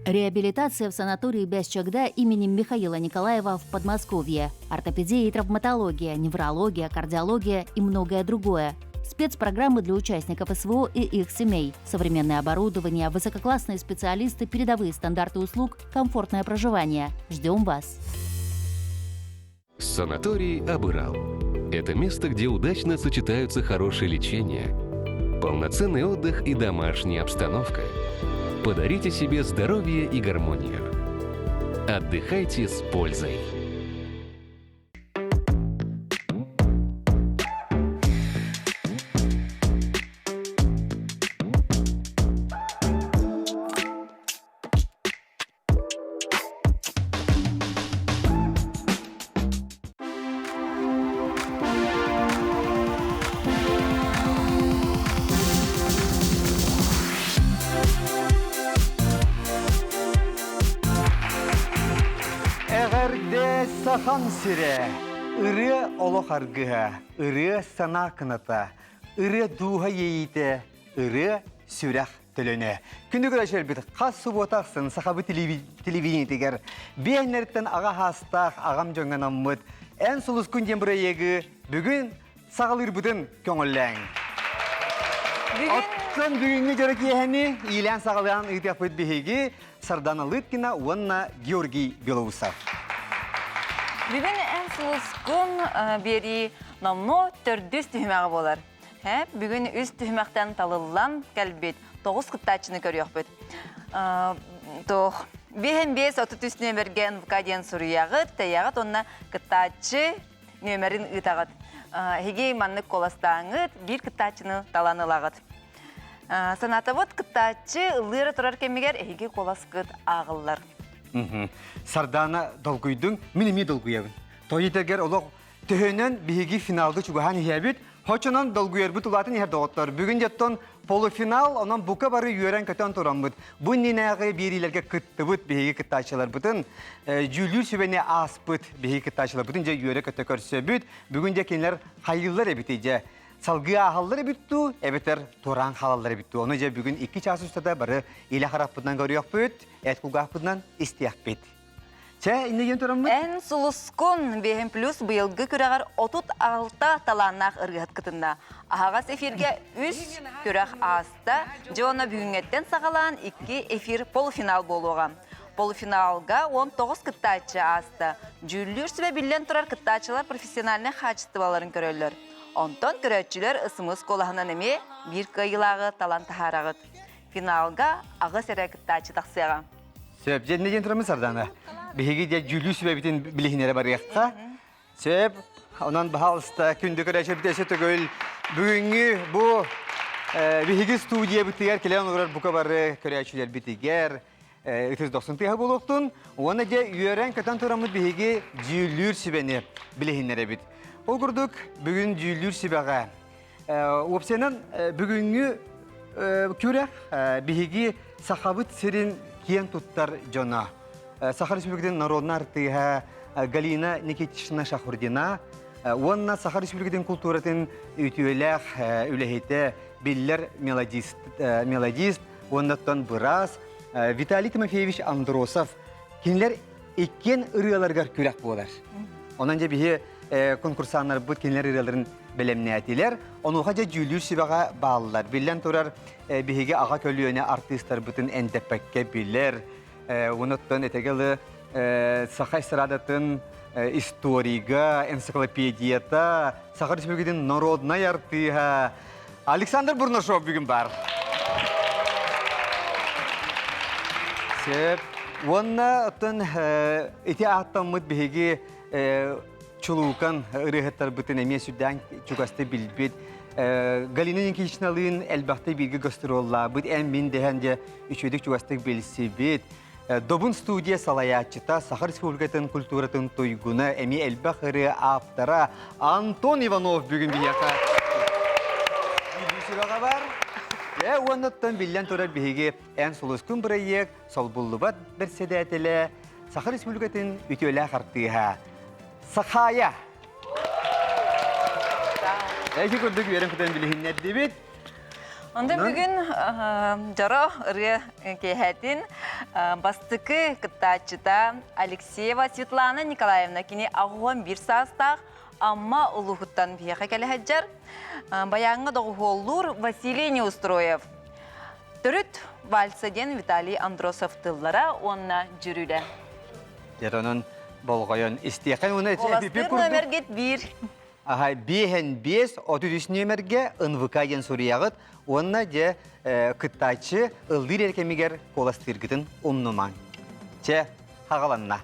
Реабилитация в санатории Бясчагда имени Михаила Николаева в Подмосковье. Ортопедия и травматология, неврология, кардиология и многое другое. Спецпрограммы для участников СВО и их семей. Современное оборудование, высококлассные специалисты, передовые стандарты услуг, комфортное проживание. Ждем вас! Санаторий Абырал. Это место, где удачно сочетаются хорошее лечение, полноценный отдых и домашняя обстановка. Подарите себе здоровье и гармонию. Отдыхайте с пользой. Эҕэрдэ Сахам сирэ! Ырыа олох аргыһа, ырыа санаа кыната, ырыа дууһа иэйиитэ, ырыа сүрэх төлөнө. Күндү көрөөччүлэрбит, хас субуота ахсын сахабыт телевидениетигэр биэһиннэриттэн аҕа хаастаах аҕам дьоҥҥо анаммыт Эн сулускун диэн бырайыагы бүгүн саҕалыырбытын көҥүллээҥ. Оттон бүгүҥҥү дьоро киэһэни иилээн саҕалаан ыытыахпыт биһиги Сардана Лыткина уонна Георгий Белоусов. Бүгүн Эн сулускун биэрии номнуо төрдүс түһүмэҕэ буолар. Бүгүн үс түһүмэхтэн талыллан кэлбит тоҕус кыттааччыны көрүөхпүт. Туох биэһин биэс 33 нүөмэргэ НВК диэн суруйаҕыт, тэйэҕит уонна кыттааччы нүөмэрин ыытаҕыт. Эһиги маннык куоластааҥҥыт, биир кыттааччыны талан ылаҕыт. Санаатабыт кыттааччы ыллыыра турар кэмигэр эһиги куоласкыт ааҕыллар. Сардаана долгуйдуҥ, мин эмиэ долгуйабын. Тоҕо олох Төһөнөн биһиги финалга чугаһаан иһэбит, хочонон долгуйарбыт улаатан иһэр доҕоттор. Бүгүн дьоттон полуфинал, онон бука бары үөрэн-көтөн тураммыт. Бу иннинээҕи биэриилэргэ кыттыбыт биһиги кыттааччыларбытын, дьүүллүүр сүбэни ааспыт биһиги кыттааччыларбытын дьэ үөрэ-көтө көрсөбүт. Бүгүн дьэ кинилэр хайыыллар эбитий дьэ? Салгыы ааһаллар эбит дуу, эбэтэр туораан хаалаллар эбит дуу? Ону дьэ бүгүн икки чаас устата бары илэ харахпытынан көрүөхпүт, эт кулгаахпытынан истиэхпит. Чэ, иннигин диэн тураммыт. Эн сулускун биэһин плюс быйылгы күрэҕэр 36 талааннаах ырыаһыт кытынна. Аһаҕас эфиргэ үс күрэх ааста. Дьэ бүгүҥҥэттэн саҕалаан икки эфир полуфинал буолуоҕа. Полуфиналга 19 кыттааччы ааста. Дьүүллүүр сүбэ биллэн турар кыттааччылар профессиональнай хаачыстыбаларын көрөллөр. Онтон көрөөччүлэр ысымыс куолаһынан эмиэ биир кыайыылааҕы талан таһаараҕыт. Финалга аҕыс эрэ кыттааччы тахсыаҕа. Сөп, дьэ диэн тураммын Сардана. Биһиги дьэ дьүүлүү сүбэбитин билиһиннэрэ барыахха. Сөп, онон баһаалыста күндү көрөөччүбүт өссө төгүл бүгүҥҥү бу биһиги студиябытыгар кэлэн олорор бука бары көрөөччүлэрбитигэр ытыс дохсун тыаһа буолуохтун уонна дьэ үөрэн-көтөн тураммыт биһиги дьүүллүүр сүбэни билиһиннэрэбит. Ол курдук бүгүн дьүүллүүр сүбэҕэ Уопсайынан бүгүҥҥү күрэх биһиги Сахабыт сирин киэн туттар дьоно. Саха Республикатын народнай артыыһа Галина Никитична Шахурдина уонна Саха Республикатын култууратын үтүөлээх үлэһитэ, биллэр мелодист, мелодист уонна быраас Виталий Тимофеевич Андросов кинилэр иккиэн ырыаларыгар күрэх буолар. Онон дьэ биһи конкурсаннарбыт кинилэр ырыаларын бэлэмнээтилэр. Онуоха дьэ дьүүллүүр сүбэҕэ бааллар. Биллэн турар, биһиги аҕа көлүөнэ артыыстарбытын эндэппэккэ билэр. Онуттан этэгелы саха эстрадатын историга, энциклопедията, Саха Республикатын народнай артыыһа Александр Бурнашов бүгүн бар. Сөп. Уонна оттон ити ааттаммыт биһиги чулуукан ырыаһыттарбытын эмиэ сүрдээн чугастык билбит Галина Никитичналыын элбэхтик бииргэ гастроллаабыт, эн-мин дэһэн дьэ үчүгэйдик чугастык билсибит. Добун студия салайааччыта, Саха Республикатын культуратын туйгуна, эмиэ элбэх ырыа ааптара Антон Иванов бүгүн биһиэхэ сүрэҕэ бар. Э, уоннаттан биллэн турар биһиги Эн сулускун бырайыак солбуллубат бэрсэдээтэлэ Саха Республикатын үтүөлээх артыыһа Сахая. Эки курдук үөрэн-көтөн билиһиннэрдибит. Онтон бүгүн дьоро ырыа киэһэтин бастакы кыттааччыта Алексеева Светлана Николаевна кини 81 саастаах Амма улууһуттан биһиэхэ кэлэ сылдьар. Баяҥҥа доҕуһуоллуур Василий Неустроев. Төрүт вальса диэн Виталий Андросов тыллара уонна дьүрүлэ. Дьэ, онон болҕойон истиэхэ уонна Куоластыыр номергит биир. Аха, биэһэн биэс, 33 нүөмэргэ НВК диэн суруйаҕыт уонна дьэ кыттааччы ыллыыр эр кэмигэр куоластыыргытын умнумаҥ. Чэ, хаҕаланна.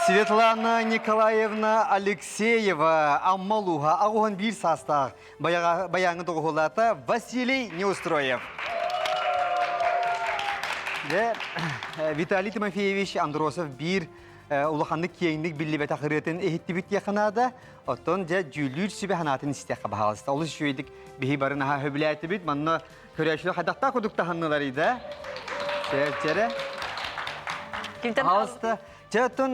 Светлана Николаевна Алексеева Амма улууһа 81 саастаах баяҥы доҕуһулаата Василий Неустроев. Виталий Тимофеевич Андросов биир улаханнык киэҥник биллибэтэх ырыатын иһиттибит диэххэ наада. Оттон дьэ дьүүллүүр сүбэ санаатын истиэххэ баһаалыста. Олус үчүгэйдик биһи бары наһаа сөбүлээтибит. Манна көрөөччүлэр хайдахтаах курдук таһыннылар да? Чэ, Пожалуйста. Чэ, оттон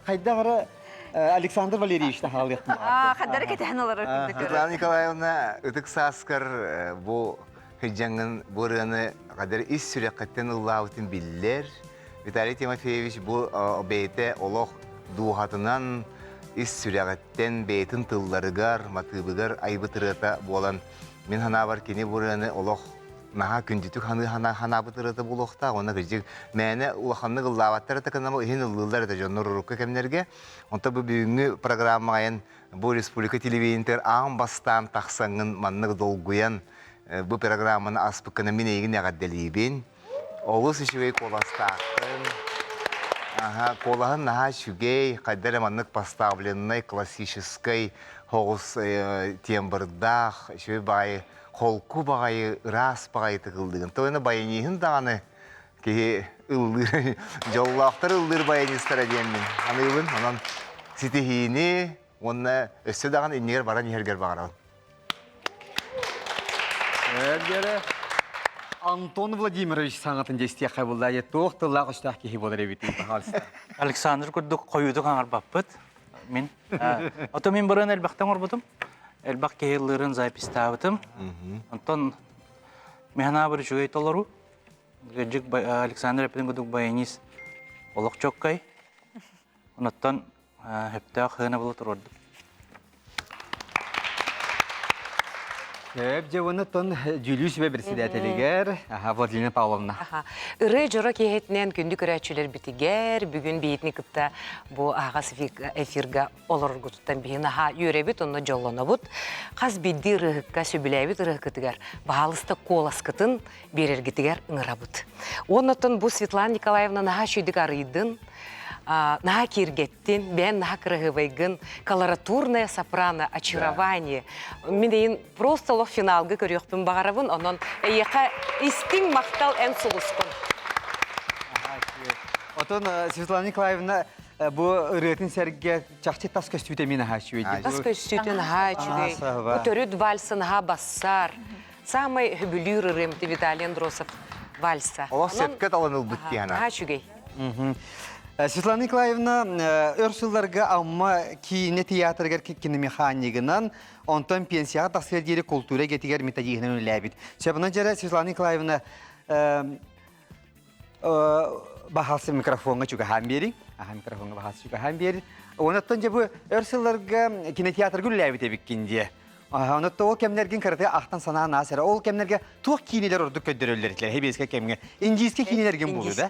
хайдах эрэ Александр Валерьевич таһаалыахтын. Хаддары кэтэһэн олорор курдук. Светлана Николаевна, ытык сааскар бу хыдьаҥҥын бу ырыаны қадыр ис сүрэххиттэн ыллаабытын биллэр. Виталий Тимофеевич бу бэйэтэ олох дууһатынан ис сүрэҕиттэн бэйэтин тылларыгар, матыыбыгар айбыт ырыата буолан мин санаабар кини бу ырыаны олох наһаа күндүтүк ханыы ханаабыт ырыата буолуохтаах уонна кырдьык мээнэ улаханнык ыллаабаттар этэ гынама иһин ыллыыллар этэ дьоннор урукку кэмнэргэ онто бу бүгүҥҥү программаҕайын бу республика телевидениетигэр аан бастаан тахсаҥҥын маннык долгуйан бу программаны аспыккына мин эйигин эҕэрдэлиибин олус үчүгэй куоластааххын аха куолаһын наһаа үчүгэй хайда эрэ маннык поставленнай классическай соҕус тембрдаах үчүгэй баҕайы холку баҕайы, ыраас баҕайытык ыллыгын. Тоҕо баяниһын даҕаны киһи ыллыыр, дьоллоохтор ыллыыр баянистара диэммин аныыбын. Онон ситиһиини уонна өссө даҕаны иннигэр баран иһэргэр баҕарабын. Эргэрэ Антон Владимирович саҥатын дьэстиэххэ булла, туох тыллаах өстөөх киһи буолар эбитий, пожалуйста. Александр курдук хойуутук аҥарбаппыт. Мин. Ото мин бырын элбэхтэн оҥорбутум. Элбэх киһи ыллыырын записьтаабытым. Онтон Механабыр үчүгэй толору. Кырдьык Александр эппитин курдук баянист олох чоккай. Онуттан сөптөөх сыанабылы туруордум. Сөп, дьэ уонна тон дьүүлүү сүбэ председателигэр Владимир Павловна. Ырыа дьоро киэһэтинэн күндү көрөөччүлэрбитигэр бүгүн биһитини кытта бу аһаҕас эфирга олороргутуттан биһи наһаа үөрэбит онно дьоллонобут. Хас биирдии ырыаһыкка сөбүлээбит ырыаһыккытыгар баһаалыста куоласкытын биэрэргитигэр ыҥырабыт. Уоннаттан бу Светлана Николаевна наһаа үчүгүйдүк арыйдын, наһаа киэргэттин, бэйэн наһаа кыраһыабайгын, колоратурная сопрано, очарование. Мин эйин просто олох финалга көрүөхпүн баҕарабын, онон эйиэхэ истиҥ махтал эн сулускун. Отон Светлана Николаевна бу ырыатын сэргэ чахчы тас көстүүтэ мин аһаа үчүгэй. Тас көстүүтэ наһаа үчүгэй. Бу төрүт вальсы наһаа бассар. Самай хөбүлүүр ырыам Виталий Андросов вальса. Олох сөпкө талан ылбыт диэн. Наһаа үчүгэй. Светлана Николаевна өр сылларга Амма киинэ театрыгар киномеханигынан, онтон пенсияҕа тахсыар диэри култуура эйгэтигэр методиһынан үлэлээбит. Сөбүнэн дьэрэ Светлана Николаевна баһаалса микрофоҥҥа чугаһаан биэриҥ. Аха микрофоҥҥа баһаалса чугаһаан биэр. Онуттан дьэ бу өр сылларга кинотеатрга үлэлээбит эбиккин диэ. Онуттан ол кэмнэргин кыраты ахтан санаан аас эрэ. Ол кэмнэргэ туох киинэлэр ордук көрдөрөллөр этилэр хебиэскэ кэмҥэ. Индийскэй киинэлэргин булуу да?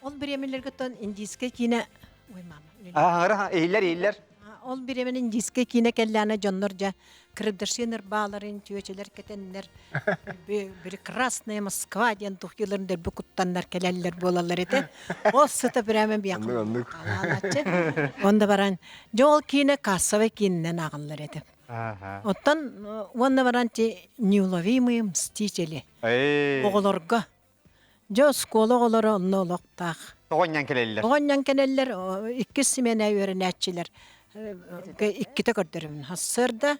Ол бириэмэлэргэ тон индийскэй киинэ Ой, мама. Аһаҥара иһиллэр иһиллэр. Ол бириэмэн индийскэй киинэ кэллээнэ дьоннор дьэ крепдешинер бааларын чүөчэлэр кэтэннэр прекрасная Москва диэн тухиларын дөрбү куттаннар кэлэллэр буолаллар этэ. Ол сыта прямо биэхэ Онда баран дьэ ол киинэ кассовый киининэн ааҕыллар этэ. Оттон уонна баран ти неуловимые мстители. Оҕолорго Дьэ, оскуола оҕолоро онно олохтоох. Тоҕонньон кэлэллэр. Тоҕонньон кэлэллэр, иккис симиэнэ үөрэнээччилэр иккитэ көрдөрөбүн. Сарсыарда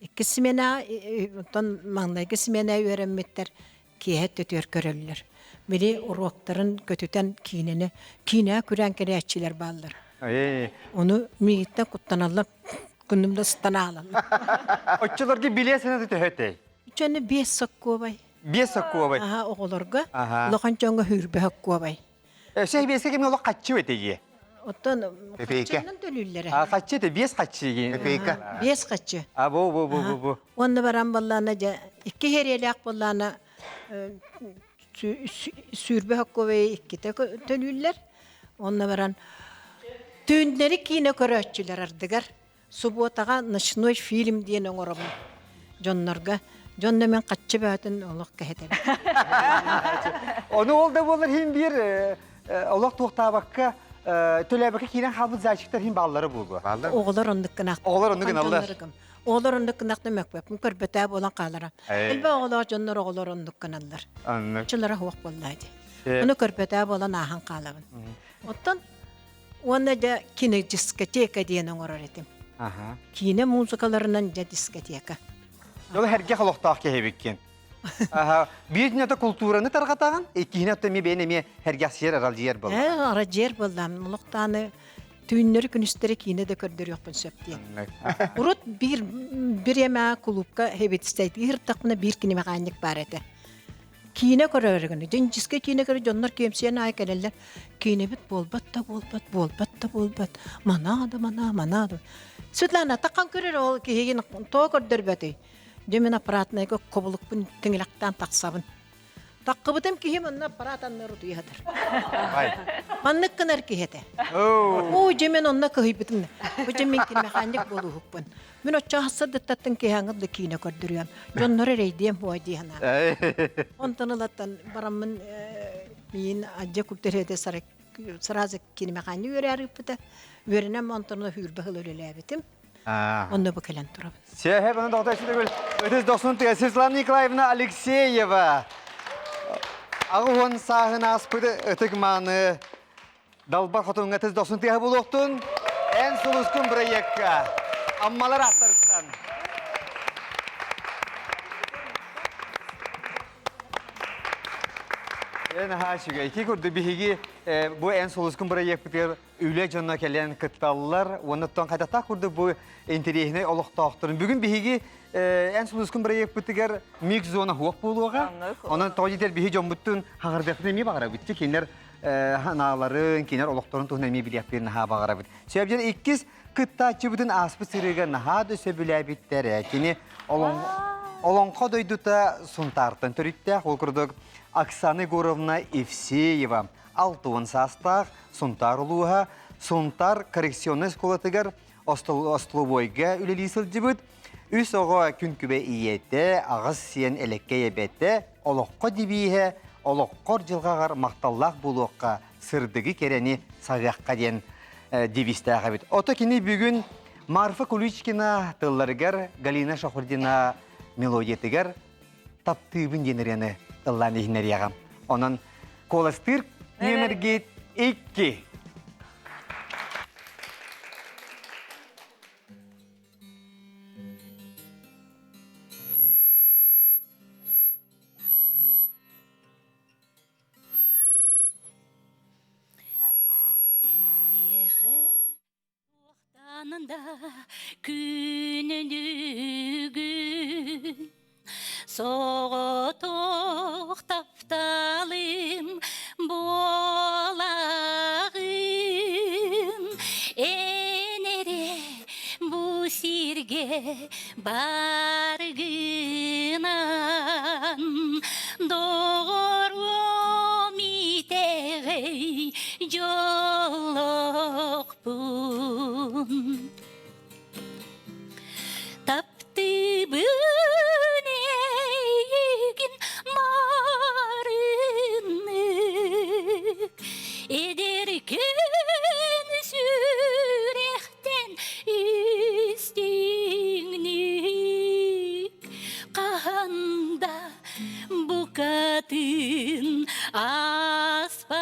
иккис симиэнэ, оттон маҥнайгы симиэнэ үөрэммиттэр киэһэ өттүтүгэр көрөллөр. Били уруоктарын көтүтэн киинэни, киинэҕэ күрээн кэлээччилэр бааллар. Ону миигиттэн куттаналлар, күнүм да сыстан аалаллар. Оччолорго билиэ саната төһө этэй? Үчүөнү биэс соккуобай. Биэс соккуобай. Аха, оҕолорго. Улахан дьоҥҥо хүүрбэ соккуобай. Өссө биэскэ кимҥэ олох хаччы этэ Оттон хаччынан төлүүллэрэ. А хаччы это биэс хаччы. Копейка. Биэс хаччы. А бу бу бу бу бу. Онно баран боллаана дьэ икки хериэлээх боллаана сүүрбэ соккуобай иккитэ төлүүллэр. Онно баран түүннэри киинэ көрөөччүлэр ардыгар Субуотаҕа ночной фильм диэн оҥоробун дьоннорго. Дьонно мен хаччы бөҕөтүн олох кэһэтэбин. Ону ол да буоллар иһин биир олох туохтаабакка төлөөбөккө киирэн хаалбыт зайчиктар иһин бааллара буолуо. Оҕолор оннук гынах. Оҕолор оннук гыналлар. Оҕолор оннук гынахта мөкпөппүн көрбөтөө буолан хаалара. Элбэх оҕолоох дьоннор оҕолор оннук гыналлар. Чылара суох буоллаа дии. Ону көрбөтөө буолан ааһан хаалабын. Оттон Уонна дьэ кинодискотека диэн оҥорор этим. Аха. Киинэ музыкаларынан дьэ дискотека. Ол эргэ олохтоох киһибиккин. Аха. Биир это култуураны тарҕатаҕын, иккиһинэ отто эмиэ бэйэн эмиэ эргэхсийэр аралдьыйар буолла. Ээ, аралдьыйар буоллаам. Олохтааны түүннэри күнүстэри киинэ да көрдөрүөхпүн сөп диэн. Урут биир бириэмэ кулуупка хэбитсэйтии сырыттахпына биир кинемэхаанньык баар этэ. Киинэ көрөөрү гына, дьиҥчискэ киинэ көрө дьоннор киэмсийэн аайы кэлэллэр. Киинэбит буолбат да буолбат, буолбат да буолбат, манаа да манаа, манаа да. Светлана, таххан көрөр ол киһигин тоҕо көрдөрбөтүй? Дьэ мин аппаратнайга кобулукпун тиҥилэхтээн тахсабын. Таххыбытым киһи манна аппарат анныгар утуйа сытар. Маннык гынар киһи этэ. Оо, дьэ мин онно кыһыйбытым. Бу дьэ мин механик буолууһукпун. Мин оччо сырдыттаттан киһаҥы да киинэ көрдөрүөм. Дьоннор эрэйдиэм буо дии санаан. Онтон ылаттан бараммын миин адьа культурете сразу кинемеханик үөрээр ыыппыта. Үөрэнэн онтон хүүрбэ хыл үлэлээбитим. Онно бу кэлэн турабын. Сеһе бұны доғда үсүдөгүл өтөс дохсун тыга Светлана Николаевна Алексеева. Ағуын сағын аспыды ытык мааны Далбар хотуҥҥа тыс дохсун тыаһа буолуохтун, эн сулускун бырайыакка Аммалар ааттарыттан. Эн аһаа үчүгэй. Ити курдук биһиги бу эн сулускун бырайыакпытыгар үлэ дьоно кэлэн кытталлар. Уонна оттон хайдахтаах курдук бу интэриэһинэй олохтоохторун. Бүгүн биһиги эн сулускун бырайыакпытыгар микс зона хуох буолуоҕа. Онон тоҕо диэтэр биһи дьоммуттун хаҥырдыахпытын эмиэ баҕарабыт. Кинилэр анааларын, кинилэр олохторун туһунан эмиэ билиэхпитин наһаа баҕарабыт. Сөбдьэн иккис кыттааччыбытын ааспыт сырыыга наһаа да сөбүлээбиттэрэ. Кини Олоҥхо дойдута Сунтаартан төрүттээх, ол курдук Оксана Егоровна Евсеева 60 саастаах Сунтаар улууһа Сунтаар коррекционнай оскуолатыгар остолобуойга үлэлии сылдьыбыт үс оҕо күн күбэ ийэтэ, аҕыс сиэн элэккэй эбэтэ, олоххо дибииһэ, олоххор дьылҕаҕар махталлаах буолуохха, сырдыгы кэрэни саҕыахха диэн девизтээх эбит. Ото кини бүгүн Марфа Куличкина тылларыгар Галина Шахурдина мелодиятыгар таптыыбын диэн ырыаны ыллаан иһиннэриэҕим. Онон куоластыыр нүөмэргит икки. Миэхэ туохтаанында күнүнүгүн соҕотох тапталым буолаҕын эн эрэ бу сиргэ баргынан доҕоруом итэҕэй дьоллоохпун таптыыбын эйигин маарыннык эдэркин сүрэхтэн истиҥник хаһан да букатын ааспаттык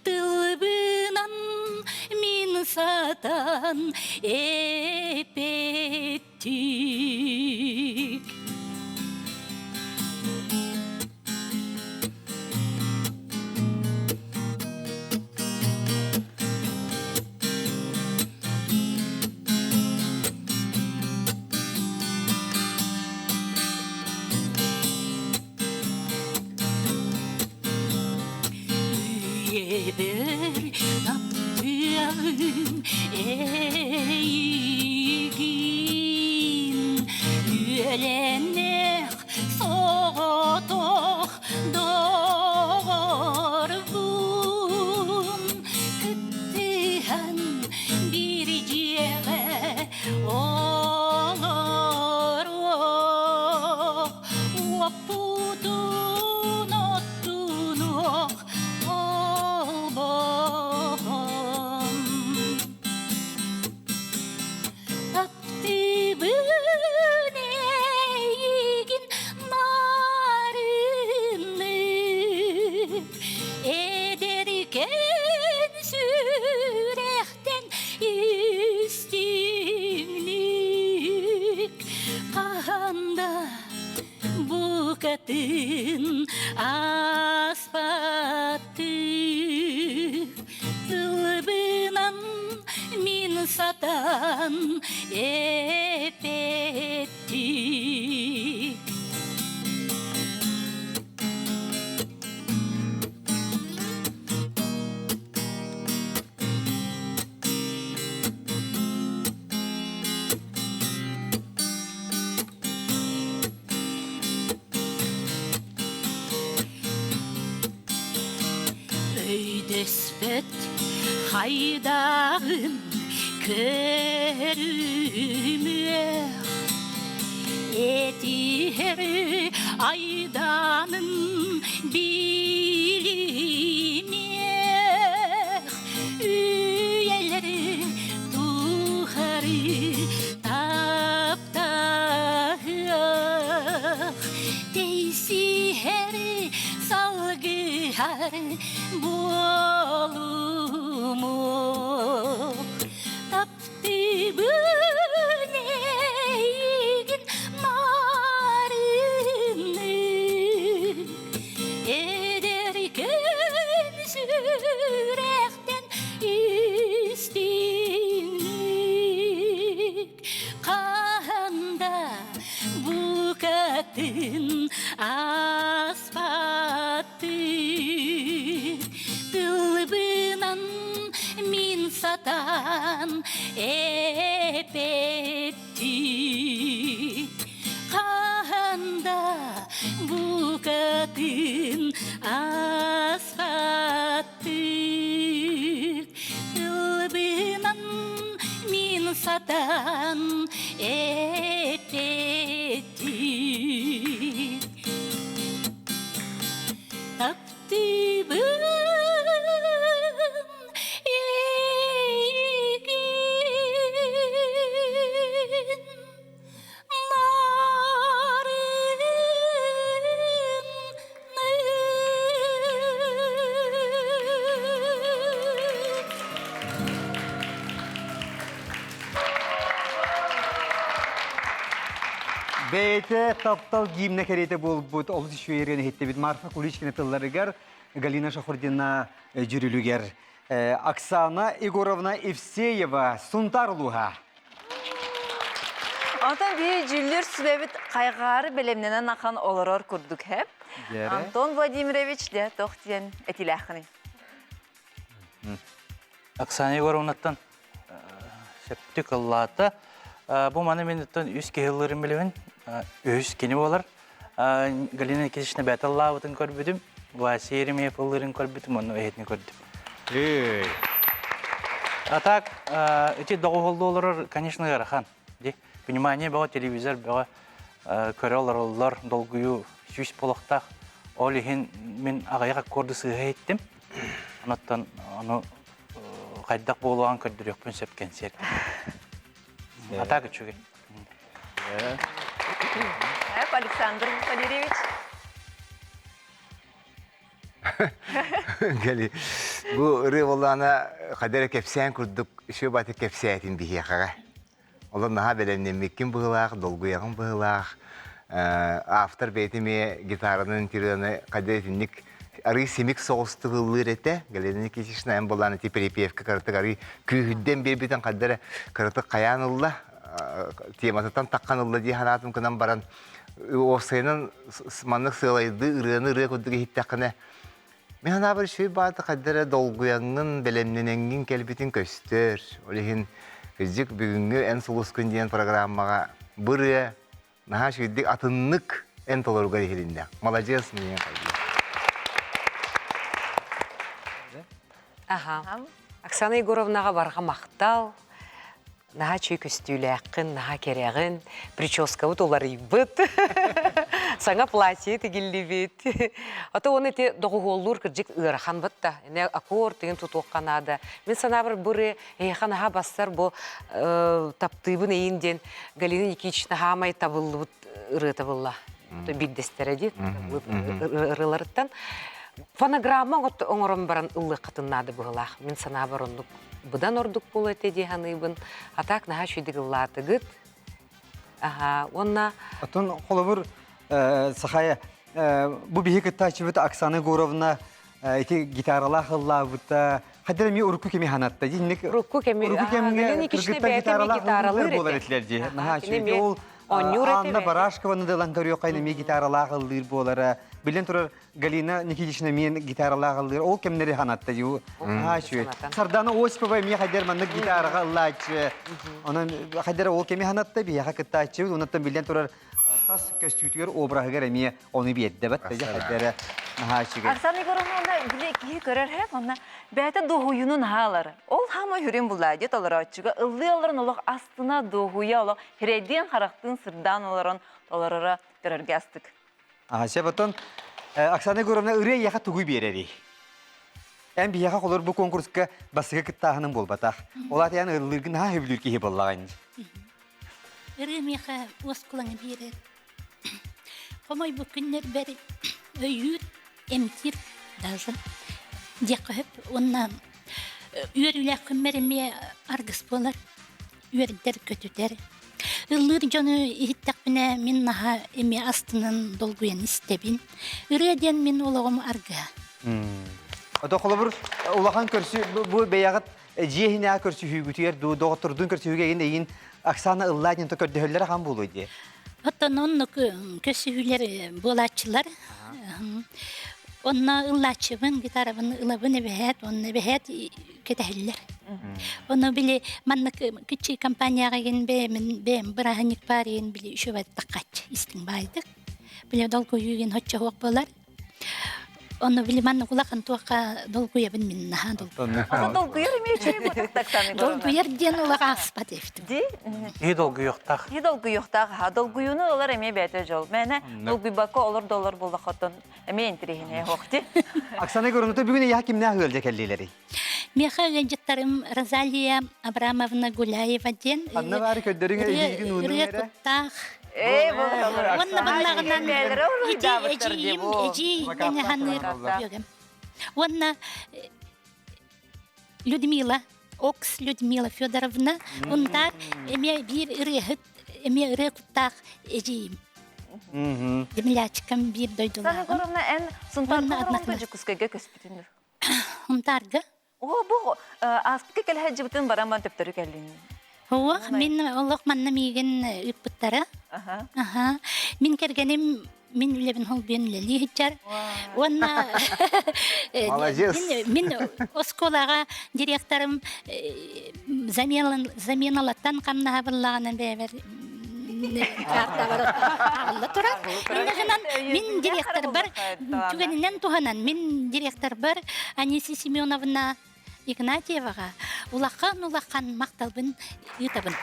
тылбынан мин сатан эппэттик. Үйэбэр таптыаҕым эйигин Үөлэннэх соҕотох доҕорбун Кыттыһан биир дьиэҕэ олоруох Уоппутун оттунуох олбоһон Таптыыбын эйигин нарыннык Эдэркэн сүрэхтэн истиҥник Хаһан да букатын ааспаттык Тылбынан мин сатан эппэттик. Өйдөспөт хайдаҕын көрүмүөх Этиһэр айдаанын билимиэх Үйэлэри тухары таптаһыах Тэйсиһэр салгыһар буолумуох Таптыыбын эйигин маарыннык. ааспаттыы тылбынан мин сатаан эппэттии хаһан да букатын ааспаттыы Тылбынан мин сатаан эппэттии Таптыыбын эйигин Бэйэтэ таптал гимнэ кэриэтэ буолбут олус үчүгэй ырыаны иһиттибит Марфа Куличкина тылларыгар Галина Шахурдина дьүрүлүгэр Оксана Егоровна Евсеева Сунтаар улууһа. Онтон биһи дьүүллүүр сүбэбит хайҕаары бэлэмнэнэн ахан олорор курдук хэп. Антон Владимирович дьэ тох диэн этилээххиний? Оксана Егоровнаттан сөптүк ыллаата. Бу маны мен үс киһи ыллыырын билэбин. Үһүс кини буолар. Галина Никитична бэйэтэ ыллаабытын көрбүтүм. Вася Еремеев ыллыырын көрбүтүм, онно эһэтини көрдүм. А так, эти доҕуһуоллуу олорор, конечно, ыарахан. Ди, внимание бөҕө, телевизор бөҕө көрө олороллор, долгуйуу сүүс болохтаах. Ол иһин мин аҕыйах аккорду сыыһа иһиттим. Онуттан ону хайдах буолуоҕун көрдөрүөхпүн сөп кэнсиэр. А так үчүгэй. Александр Валерьевич. Гали, бу ырыа буоллаҕына хадара кэпсээн курдук үчүгэй бааты кэпсээтин биһиэхэҕэ. Олор наһаа бэлэмнэммиккин быһыылаах, долгуйаҕын быһыылаах. Автор бэйэтэ эмиэ гитаранан тираны хайда итинник арыы симик соҕустук ыллыыр этэ. Галина Никитична эн буоллаан ити припевка кыратык арыы күүһүрдэн биэрбитин хайда эрэ кыратык хайаан ылла, тематыттан таххан ылла дии санаатым гынан баран уопсайынан маннык сыалайдыы ырыаны ырыа курдук иһиттэххинэ мин санаабар үчүгэй баата хайда эрэ долгуйаҥҥын, бэлэмнэнэҥҥин кэлбитин көстөр. Ол иһин кырдьык бүгүҥҥү Эн сулускун диэн программаҕа бу ырыа наһаа үчүгэйдик атыннык эн толоругар иһилиннэ. Маладьыас миигин хайдыы. Аха. Оксана Егоровнаҕа барҕа махтал. Наһаа үчүгэй көстүүлээххин, наһаа кэрэҕин, прическабыт уларыйбыт, саҥа платье тигиллибит. А то оны ити доҕуһуоллуур кырдьык ыарахан бытта. Эне аккорд деген тутуохха наада. Мин санаабар бу эйиэхэ наһаа бассар бу таптыыбын эйин диэн Галина Никитична хаамай табыллыбыт ырыата булла. Биирдэстэрэ дии ырыаларыттан. Фонограмма оҥорон баран ыллыаххытын наада быһылаах. Мин санаабар оннук быдан ордук буолуо этэ дии саныыбын. А так наһаа үчүгэй ыллаатыгыт. Аха, уонна Оттон холобур Сахая бу биһи кыттааччыбыт Оксана Егоровна ити гитаралаах ыллаабыта хадыр эми урукку кеми ханатта динник урукку кеми урукку кемҥэ кыргыттар гитаралаах буолар этилэр дии наһаа үчүгэй ол Анна Барашкованы да ылан көрүөххэ эмиэ гитаралаах ыллыыр буолара билэн турар Галина Никитична эмиэ гитаралаах ыллыыр ол кэмнэри ханатта дии наһаа үчүгэй Сардана Осипова эмиэ хайдар маннык гитараҕа ыллааччы онон хайдар ол кеми ханатта биһиэхэ кыттааччыбыт онуттан билэн турар тас көстүүтүгэр обраһыгар эмиэ ону биэрдэ бат дьэ наһаа үчүгэй. Оксана Егоровна били киһи көрөр һэ онно бэйэтэ дуоһуйууну наһаалар. Ол хаама хүрүн буллаа дии толорооччуга ыллыы олорон олох астына дуоһуйа олох хирэйдиин харахтыын сырдаан олорон толороро көрөргө астык. Ася потом Оксана Егоровна ырыа эйиэхэ тугу биэрэрий? Эн биһиэхэ холор бу конкурска бастакы кыттааһының буолбатах. Ол аата эн ыллыыргын наһаа сөбүлүүр киһи буоллаҕын. Ырыа миэхэ уоскулаҥы биэрэр. Хомойбут күннэрбэр өйүүр, эмтиир даже диэххэ сөп. Уонна үөрүүлээх күммэр эмиэ аргыс буолар, үөрдэр-көтүтэр. Ыллыыр дьону иһиттэхпинэ мин наһаа эмиэ астынан долгуйан истэбин. Ырыа диэн мин олоҕум аргыһа. Ото холобур улахан көрсү бу бэйэҕит дьиэ иһинээҕи көрсүһүүгүтүгэр дуу, доҕоттордуун көрсүһүүгэ эйин эйин Оксана ыллаа диэн көрдөһөллөрө хаан буолуой дии? Оттон оннук көсүһүүлэр буолааччылар. Онно ыллааччыбын, гитарабын ылабын эбэһээт, онно эбэһээт кэтэһиллэр. Ону били маннык кичи компанияҕа гин бэйэмин бэйэм бырааһынньык баар били үчүгэйдик истиҥ баайдык. Били долгуйуугин хоччоһуох буолар. Ону били маннык улахан туохха долгуйабын мин наһаа долгуйабын. Ата долгуйар эмиэ үчүгэй буолуохтаах Долгуйар диэн улах ааспат эбит. Ди? Киһи долгуйуохтаах. Киһи долгуйуохтаах. Аха, долгуйууну ылар эмиэ бэйэтэ дьол. Мээнэ долгуйбакка олор доллар буоллахоттон эмиэ интириэһинэй охти. Оксана Егоровна, бүгүн эйиэхэ кимнээх ыалдьа кэллилэрий? Миэхэ ыалдьыттарым Розалия Абрамовна Гуляева диэн Ханна баары көрдөрүҥ илиигин уунуҥ ырыа эрэ. куттаах Ээ, бұл Уонна баллаҕынан ити эдьиийим эдьиий ханыыр бүөгем. Уонна Людмила, Окс Людмила Федоровна, унтаар эмиэ биир ырыаһыт, эмиэ ырыа куттаах эдьиийим. Землячкам биир дойдулааҕым. Санагоровна эн Сунтаарга Дьокуускайга көспүтүн Сунтаарга Оо, бу ааспыкка кэлэ сылдьыбытын баран баран төптөрү кэллиҥ. Суох, мин олох манна миигин ыыппыттара. Аха. Мин кэргэним мин үлэбин холбуйан үлэлии сылдьар. Уонна Молодец. мин оскуолаҕа директорым заменалаттан хамнаһабыллаҕына бэйэбэр картабар турар. Инньэ гынан мин директорбар түгэнинэн туһанан мин директорбар Анисия Семеновна Игнатьеваҕа улахан улахан махталбын ыытабын.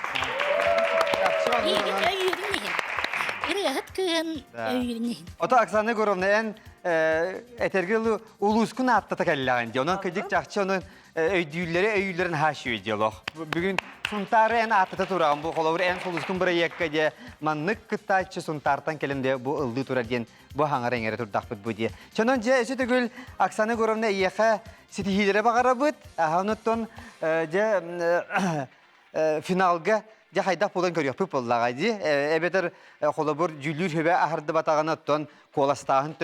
Иигин өйүүрүн иһин. Ырыаһыт кыыһын өйүүрүн иһин. Ото Оксана Егоровна эн этэргэ улуускун ааттата кэллэҕин дии. Онон кыдьык чахчы онон өйдүүллэри өйүүллэрин хаашыы диалог. Бүгүн Сунтаары эн ааттата тураҕын бу холобур эн сулускун бырайыакка дьэ маннык кыттааччы Сунтаартан кэлин де бу ыллыы турар диэн бу хаҥара иҥэрэ турдахпыт бу диэ. Чонон дьэ өсө төгүл Оксана Егоровна эйиэхэ ситиһиилэри баҕарабыт. Аһа онуттан дьэ финалга дьэ хайдах буолан көрүөхпүт буоллаҕа дии. Эбэтэр холобур дьүүллүүр сүбэ аһардыбатаҕына оттон куоластааһын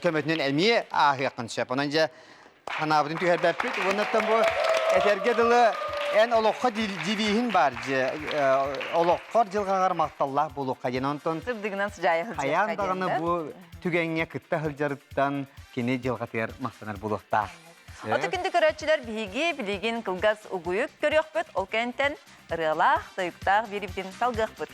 көмөтүнэн эмиэ ааһыаххын сөп. Онон дьэ санаабытын түһэрбэппит. Уоннаттан бу этэргэ дылы эн олоххо девиһин баар дьэ олоххор дьылҕаҕар махталлаах буолуохха диэн. Онтон сырдыгынан сыдьаайа сылдьыахха хайаан даҕаны бу түгэҥҥэ кытта сылдьарыттан кини дьылҕатыгар махтанар буолуохтаах. Ото күндү көрөөччүлэр биһиги билигин кылгас угуйук көрүөхпүт, ол кэнтэн ырыалаах, тойуктаах биэрибитин салгыахпыт.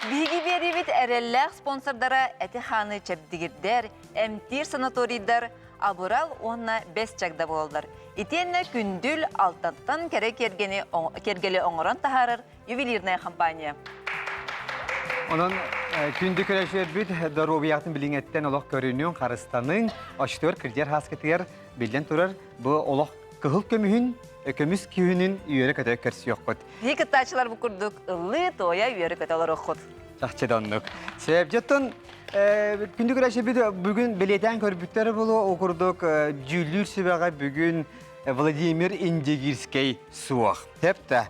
Биһиги биэриибит эрэллээх спонсордара эти-хааны чэбдигирдэр, эмтиир санаторийдар Абырал уонна Бэс Чагда буолаллар. Итиэннэ Күндүл Алтантан кэрэ киэргэни киэргэли оҥорон таһаарар ювелирная компания. Онон күндү көрөчүөрбүт доруобуйаҕытын билиҥэттэн олох көрүнүҥ, харыстаныҥ, очтуор кырдьар хааскытыгар биллэн турар бу олох кыһыл көмүһүн, көмүс күһүнүн үөрэ-көтө көрсүөххүт. Биһи кыттааччылар бу курдук ыллыы-туойа үөрэ-көтө олоруоххут. Чахчы да оннук. Сөп, күндү көрөчүөрбүт бүгүн бэлиэтээн көрбүттэр буолуо, ол курдук дьүүллүүр сүбэҕэ бүгүн Владимир Индигирскэй суох. Сөп да.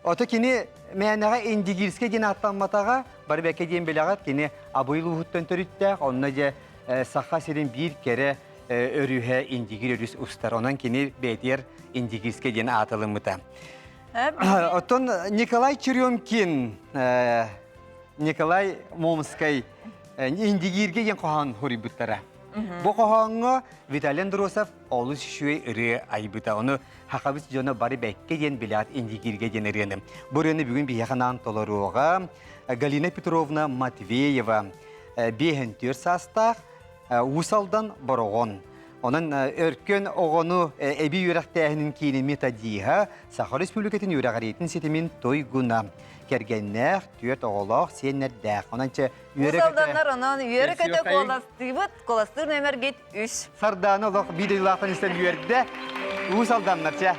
Ото кини мээнэҕэ Индигирскэй диэн ааттамматаҕа, бары бэккэ диэн билэҕит, кини Абый улууһуттан төрүттээх, онно дьэ Саха сирин биир кэрэ өрүһэ Индигир өрүс устар. Онон кини бэйэтигэр Индигирскэй диэн аатылыммыта. Оттон Николай Черемкин, Николай Момскай Индигиргэ диэн хоһоон суруйбуттара. Бу хоһооҥҥо Виталий Андросов олус үчүгэй ырыа айбыта. Ону Хахабыс дьоно бары бэккэ диэн билээт Индигиргэ диэн ырыаны. Бу ырыаны бүгүн биһиэхэ анаан толоруоҕа Галина Петровна Матвеева 54 саастаах Уус Алдан Бороҕон. Онон Өркөн оҕону эбии үөрэхтээһинин киинин методиһа, Саха Республикатын үөрэҕириитин ситимин туйгуна. Кэргэннээх, түөрт оҕолоох, сиэннэрдээх. Онон чэ үөрэ-көтө онон үөрэ-көтө куоластыыбыт, куоластыыр нөмергит үс. Сардаана олох биир дойдулаахтан истэн үөрдэ. Уус Алданнар чэ.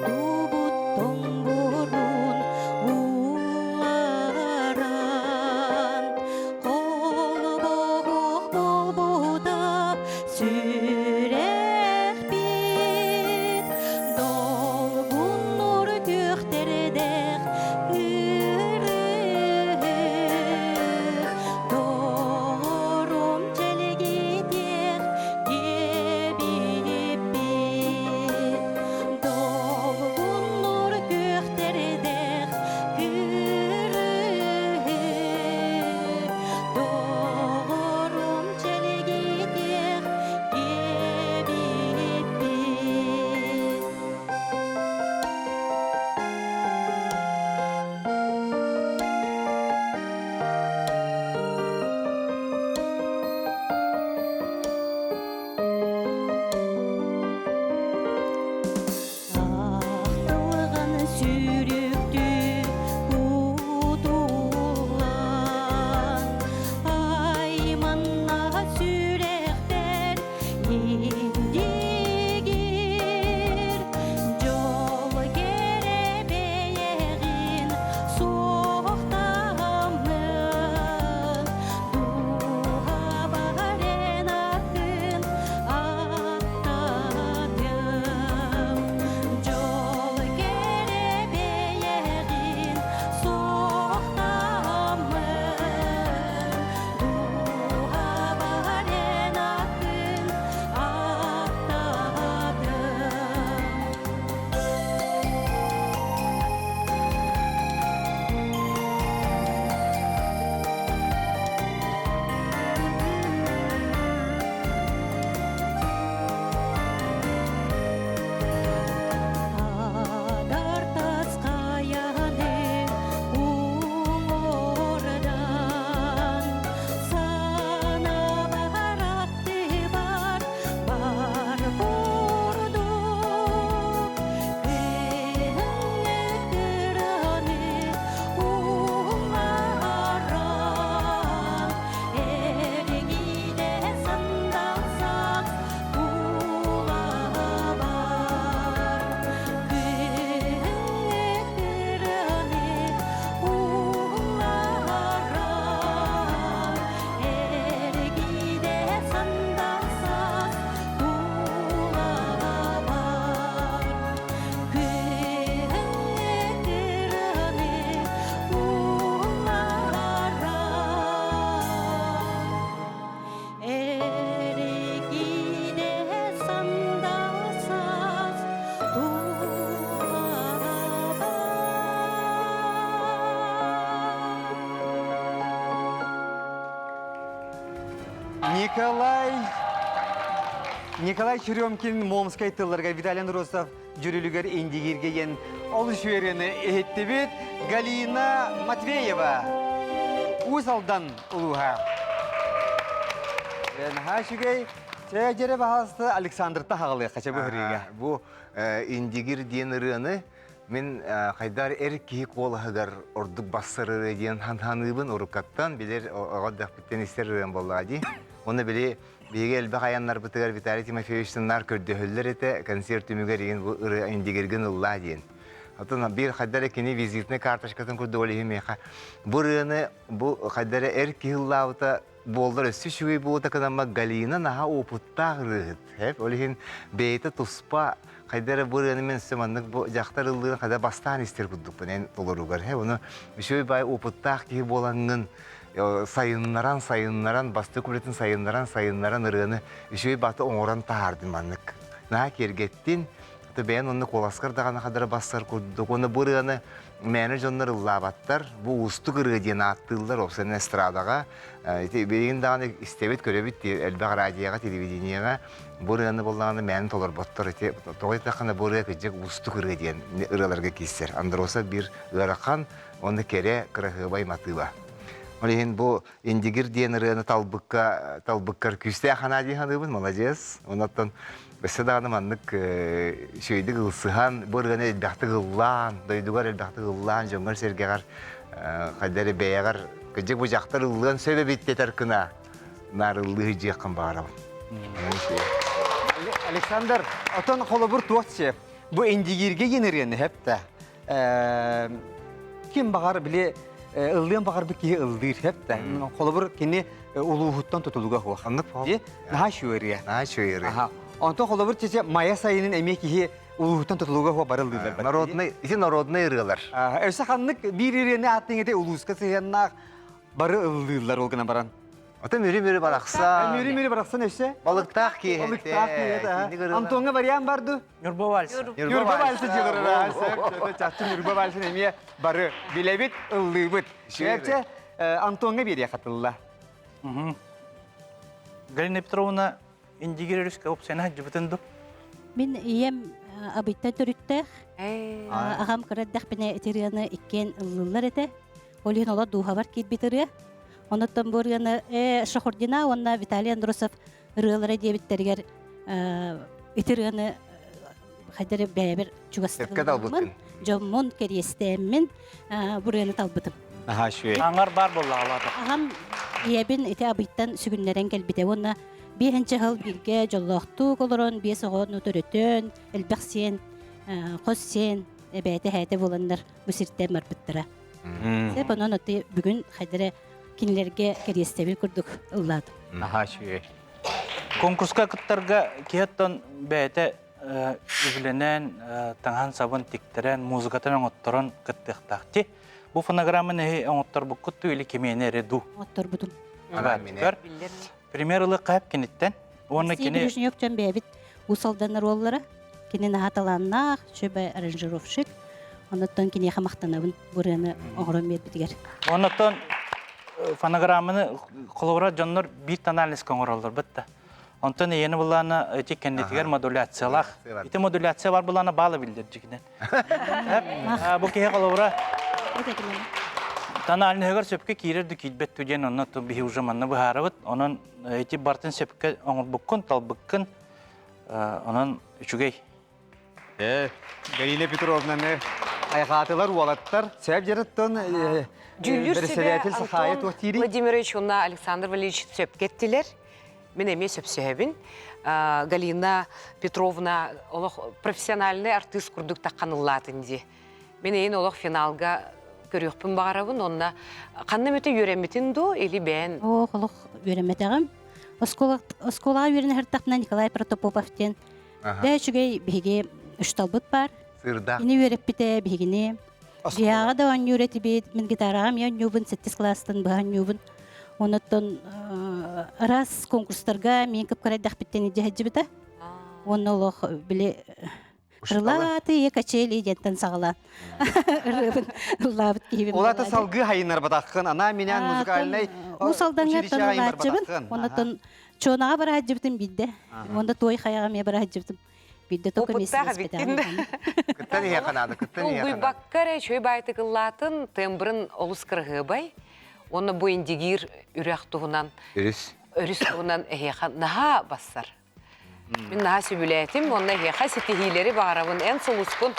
Дойдубут тоҥморун ууларан, холоруктар. Сүрэхпит долгуннур күөхтэрдээх ырыһы Доҕорум чэлгитиэх диэбиппит Долгуннур күөхтэрдээх ырыһы Доҕорум чэлгитиэх диэбиппит. Ахтылҕан сүүрүктүү кутуллан, айманна сүрэхпэр индигир, дьол кэрэ бэйэҕин суохтааммын, дууһабар эн атын аттатым. Дьол кэрэ бэйэҕин суохтааммын, дууһабар эн атын аттатым. Адар тас хайаны уҥуордан, санаабар аттыбар бар курдук, кыһыҥҥы кыраны уҥааран, эргийдэ сандал саас тулабар. Күһүҥҥү кыраны уҥааран, эргийдэ сандал саас тулабар. Күһүҥҥү кыраны уҥааран, Эргийдэ сандал саас Николай Николай Черемкин Момскай тылларга Виталий Андросов дьүрүлүгэр Индигиргэ диэн олус үөрүүнү иһиттибит Галина Матвеева Уус Алдан улууһа. Наһаа үчүгэй. Чэ, дьэрэ баһаалыста Александрта хаҕалыахха чэ быһырыыга. Бу Индигир диэн ырыаны мин хайдар эр киһи куолаһыгар ордук бассар ырыа диэн ханыыбын уруккаттан билэр оҕо эрдэхпиттэн истэр ырыам буоллаҕа дии. Уонна били Биһиги элбэх айаннарбытыгар Виталий Тимофеевичтыннаар көрдөһөллөр этэ, концерт түмүгэр игин бу ырыа Индигиргин ыллаа диэн. Оттон биир хайда эрэ кини визитнай карточкатын курдук ол иһин миэхэ бу ырыаны бу хайда эрэ эр киһи ыллаабыта буоллар өссө үчүгэй буолуота гынамма Галина наһаа опыттаах ырыаһыт. Эп ол иһин бэйэтэ туспа хайда эрэ бу ырыаны мен өссө маннык бу дьахтар ыллыырын хайда бастаан истэр курдукпун эн толоругар. Э ону үчүгэй баай опыттаах киһи буолаҥҥын сайыннаран сайыннаран бастакы үлэтин сайыннаран сайыннаран ырыаны үчүгэй баты оҥорон таһаардым маннык наһаа киэргэттин бэйэн онно куоласкар даҕаны хадара бассар курдук уонна бу ырыаны мээнэ дьоннор ыллаабаттар бу уустук ырыа диэн ааттыыллар уопсайынан эстрадаҕа ити билигин даҕаны истэбит көрөбүт элбэх радиоҕа телевидениеҕа бу ырыаны буоллаҕына мээнэ толорботтор ити тоҕо диэтэххинэ бу ырыа кырдьык уустук ырыа диэн ырыаларга киирсэр Андросов биир ыарахан уонна кэрэ кыраһыабай матыыба Ол иһин бу Индигир диэн ырыаны талбыкка талбыккар күүстээх санаа дии саныыбын, маладьыас. Онон өссө даҕаны маннык үчүгэйдик ылсыһан, бу ырыаны элбэхтик ыллаан, дойдугар элбэхтик ыллаан, дьоҥҥор-сэргэҕэр хайда эрэ бэйэҕэр кырдьык бу дьахтар ыллыан сөп эбит дэтэр гына наар ыллыы сылдьыаххын баҕарабын. Александр, отон холобур туох сиэ? Бу Индигиргэ диэн ырыаны хэп да. Ким баҕар били. ыллыан баҕарбыт киһи ыллыыр сөп да. Холобур кини улууһуттан тутулуга суох. Оннук Дии наһаа үчүгэй Наһаа үчүгэй Аха. Онтон холобур чече Майа сайынын эмиэ киһи улууһуттан тутулуга суох бары ыллыыллар. Народный, ити народный ырыалар. Өссө ханнык биир ырыаны ааттыҥ ити улууска сыһыаннаах бары ыллыыллар ол гынан баран. Ата мүрү-мүрү барахсан. Мүрү-мүрү барахсан өссө. Балыктаах киэһэтэ. Балыктаах киэһэтэ. Антоҥҥа вариант бар ду? Ньурба вальса. Ньурба вальса дьылырара. Чахчы Ньурба вальсын эмиэ бары билэбит, ыллыыбыт. Чэ, Антоҥҥа биэриэ хатылла. Галина Петровна Индигир өрүскэ опсайна сылдьыбытын ду? Мин ийэм абыйтан төрүттээх. Аҕам кыра эрдэхпинэ ити ырыаны иккиэн ыллыыллар этэ. Ол иһин олор дууһабар киирбит ырыа. Онуттан бу ырыаны Шахурдина уонна Виталий Андросов ырыалара диэбиттэригэр ити ырыаны хайдары бэйэбэр чугастыгын дьоммун кэриэстээммин бу ырыаны талбытым. Аха үчүгэй. Аңар бар буоллаҕа Аҕам ийэбин ити абыйтан сүгүннэрэн кэлбитэ уонна биэһинчэ сыл бииргэ дьоллоохтук олорон биэс оҕону төрөтөн элбэх сиэн хос сиэн эбээтэ эһээтэ буоланнар бу сиртэн барбыттара. Сөп онон оты бүгүн хайдара кинилэргэ кэриэстэбил курдук ыллаатым. Наһаа үчүгэй. Конкурска кыттарга киһи оттон бэйэтэ үбүлэнэн, таҥаһын-сабын тиктэрэн, музыкатын оҥотторон кыттыахтаах. Ти бу фонограмманы эһи оҥотторбуккут дуу или кимиэнэ эрэ дуу? Оҥотторбутум. Көр. Пример ылы қап киниттен. Уонна Алексей кини Брежнев дьон бэйэбит Уус Алданнар уоллара. Кини наһаа талааннаах, үчүгэй аранжировщик. Онуттан киниэхэ махтанабын бу ырыаны оҥорон биэрбитигэр. Оннуттан фонограмманы холобура дьоннор биир тональностька оҥороллор бытта. Онтон ийэни булаана эти кэннитигэр модуляциялаах. Ити модуляция бар булаана баала биллэр дьигинэн. Бу киһи холобура тональныһыгар сөпкө киирэр да киирбэт диэн онно биһи уже манна быһаарабыт. Онон ити бартын сөпкө оҥорбуккун, талбыккын онон үчүгэй. Э, Галина Петровнаны айхаатылар уолаттар сөп жарыттан Дьүүллүүр сүбэ председатель Сахая Антон туох Владимирович уонна Александр Валерьевич сөпкө эттилэр. Мин эмиэ сөпсөһөбүн. Галина Петровна олох профессиональный артыыс курдук тахханыллаатын дии. Мин эйин олох финалга көрүөхпүн баҕарабын онно ханна эмэтэ үөрэммитин дуу или бэйэн Оо, олох үөрэммэтэҕим. Оскуола оскуолаҕа үөрэнэ сырыттахпына Николай Протопопов диэн Дэ үчүгэй биһиги үшталбыт бар. Сырдаах. Кини үөрэппитэ биһигини. Дьиэҕэ да оонньуур этибит. Мин гитараҕа эмиэ оонньуубун, сэттис кылаастан быһа оонньуубун. Онуттан араас конкурстарга мин кып-кырайдахпыттан илдьэ сылдьыбыта. Уонна олох били Крылатые качели диэнтэн саҕалаан ырыабын ыллаабыт киһибин Улата салгыы хайыннарбатаххын, анаа минээн музыкальнай Уус Алдаҥҥа училищеҕа ылааччыбын. айыннарбатаххын. Оннотон Чуонаҕа бара сылдьыбытым биирдэ. Уонна туой хайаҕа эмиэ бара сылдьыбытым. Биирдэ только Опыттаах эбиккин да. Кыттан иһиэхэ наада, кыттан иһиэхэ наада. Улгуйбакка эрэ үчүгэй баайтык ыллаатын, тембрын олус кыраһыабай. Уонна бу Индигиир үрэх туһунан Өрүс. өрүс туһунан эһиэхэ наһаа бассар. Мин наһаа сөбүлээтим уонна эһиэхэ ситиһиилэри баҕарабын. Эн сулускун.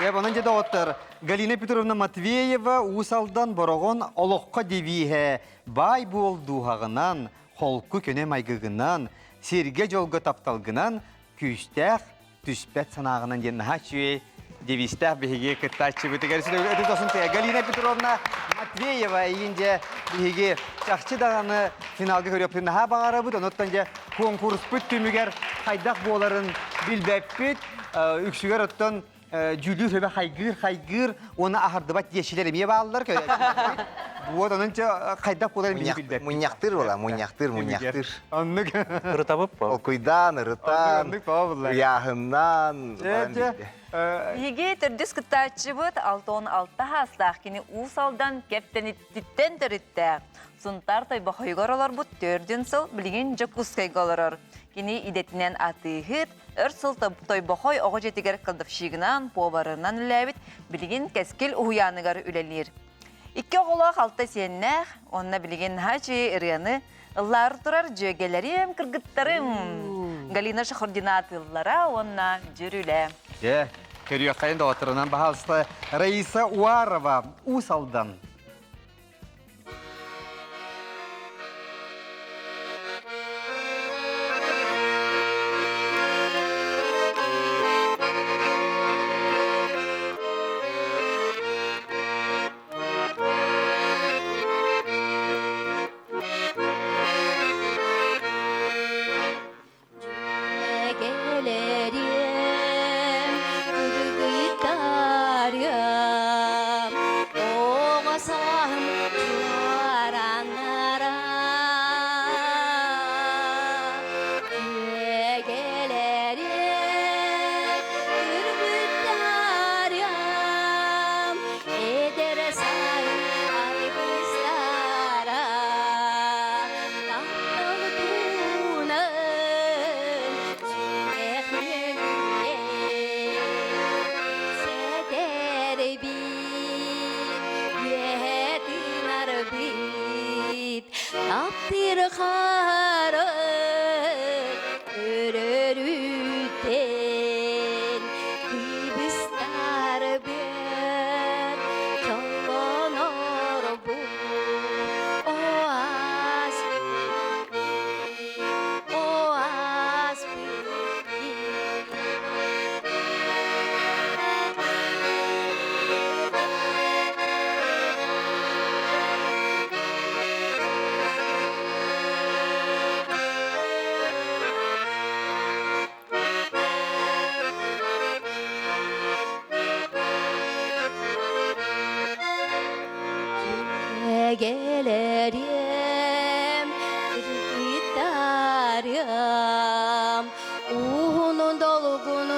Э, онон дьэ доҕоттор, Галина Петровна Матвеева Уус Алдан Бороҕон олоххо девиһэ баай буол дууһаҕынан, холку көнө майгыгынан, сиргэ дьолго тапталгынан, күүстээх түспэт санааҕынан диэн наһаа үчүгэй девизтээх биһиги кыттааччыбытыгар Галина Петровна Матвеева эйигин дьэ биһиги чахчы даҕаны финалга көрүөхпүтүн наһаа баҕарабыт онуттан дьэ куонкуруспут түмүгэр хайдах буоларын билбэппит үксүгэр оттон дьүүллүүр сүбэ хайгыыр хайгыыр уонна аһардыбат диэччилэр эмиэ бааллар вот онон хайдах буоларын биһиги билбэппит мунньахтыыр буола мунньахтыыр мунньахтыыр оннук ырытабыт Толкуйдаан, ырытаан, ыйааһыннаан. Биһиги төрдүс кыттааччыбыт 66 хаастаах кини Уус Алдан Кэптэниттиттэн төрүттээх. Сунтаар Тойбохойугар олорбут төрдүн сыл билигин Дьокуускайга олорор. Кини идэтинэн атыыһыт, өр сыл Тойбохой оҕо дьиэтигэр кладовщигынан, поварынан үлэлээбит, билигин Кэскил уһуйааныгар үлэлиир. Икки оҕолоох алта сиэннээх, уонна билигин наһаа ырыаны Ыллаары турар дьүөгэлэрим, кыргыттарым Галина Шахурдина атыыллара уонна дьүрүлэ. Дьэ, көрүөххэйин доҕотторунан баһаалыста Раиса Уарова, Уус Алдан.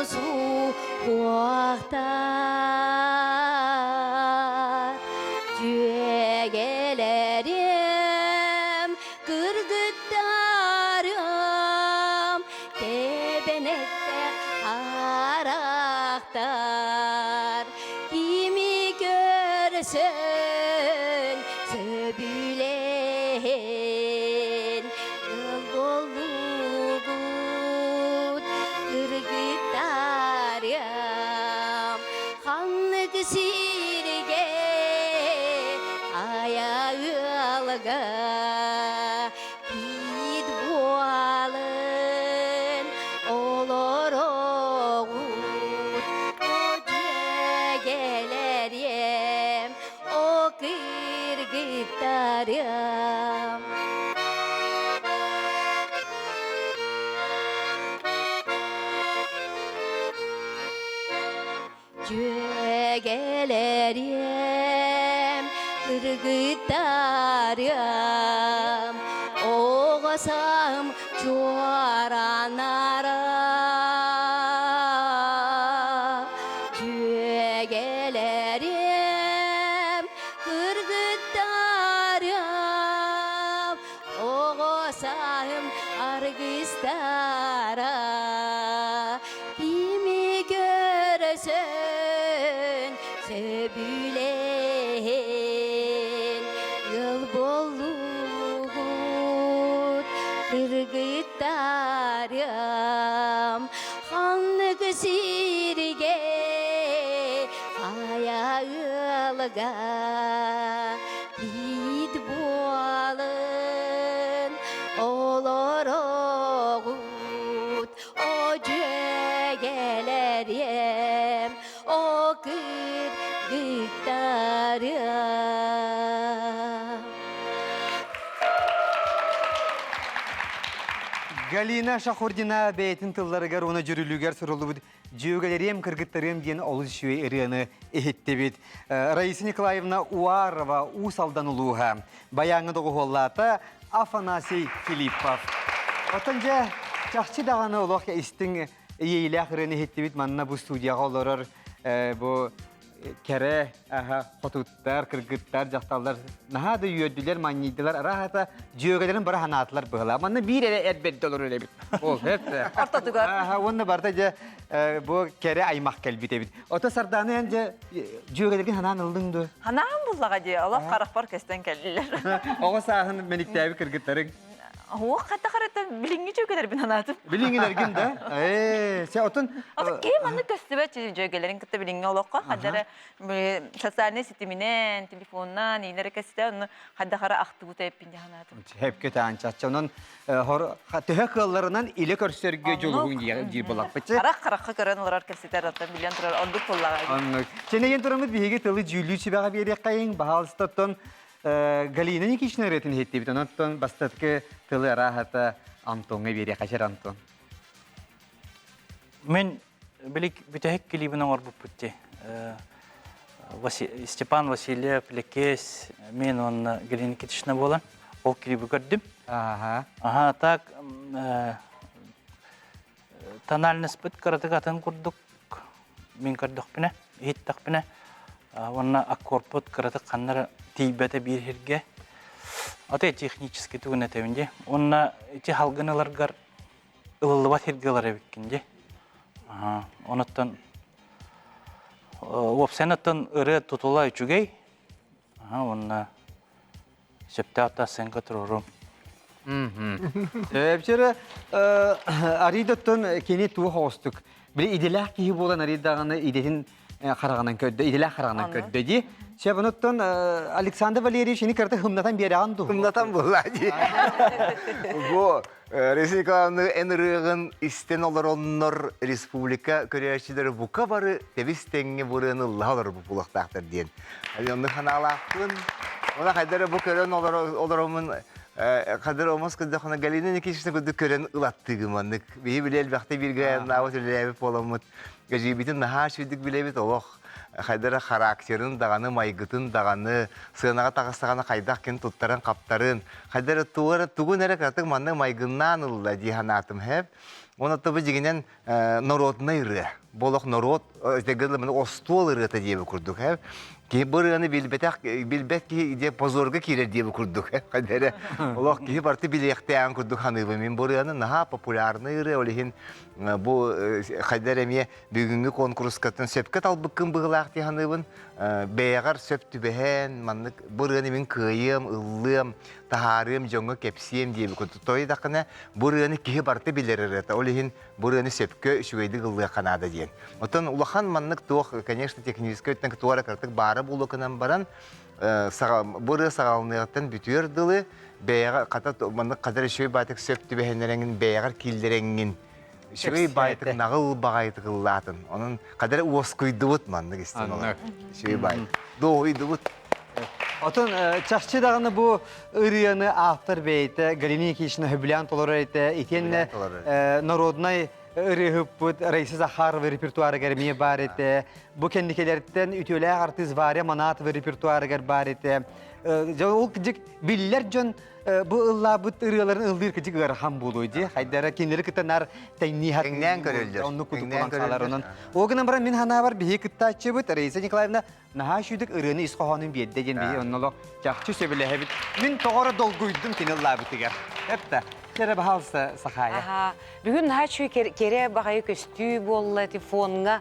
суохтар. Дьүөгэлэрим, кыргыттарым, тэбэнэттээх харахтар, кими көрсөн сөбүлэһэн ыал буоллугут, кыргыттарым, ханнык сиргэ айа ыалга Киит буолан олороҕут, о дьүөгэлэрим, о кыргыттарым. Дьүөгэлэрим, кыргыттарым, оҕо сааһым чуораанара. Дьүөгэлэрим, кыргыттарым, оҕо сааһым аргыстара. Кими көрөсөн сөбүлэһэн ыал буоллугут кыргыттарым ханнык сиргэ хайа ыалга биит буолан олороҕут О дьүөгэлэрим, о кыргыттарым. Галина Шахурдина бэйэтин тылларыгар уонна дьүрүлүгэр суруллубут «Дьүөгэлэриэм, кыргыттарыам» диэн олус үчүгэй ырыаны иһиттибит. Раиса Николаевна Уарова Уус Алдан улууһа. Баяҥҥа доҕуһуоллаата Афанасий Филиппов. Оттон дьэ, чахчы даҕаны олох истиҥ иэйиилээх ырыаны иһиттибит. Манна бу студияҕа олорор бу кэрэ хотуттар, кыргыттар, дьахталлар наһаа да үөрдүлэр, манньыйдылар, араһата дьүөгэлэрин бары ханаатылар быһылаа. Манна биир эрэ эр бэрдэ олорор эбит. Ол, Ортотугар. Уонна барыта дьэ бу кэрэ аймах кэлбит эбит. Ото Сардаана эн дьэ дьүөгэлэргин ханаан ыллыҥ дуо? Ханаан буллаҕа дии, олох харахпар көстөн кэллилэр. Оҕо сааһын мэниктээбит кыргыттарыҥ. Уох хата харата билиҥҥи дьүөгэлэрбин ханаатым. Билиҥҥилэргин да? Ээ, сэ отон Ото киһи маннык көстүбэт дьүөгэлэрин кытта билиҥҥи олоххо хадара социальнай ситиминэн, телефонунан иилэрэ көстө, онну хайдах ара ахтыбыта эппин дьэ ханаатым. Хэпке таанчачча онон төһө кыалларынан илэ көрсөргө дьулуһуҥ диир буоллахпыт. Харах харахха көрөн олорор кэпсэтэр оттон билэн турар ордук буоллаҕа. Оннук. Чэнэйэн тураммыт биһиги тылы дьүүллүү сүбэҕэ биэриэххэйиҥ. Баһаалыста оттон Галина Никитична ырыатын иһиттибит. Онон бастакы тылы арааһата Антоҥҥа биэриэххэ сир Антон. Мен били бүтэһик клибин оҥорбуппут дии. Степан Васильев, Лекес, мен уонна Галина Никитична буолан ол клиби көрдүм. Ага. Ага, так тональностьпыт кыратык атын курдук мин көрдөхпүнэ, иһиттэхпинэ уонна аккорпут кыратык ханнара тиийбэтэ биир сиргэ. Аты технически тугун этэбин дии. Уонна ити халгын ыларгар ылыллыбат сиргэ ылар эбиккин дии. Онуттан уопсайынан оттон ырыа тутула үчүгэй. Уонна сөптөөх да сценка туруорум. Эпчere Аридоттон кини туох оҕустук. Били иделээх киһи буолан Аридаҕаны идэтин хараҕынан көрдө, иделээх хараҕынан көрдө дии. Сөп онуттан Александр Валерьевич ини кырата хымнатан биэрэҕин дуу? Хымнатан буолла дии. Бу Раиса Николаевна эн ырыаҕын истэн олороннор республика көрөөччүлэрэ бука бары тэбис тэҥҥэ бу ырыаны ыллаһа олорбут буолуохтаахтар диэн. Оннук санаалаахпын. Она хайдары бу көрөн олоромун. Кадыр омос көрдөхүнэ Галина Никитична курдук көрөн ылаттыгым маннык. Биһи билэ элбэхтэ бииргэ наабыт үлэлээбит буоламмыт. Эдьиийбитин наһаа үчүгүйдүк билэбит олох. Хайдара характерын даҕаны, майгытын даҕаны, сыанаҕа таҕыстаҕына хайдах кин туттарын-хаптарын, хайдара тугу тугун эрэ кыратык маннык майгыннаан ылла дии санаатым хэп. Уонна тобу дьигинэн народнай ырыа. Бу олох норуот остуол ырыата диэби курдук. Киһи бу ырыаны билбэтэх, билбэт киһи диэ позорга киирэр диэби курдук. Хайдара олох киһи барыта билиэхтээн курдук саныыбын. Мин бу ырыаны наһаа популярный ырыа, ол иһин бу хайдар эмиэ бүгүҥҥү конкурскаттан сөпкө талбыккын быһыылаах дии саныыбын. Бэйэҕэр сөп түбэһэн, маннык бу ырыаны мин кыайыам, ыллыам, таһаарыам, дьоҥҥо кэпсиэм диэбит курдук. Тойдахына бу ырыаны киһи барыта билэр ырыата. Ол иһин бу ырыаны сөпкө үчүгэйдик ыллыахха наада диэн. Оттон улахан маннык туох, конечно, техническэй өттүнэн туора кыратык баара буолуо гынан баран, бу ырыа саҕаланыаҕыттан бүтүөр дылы бэйэҕэ хата маннык хадar үчүгэй баайтык сөп түбэһиннэрэҥин бэйэҕэр киллэрэҥҥин үчүгэй баайтык наҕыл баҕайытык ыллаатын. Онон хадar уоскуйдубут маннык истэн олор. Үчүгэй баай. Дуоһуйдубут. Отон чахчы даҕаны бу ырыаны автор бэйэтэ Галина Никитична сөбүлээн толорор этэ. Итиэннэ народнай ырыаһыппыт Раиса Захарова репертуарыгар эмиэ баар этэ. Бу кэнникэлэртэн үтүөлээх артыыс Варя Манатова репертуарыгар баар этэ. Ол кыдьык биллэр дьон бу ыллаабыт ырыаларын ыллыыр кыдьык ыарахан буолуо дии. Хайдара кинилэри кытта нар тэҥнии Тэҥнээн көрөллөр. Оннук кудук булан хаалар онон. Ол гынан баран мин санаабар биһи кыттааччыбыт Раиса Николаевна наһаа үчүгдүк ырыаны ис хоһоонун биэрдэ диэн биһи онно олох чахчы сөбүлэһэбит. Мин тоҕо эрэ долгуйдум кини ыллаабытыгар. Эптэ, кэрэ баһаалыста Сахаайа. Аха. Бүгүн наһаа үчүгэй кэрэ баҕайы көстүү буолла ити фонҥа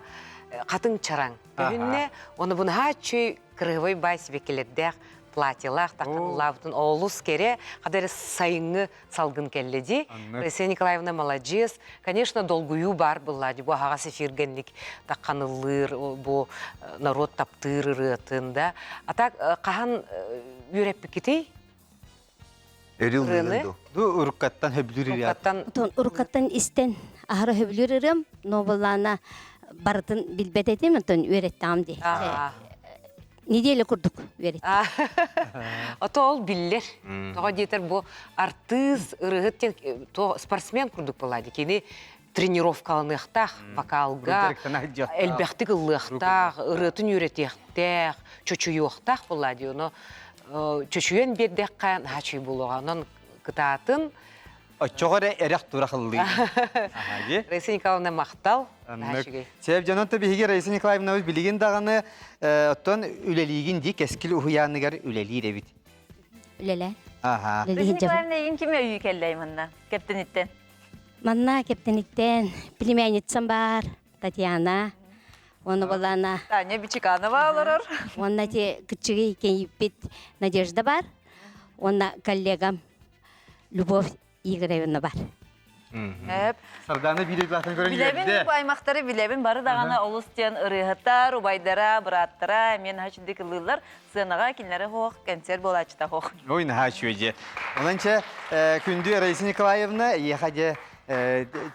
хатыҥ чараҥ. Көһүннэ, оны бу наһаа үчүгэй кырыһыбай баай сибэккилэрдээх платьелаах тахханылаабытын олус кэрэ, хата эрэ сайыҥҥы салгын кэллэ дии. Раиса Николаевна маладьыас. Конечно, долгуйуу баар былла дии. Бу аһаҕас эфиргэнник тахханыллыыр, бу народ таптыыр ырыатын да. А так хаһан үөрэппиккитий? Ырыаны? Ду уруккаттан хөбүлүүр ырыа. Уруккаттан истэн аһара хөбүлүүр ырыам, но былаана барытын билбэт этим, онтон үөрэттаҕым дии. Неделя курдук үөрэттим. Ото ол биллэр. Тоҕо диэтэр бу артыыс, ырыһыт диэн спортсмен курдук буолла дии. Кини тренировкаланыахтаах вокалга, элбэхтик ыллыахтаах, ырыатын үөрэтиэхтээх, чочуйуохтаах буолла дии. Ону чочуйан биэрдэххэ наһаа үчүгэй буолуоҕа. Онон кытаатын Оччоҕо эрэ эрэх турах ыллыыр. Раиса Николаевна махтал. Сеп дьонон то биһиги Раиса Николаевнабыт билигин даҕаны оттон үлэлиигин дии кэскил уһуйааныгар үлэлиир эбит. Үлэлээ. Аха. Раиса Николаевна эйигин ким өйүү кэллэй манна кэптениттен? Манна кэптениттен племянницам бар Татьяна. Уонна балана Таня Бичиканова олорор. Уонна те кыччыгый кийиппит Надежда бар. Уонна коллегам Любовь Игоревна бар. Эп. Сардаана биир дойдулаахтан көрөн Билэбин үөрдэ. бу аймахтары билэбин бары даҕаны олус диэн ырыаһыттар, убайдара, бырааттара эмиэ наһаа үчүгдүк ыллыыллар. Сыанаҕа кинилэри хоох, концерт буолааччыта хоох. Ой, наһаа үчүгэй дьэ. Онон чэ, күндү Раиса Николаевна, эйиэхэ дьэ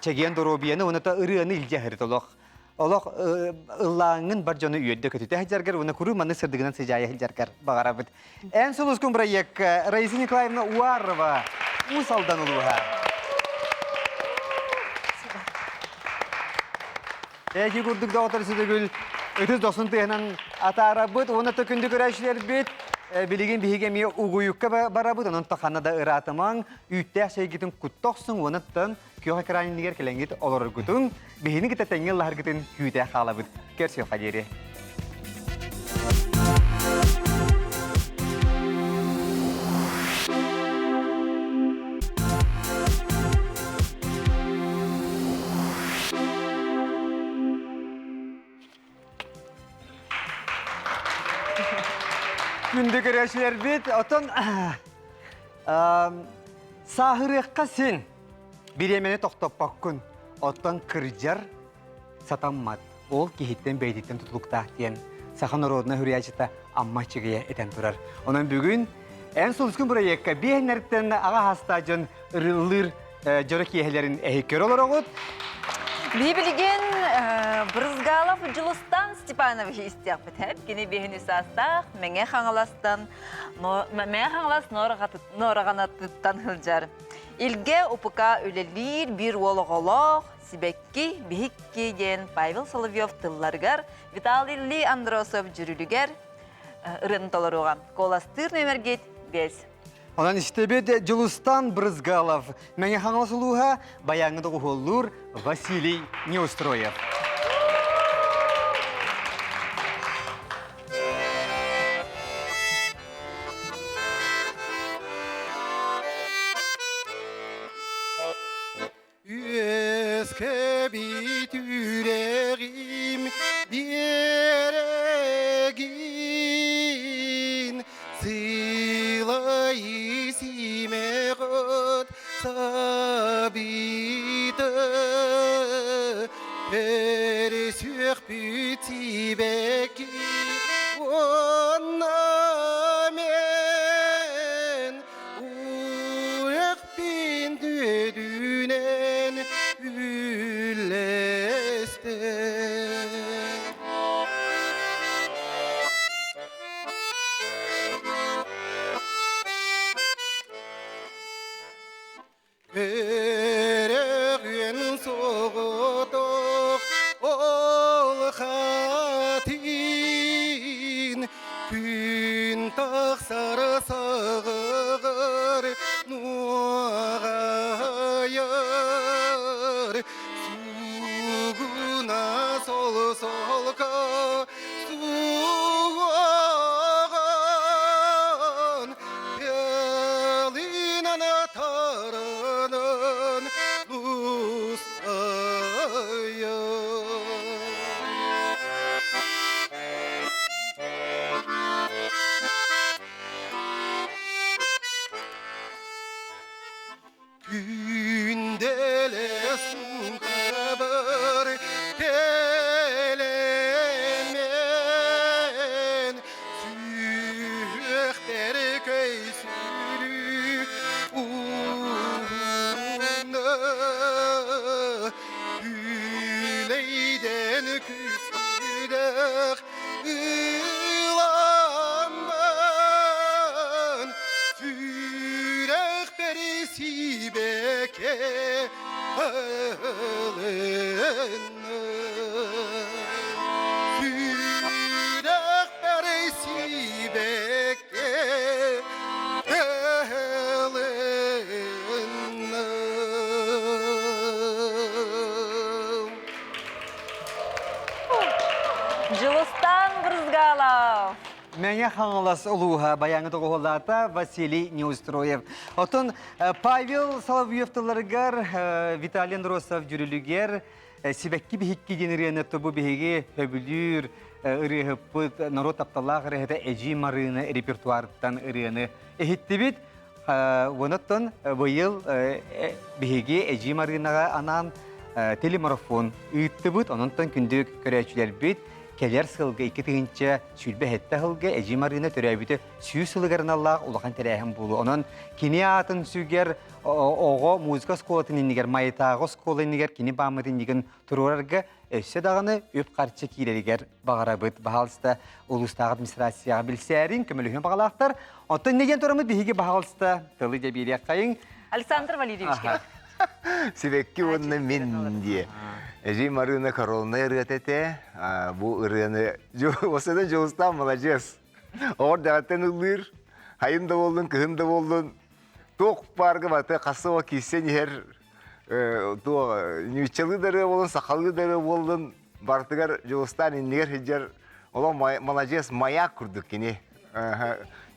чэгиэн доруобуйаны уонна та ырыаны илдьэ сырыт олох. Олох ыллааҥҥын бар дьону үөрдэ көтүтэ сылдьаргар уонна куруу маннык сырдыгынан сыдьаайа сылдьаргар баҕарабыт. Эн сулускун бырайыакка Раиса Николаевна Уарова, Уус Алдан улууһа. Эки курдук доҕотор сүтүгүл ытыс дохсун тыаһынан атаарабыт уонна төкүндү көрөөччүлэрбит билигин биһиги эмиэ угуйукка барабыт онон тахана да ыраатымаҥ үүттээх чэйгитин кутта охсуҥ уонаттан күөх экран иннигэр кэлэҥҥит олороргутун, биһини кытта тэҥҥэ ыллаһаргытын күүтэ хаалабыт. Көрсүөххэ диэри. Күндү көрөөччүлэрбит, оттон сааһырыахха син бириэмэни тохтоппоккун. Оттон кырдьар сатаммат. Ол киһиттэн бэйэтиттэн тутулуктаах диэн саха норуодунай суруйааччыта Амма Чыгыйа этэн турар. Онон бүгүн Эн сулускун бырайыакка биэһиннэртэн аҕа хастаа дьон ырыллыыр дьоро киэһэлэрин эһи көрө олороҕут. Билигин Брызгалов Дьулустан Степанович истиэхпит. Кини биһини саастаах Мэҥэ Хаҥаластан Мэҥэ Хаҥалас Нуораҕанатыттан сылдьар. Илгэ УПК үлэлиир биир уол оҕолоох Сибэкки биһикки диэн Павел Соловьев тылларыгар Виталий Ли Андросов дьүрүлүгэр ырыаны толоруоҕа. Куоластыыр нүөмэргит 5. Онон истэбит Дьулустан Брызгалов, Мэҥэ Хаҥалас улууһа, баяҥҥа доҕуһуоллуур Василий Неустроев. Үөскэбит үрэҕим биэрэгин сылай симэҕит сабиты Пересүөхпүт сибэкки уонна мен Үрэхпин түөдүнэн үллэстэн. Өрөгүн соҕотох ол хатин Күн тахсар саҕыгыр нуоҕайар, Суугуна сол-солко суоҕан, Пелинан тарынан устайар. Күнделес кабыр келемен Сүөхтер көйсүрү уһунна Күлейден күсүдэх Ыламмын сүрэхпэр сибэкэ ылынным. Сүрэхпэр сибэкэ ылынным. Дьулустан Брызгалов. Мэҥэ Хаҥалас улууһа баяҥы тоҕуһулаата Василий Неустроев. Отон Павел Соловьев тылларыгар Виталий Андросов дьүрүлүгэр Сибэкки биһикки диэн ырыаны тобу биһиги сөбүлүүр ырыаһыппыт норуот тапталлаах ырыаһыта Эдьиий Марыына репертуарыттан ырыаны иһиттибит. Онон быйыл биһиги Эдьиий Марыынаҕа анаан телемарафон ыыттыбыт. Онон күндү көрөөччүлэрбит кэлэр сылга 2027 сылга Эдьиий Марыына төрөөбүтэ 100 сылыгар аналлаах улахан тэрээһин буолуо. Онон кини аатын сүгэр оҕо музыка оскуолатын иннигэр, Майытааҕы оскуола иннигэр кини пааматынньыгын туруорарга өссө даҕаны үп-харчы киирэригэр баҕарабыт. Баһаалыста улуустааҕы администрацияҕа билсээриҥ, көмөлөһүөн баҕалаахтар. Оттон не диэн тураммыт биһиги баһаалыста тылы дьэ биэриэххэйиҥ. Александр Валерьевичка. Сибэкки уонна мин диэ. Эжи Марына коронная ырыата этэ. Бу ырыаны осада Дьулустаан маладьыас. Оҕор дэҕэттэн ыллыыр. Хайын да буоллун, кыһын да буоллун. Туох баарга баты хасыба киирсэн иһэр туох ньууччалыы да ырыа буоллун, сахалыы да ырыа буоллун, барытыгар Дьулустаан иннигэр сылдьар олох маладьыас маяк курдук кини.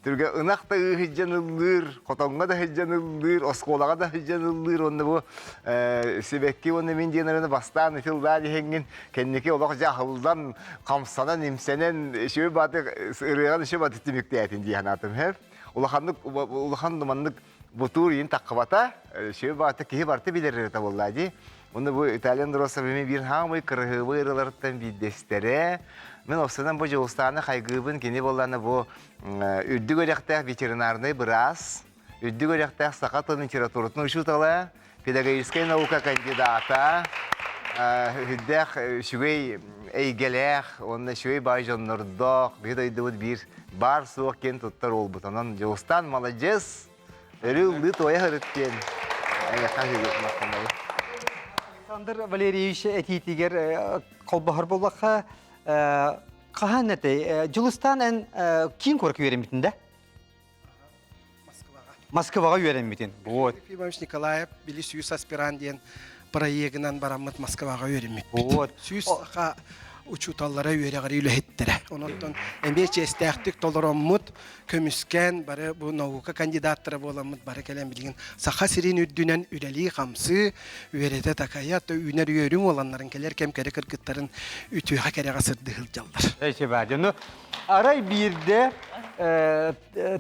Түргэ ынах да ыы сылдьан ыллыыр, хотоҥҥо да сылдьан ыллыыр, оскуолаҕа да сылдьан ыллыыр уонна бу сибэкки уонна мин диэн ырыаны бастаан ытыллаан иһэҥҥин кэнники олох дьэ аһыллан, хамсанан, имсэнэн үчүгэй бааты ырыаҕын үчүгэй бааты түмүктээтин дии санаатым. Улаханнык улахан маннык бутуур иин таххыбата, сүө баата киһи барыта билэр ырыата буолла дии. Уонна бу Италиан Росовыми биир хаамый кырыһыыбы ырыаларыттан биирдэстэрэ. Мин овсанан бу Дьулустааны хайгыыбын кини буоллаана бу үрдүк үөрэхтээх ветеринарнай быраас, үрдүк үөрэхтээх саха тылын литературатын учуутала, педагогическай наука кандидата. Үрдээх үчүгэй эйгэлээх уонна үчүгэй баай дьоннордоох биһи дойдубут биир баар суох киэн туттар уолбут. Онон Дьулустаан маладьыас, өрүү ыллыы туойа сырыт диэн эйиэхэ махтанабын. Александр Валерьевич этиитигэр холбоһор буоллахха, хаһан этэй? Дьулустаан эн киин куоракка үөрэммитин да? Москваҕа. Москваҕа үөрэммитин. Вот. Ефимович Николаев били сүүс аспирант диэн проегынан бараммыт Москваҕа үөрэммиппит. Вот. Сүүс саха учууталлара үөрэҕири үлэһиттэрэ. Онон эмиэ чиэстээхтик толороммут, көмүскээн бары бу наука кандидаттара буоламмыт бары кэлэн билигин Саха сирин үрдүнэн үлэлии-хамсыы, үөрэтэ-такайа, үүнэр үөрүҥ уоланнарын кэлэр кэм кэрэ кыргыттарын үтүөҕэ кэрэҕэ сырдыы сылдьаллар. Эчи Дьону арай биирдэ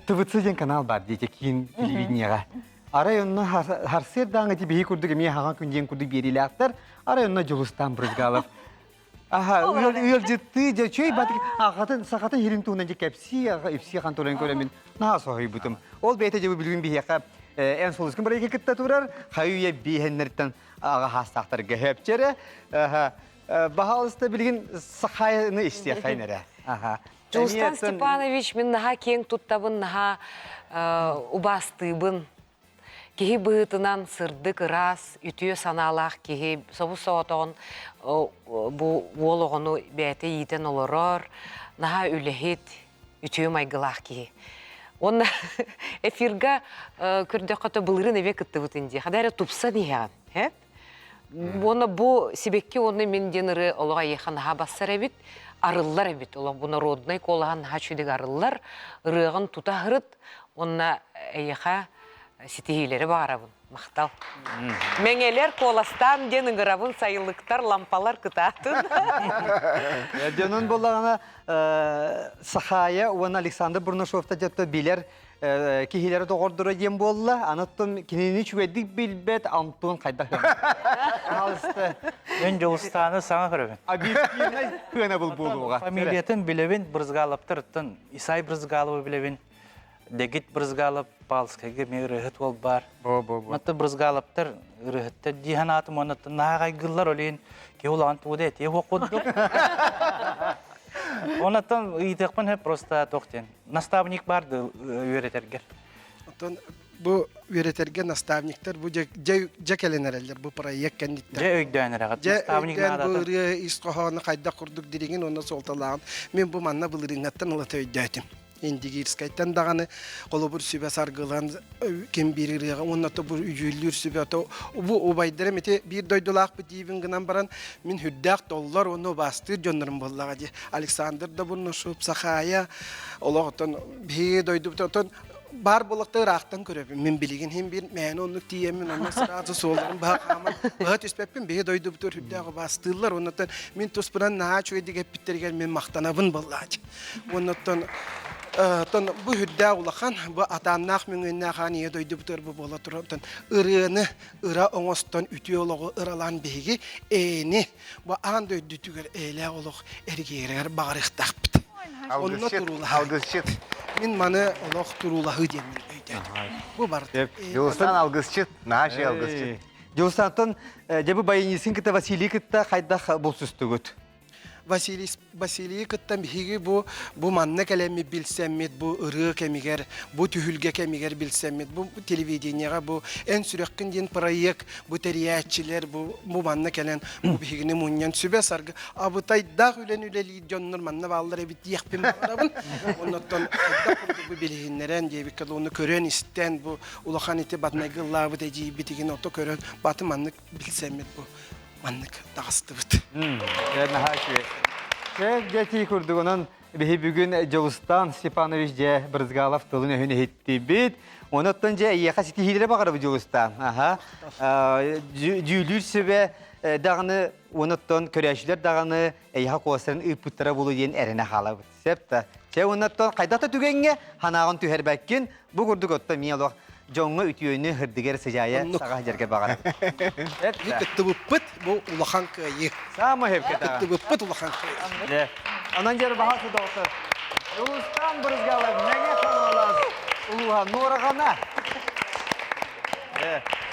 ТВЦ диэн канал бар диэти киин телевидениеҕэ. Арай онно харсыардааҥы ити биһи курдук эмиэ хаҥа күн диэн курдук биэриилээхтэр. Арай онно Дьулустаан Брызгалов. Аха, ыалдьыттыы дьэ чүй батык ахатын сахатын хирин туһунан дьэ кэпсии ипсии хан туран көрөмүн наһаа соһуйбутум. Ол бэйэтэ дьэ билигин биһиэхэ эн сулускун бырайга кытта турар хайы үйэ биэһэннэриттэн аҕа хаастаахтарга хөпчөрө. Баһаалыста билигин сахайны истиэххайын эрэ. Аха. Дьулустан Степанович, мин наһаа киэҥ туттабын, наһаа убаастыыбын. Киһи быһыытынан сырдык, ыраас, үтүө санаалаах киһи собус-соҕотоҕун бу уол оҕону бэйэтэ иитэн олорор, наһаа үлэһит, үтүө майгылаах киһи. Уонна эфирга көрдөххө то былырыын эбэ кыттыбытын дии. Хада эрэ тупсан иһэҕин, һэ? Уонна бу сибэкки уонна мин диэн ырыа олох эйиэхэ наһаа бассар эбит, арыллар эбит. Олох бу народнай куолаһын наһаа үчүгэй арыллар, ырыаҕын тута аһырыт уонна эйиэхэ ситиһиилэри баҕарабын. Махтал. Мэҥэлэр куоластаан диэн ыҥырабын сайылыктар, лампалар кытаатын. Дьонун буоллаҕына Сахая уонна Александр Бурнашовта дьотто билэр киһилэрэ доҕордоро диэн буолла. Аны кинини үчүгэйдик билбэт Антон хайдах Пожалуйста. Мен Дьулустааны саҥа көрөбүн. Объективнай сыанабыл буолуоҕа. Фамилиятын билэбин, Брызгаловтарыттан Исай Брызгаловы билэбин. Дегит Брызгалов Палскайга эмиэ ырыаһыт уол баар. Бо-бо-бо. Матта Брызгаловтар ырыаһыттар дии санаатым уонна нааҕайгыллар олейин киһи улахан тугу да этиэ суох курдук. Оннуттан ыйытыахпын сөп просто туох диэн. Наставник бар да үөрэтэргэр. Оттон бу үөрэтэргэ наставниктар бу дьэ, дьэ кэлэн эрэллэр бу проект кэнниттэн. Дьэ өйдөөн эрэҕит. Дьэ өйдөөн бу ырыа ис хоһооно хайдах курдук дириҥин уонна суолталааҕын мин бу манна былырыыҥҥаттан ылата өйдөөтүм. Индигирскайтан даҕаны холобур сүбэ саргылан ким биир ырыаҕа уонна то бу үдьүүллүүр сүбэ то бу убайдарым ити биир дойдулаахпыт диибин гынан баран мин үрдээх толлор уонна убаастыыр дьоннорум буоллаҕа дии Александр Добрнашов Сахая олох оттон биһиги дойдубут оттон баар буоллахта ыраахтан көрөбүн мин билигин иһин биир мээнэ оннук тиийэммин онно сразу суолларын быһа хааман быһа түспэппин биһи дойдубутугар үрдээх убаастыыллар оннуттан мин туспунан наһаа үчүгэйдик эппиттэригэр мин махтанабын буоллаачы Оннуттан тон бу үрдээх улахан, бу атааннаах мөҥүөннээх аан ийэ дойдубутугар бу буола турар. Ырыаны ыра оҥостон үтүө олоҕу ыралаан биһиги ээни бу аан дойдутугар ээлээх олох эргиэригэр баҕарыахтаахпыт. Онно туруулаһыы. Алгысчыт. Мин маны олох туруулаһыы диэммин өйдөөтүм. Бу барыта. Дьулустан алгысчыт, наһаа ши алгысчыт. Дьулустантан дьэ бу баянистын кытта Василий кытта хайдах булсустугут? Василий Василийы кытта биһиги бу бу манна кэлэммит билсэммит, бу ырыа кэмигэр, бу түһүлгэ кэмигэр билсэммит, бу телевидениеҕа бу Эн сүрэххин диэн проект, бу тэрийээччилэр бу бу манна кэлэн бу биһигини мунньан сүбэ-саргы абытайдаах үлэни үлэлиир дьоннор манна бааллар эбит диэхпин баҕарабын. Оннуттан хайдах курдук бу билиһиннэрэн диэбиккэ дылы көрөн-истэн бу улахан ити батнайгы ыллаабыт эдьиийбитигин ото көрөн баты маннык билсэммит бу маннык таҕыстыбыт. Наһаа үчүгэй. Чэ, дьэ курдук онон биһи бүгүн Дьулустан Степанович дьэ Брызгалов тылын-өһүн иһиттибит. Онуттан дьэ эйиэхэ ситиһиилэри баҕарабыт Дьулустан. Аха. Дьүүлүүр сүбэ даҕаны онуттан көрөөччүлэр даҕаны эйиэхэ куоластарын ыыппыттара буолуо диэн эрэнэ хаалабыт. Сөп да. Чэ, оннуттан хайдах да түгэҥҥэ ханаҕын түһэрбэккин, бу курдук отто эмиэ олох дьоҥҥо үтүөнү һырдыгар сыдьаайа саҕа сылдьарга баҕарабыт. Кыттыбыппыт бу улахан кыайыы. Саамай сөпкө Кыттыбыппыт улахан кыайыы. Онон дьэр баһа судоҕтор. Улуустан Брызгалов Мэҥэ Хаҥалас улууһа Нуораҕана.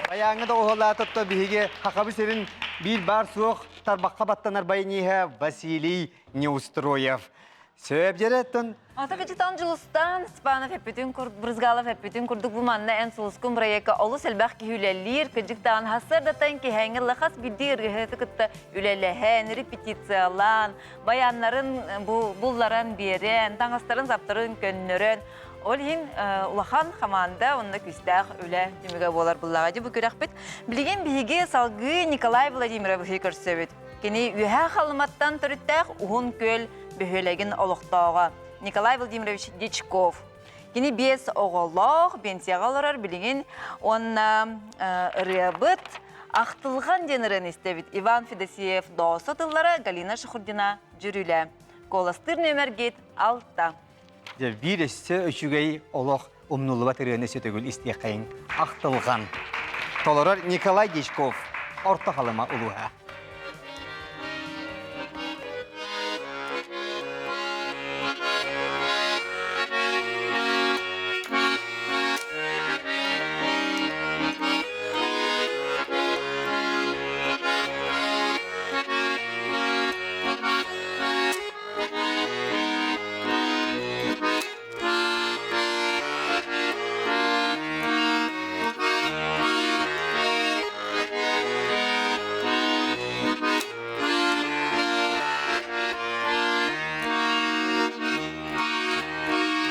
Байааҥҥа доҕуһуоллаатытта биһиги Хахабы сирин биир баар суох тарбахха баттанар баяниһа Василий Неустроев. Сөп дьэрэттэн Ата кычытан Дьулустаан Степанов эппитин Брызгалов эппитин курдук бу манна эн сулускун проекка олус элбэх киһи үлэлиир, кыдьыктаан хассардатан киһээҥи лахас бидди ырыаһыты кытта үлэлэһэн, репетициялаан, баяннарын бу булларан биэрэн, таҥастарын саптарын көннөрөн, ол иһин улахан хамаанда онно күүстээх үлэ түмүгэ буолар буллаҕа дии бу күрэхпит. Билигин биһиги салгыы Николай Владимировиһы көрсөбүт. Кини Үөһээ Халыматтан төрүттээх Уһун Күөл бөһүөлэгин олохтооҕо Николай Владимирович Дичков. Кини биэс оҕолоох, пенсияҕа олорор билигин уонна ырыабыт Ахтылҕан диэн ырыаны истэбит. Иван Федосеев Доосо тыллара, Галина Шахурдина дьүрүлэ. Куоластыыр нүөмэргит алта. Дьэ, биир өссө үчүгэй олох умнуллубат ырыаны сөтөгүл истиэххэйиҥ Ахтылҕан. Толорор Николай Дичков, Орто Халыма улууһа.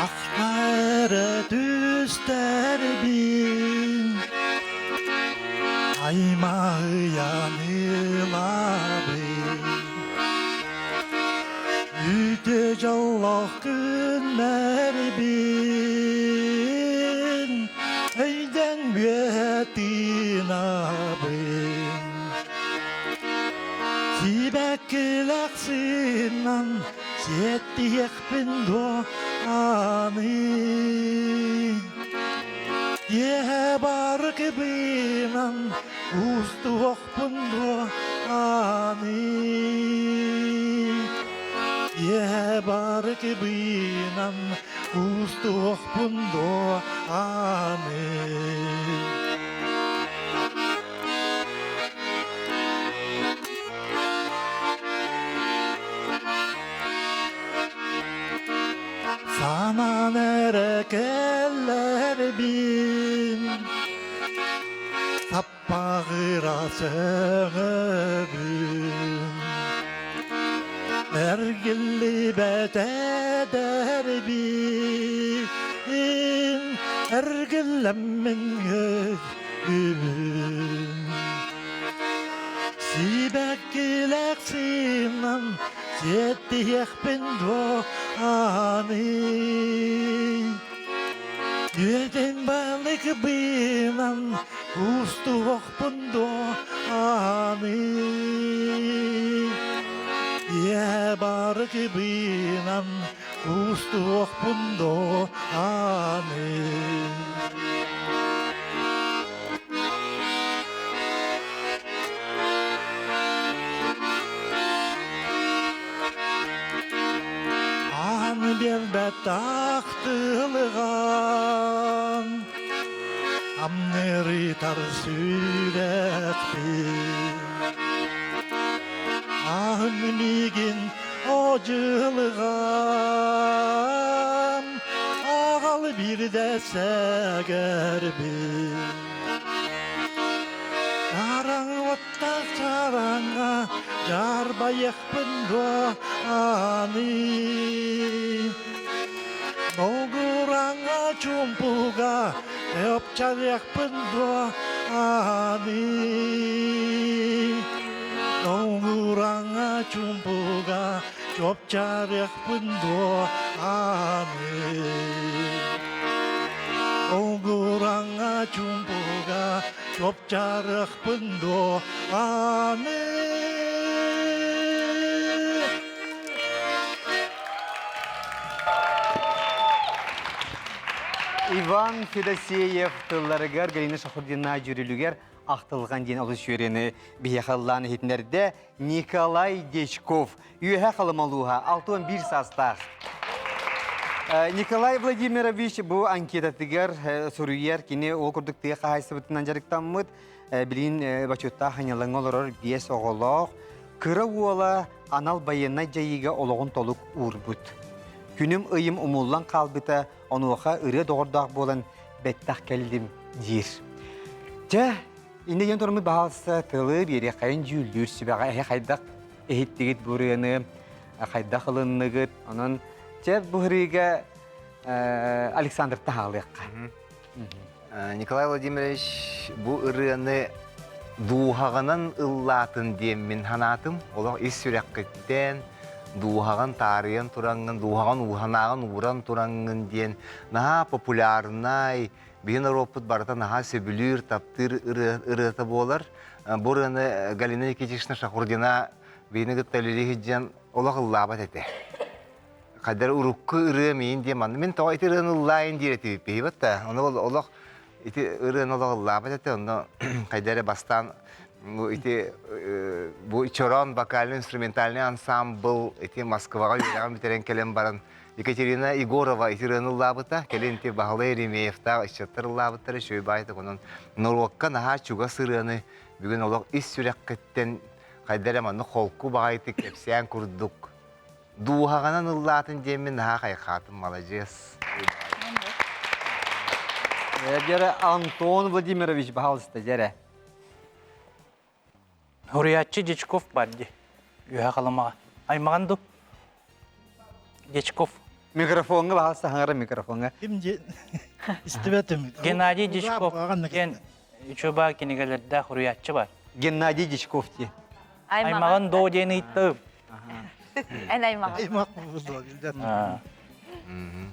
Ахтара түстэрбин аймаһыйан ылабын Үтө дьоллоох күннэрбин өйдөн үөһэ тыынабын. Сибэккилэх сыынан сиэттиһиэхпин дуо аны. Киэһэ бары кыбынан куустуохпун дуо аны. Киэһэ бары кыбынан куустуохпун дуо аны. Санаан эрэ кэллэрбин Саппаҕыра сөҥөбүн Эргиллибэт эдэрбин Эргиллэммин өйдүүбүн Сибэккилээх сыынан сиэттиһиэхпин дуо аны Үөтэн балык быынан куустуохпун дуо аны Ийэ барык быынан куустуохпун дуо аны Аан биэрбэт ахтылыган Амнырытар сүрэхпин Аһын миигин одьылыган Аҕал биирдэ сэгэрбин Араҥ оттах чараҥҥа дьаарбайыахпын дуо аны Долгураҥҥа чуумпуга чопчарыахпын дуо аны Долгураҥҥа чуумпуга чопчарыахпын дуо аны Долгураҥҥа чуумпуга чопчарыахпын дуо аны Иван Федосеев тылларыгар Галина Шахурдина дьүрүлүгэр ахтылҕан диэн олус үөрэни биһиэхэ ыллаан иһитиннэрдэ Николай Дечков Үөһэ Халымалууһа 61 саастаах. Николай Владимирович бу анкетатыгар суруйар кини ол курдук тыа хаһаайыстыбатынан дьарыктаммыт. Билигин бочуоттаах сынньалаҥҥа олорор биэс оҕолоох, кыра уола анал байыаннай дьайыыга олоҕун толук уурбут. Күнүм ыйым умуллан хаалбыта, онуоха ырыа доҕордоох буолан бэттэх кэллим диир. Чэ, иннэ диэн тураммыт баһаалыста тылы биэриэххэйин дьүүллүүр сүбэҕэ эһи хайдах иһиттигит бу ырыаны, хайдах ылынныгыт? Онон чэ бу ырыыга Александр таһаалыахха. Николай Владимирович бу ырыаны дууһаҕынан ыллаатын диэммин санаатым. Олох ис сүрэххиттэн дууһаҕын таарыйан тураҥҥын, дууһаҕын ууһанааҕын ууран тураҥҥын диэн наһаа популярнай, биһи норуоппут барыта наһаа сөбүлүүр, таптыыр ырыата буолар. Бу ырыаны Галина Никитична Шахурдина биһини кытта үлэлии сылдьан олох ыллаабат этэ. Хайдар урукку ырыа миин диэн манна мин тоҕо ити ырыаны ыллаайын диир этибит биһибит да ону олох ити ырыаны олох ыллаабат этэ онно хайда эрэ бастаан бу ити бу чороон вокально-инструментальный ансамбл ити Москваҕа үөрэҕин бүтэрэн кэлэн баран Екатерина Егорова ити ырыаны ыллаабыта кэлин ити Баһылай Еремеевтаах ыччаттар ыллаабыттара үчүгэй баайдык онон норуокка наһаа чугас ырыаны бүгүн олох ис сүрэххиттэн хайда эрэ маннык холку баҕайытык кэпсээн курдук Дууһаҕынан ыллаатын диэммин наһаа хайхаатым, маладьыас. Дьэрэ Антон Владимирович, пожалуйста, дьэрэ. Хуруйааччы Дьячков бар дии. Үөһэ халымаҕа. Аймаҕан ду? Дьячков. Микрофоҥҥа, пожалуйста, хаҥара микрофоҥҥа. Ким дии? Истибэтим. Геннадий Дьячков диэн үчүгэй кинигэлэрдээх хуруйааччы бар. Геннадий Дьячков дии. Аймаҕын доо диэн ыйыттым. Эн аймаҕын. Аймах буолуо билдэр.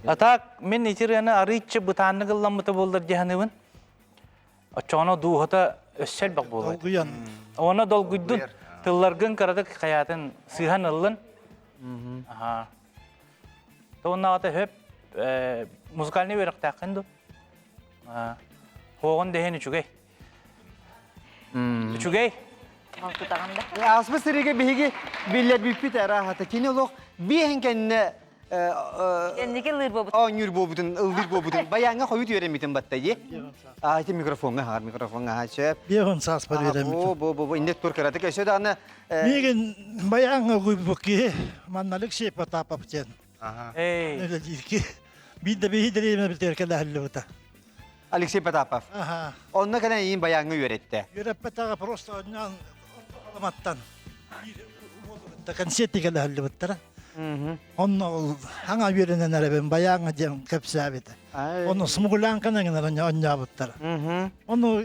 А так мин ити ырыаны арыыччы бытааннык ылламмыта буоллар дии саныыбын. Оччоҕуна дууһата өссө элбэх буолуо. Долгуйан. Оны долгуйдун. Тылларгын кыратык хайаатын сыыһан ыллын. Аха. Туоннаҕата хөп музыкальный үөрэхтээххин ду? Хоҕун дэһин үчүгэй. Үчүгэй. Малтытаҕын да. Ааспыт сырыыга биһиги биллэрбиппит арааһата. Кини олох биэһин кэннэ Кэнники ыллыыр буолбут. оонньуур буолбутун, ыллыыр буолбутун. Баяҥҥа хойут үөрэммитин батта дии. Аа, ити микрофоҥҥа хаар, микрофоҥҥа хаар, сөп. Биэһин сааспар үөрэммитим. Бу, бу, бу, бу, иннет тур кыратык өссө даҕаны Миигин баяҥҥа угуйбут киһи манна Алексей Потапов диэн. Эй. Үлэлиир киһи. Биир да биһи дэриэбинэ битигэр кэлэһиллибитэ. Алексей Потапов. Аха. Онно кэлэн иин баяҥҥа үөрэттэ. Үөрэппэтэҕэ просто онньоон Аламаттан концерт кэлэһиллибиттэрэ. Онно ол хаҥа үөрэнэн эрэбин баяҥҥа диэн кэпсээбитэ. Ону смуглянканы гынар онньообуттара. Ону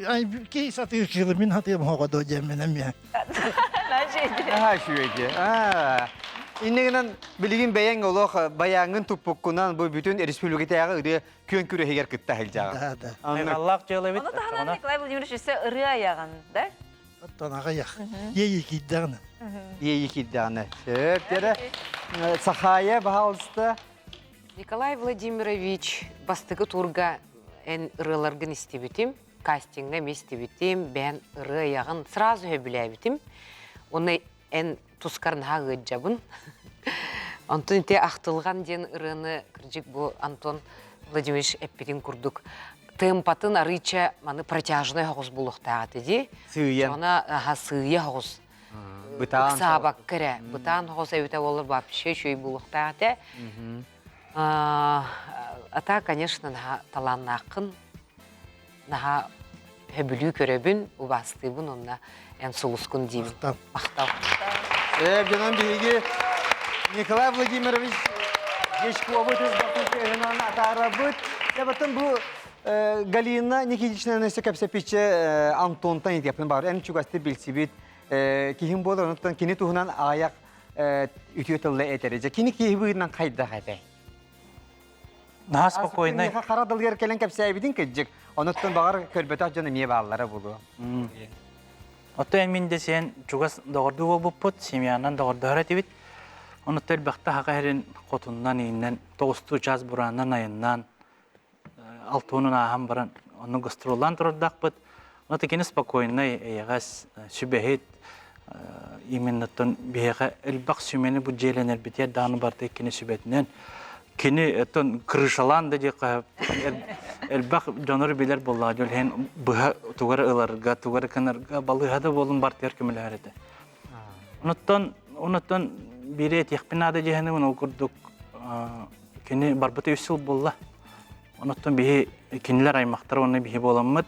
киһи сатыыр киһи мин сатыым хоҕо доо диэн мин эмиэ. Наһаа үчүгэй Аа. Инньэ гынан билигин бэйэҥ олох баяҥҥын туппуккунан бу бүтүн республикатааҕы ырыа күөн күрэһигэр кытта сылдьаҕын. Да, да. Айҕаллаах дьыала эбит. Ону таһынан Николай Владимирович өссө ырыа айаҕын, да? Оттон аҕыйах. Иэйии киирдэҕинэ. Иэйии киирдэҕинэ. Сөп, дьэрэ. Сахаайа, баһаалыста. Николай Владимирович бастакы туурга эн ырыаларгын истибитим, кастиҥҥа эмиэ истибитим, бэйэн ырыа айаҕын сразу сөбүлээбитим. Уонна эн тускар наһаа ыаддьабын. Онтон ити Ахтылҕан диэн ырыаны кырдьык бу Антон Владимирович эппитин курдук темпатын арыыча маны протяжный соҕус булуохтаах этэ дии. Сыыйа. Она аха сыыйа соҕус. Бытаан Ыксаабакка эрэ. Бытаан соҕус эбитэ буоллар вообще үчүгэй буолуохтаах этэ. А так, конечно, наһаа талааннааххын, наһаа сөбүлүү көрөбүн, убаастыыбын уонна эн сулускун диибин. Махтал. Дьонон биһиги Николай Владимирович Дьячковы тыһынан атаарабыт. Ябатын бу Галина Никитична өссө кэпсэпиччэ Антонтан итиэппин баар. Эн чугасты билсибит киһим буолар, онтон кини туһунан аҕыйах үтүө тылла этэр. Дьэ, кини киһи быһыытынан хайдах этэй? Наһаа спокойнай. Хара далыгар кэлэн кэпсээбитин кырдьык. Онуттан баҕар көрбөтөх дьон эмиэ бааллара буолуо. Оттон эн мин десен чугас доҕордуу буолбуппут, семьянан доҕордоһор этибит. Онуттан элбэхтэ хака иһэрин хотуннан ииннэн тоҕустуу час бурааннан айаннаан алтуонун ааһан баран онно гастроллаан турардаахпыт. Онно кини спокойнай, эйэҕэс, сүбэһит, именноттон биһиэхэ элбэх сүмэни бу дьиэлэнэрбитигэр даҕаны барыта кини сүбэтинэн. Кини оттон крышалаан да диэххэ элбэх дьоннору билэр буоллаҕа дьол иһин быһа тугары ыларга, тугары кынарга балыыһа да буолун бартыгар көмөлөһөр этэ. Онуттан онуттан биири этиэхпин наада дьиһэнибин ол курдук кини барбыта үс сыл буолла. Онуттан биһи кинилэр аймахтара уонна биһи буоламмыт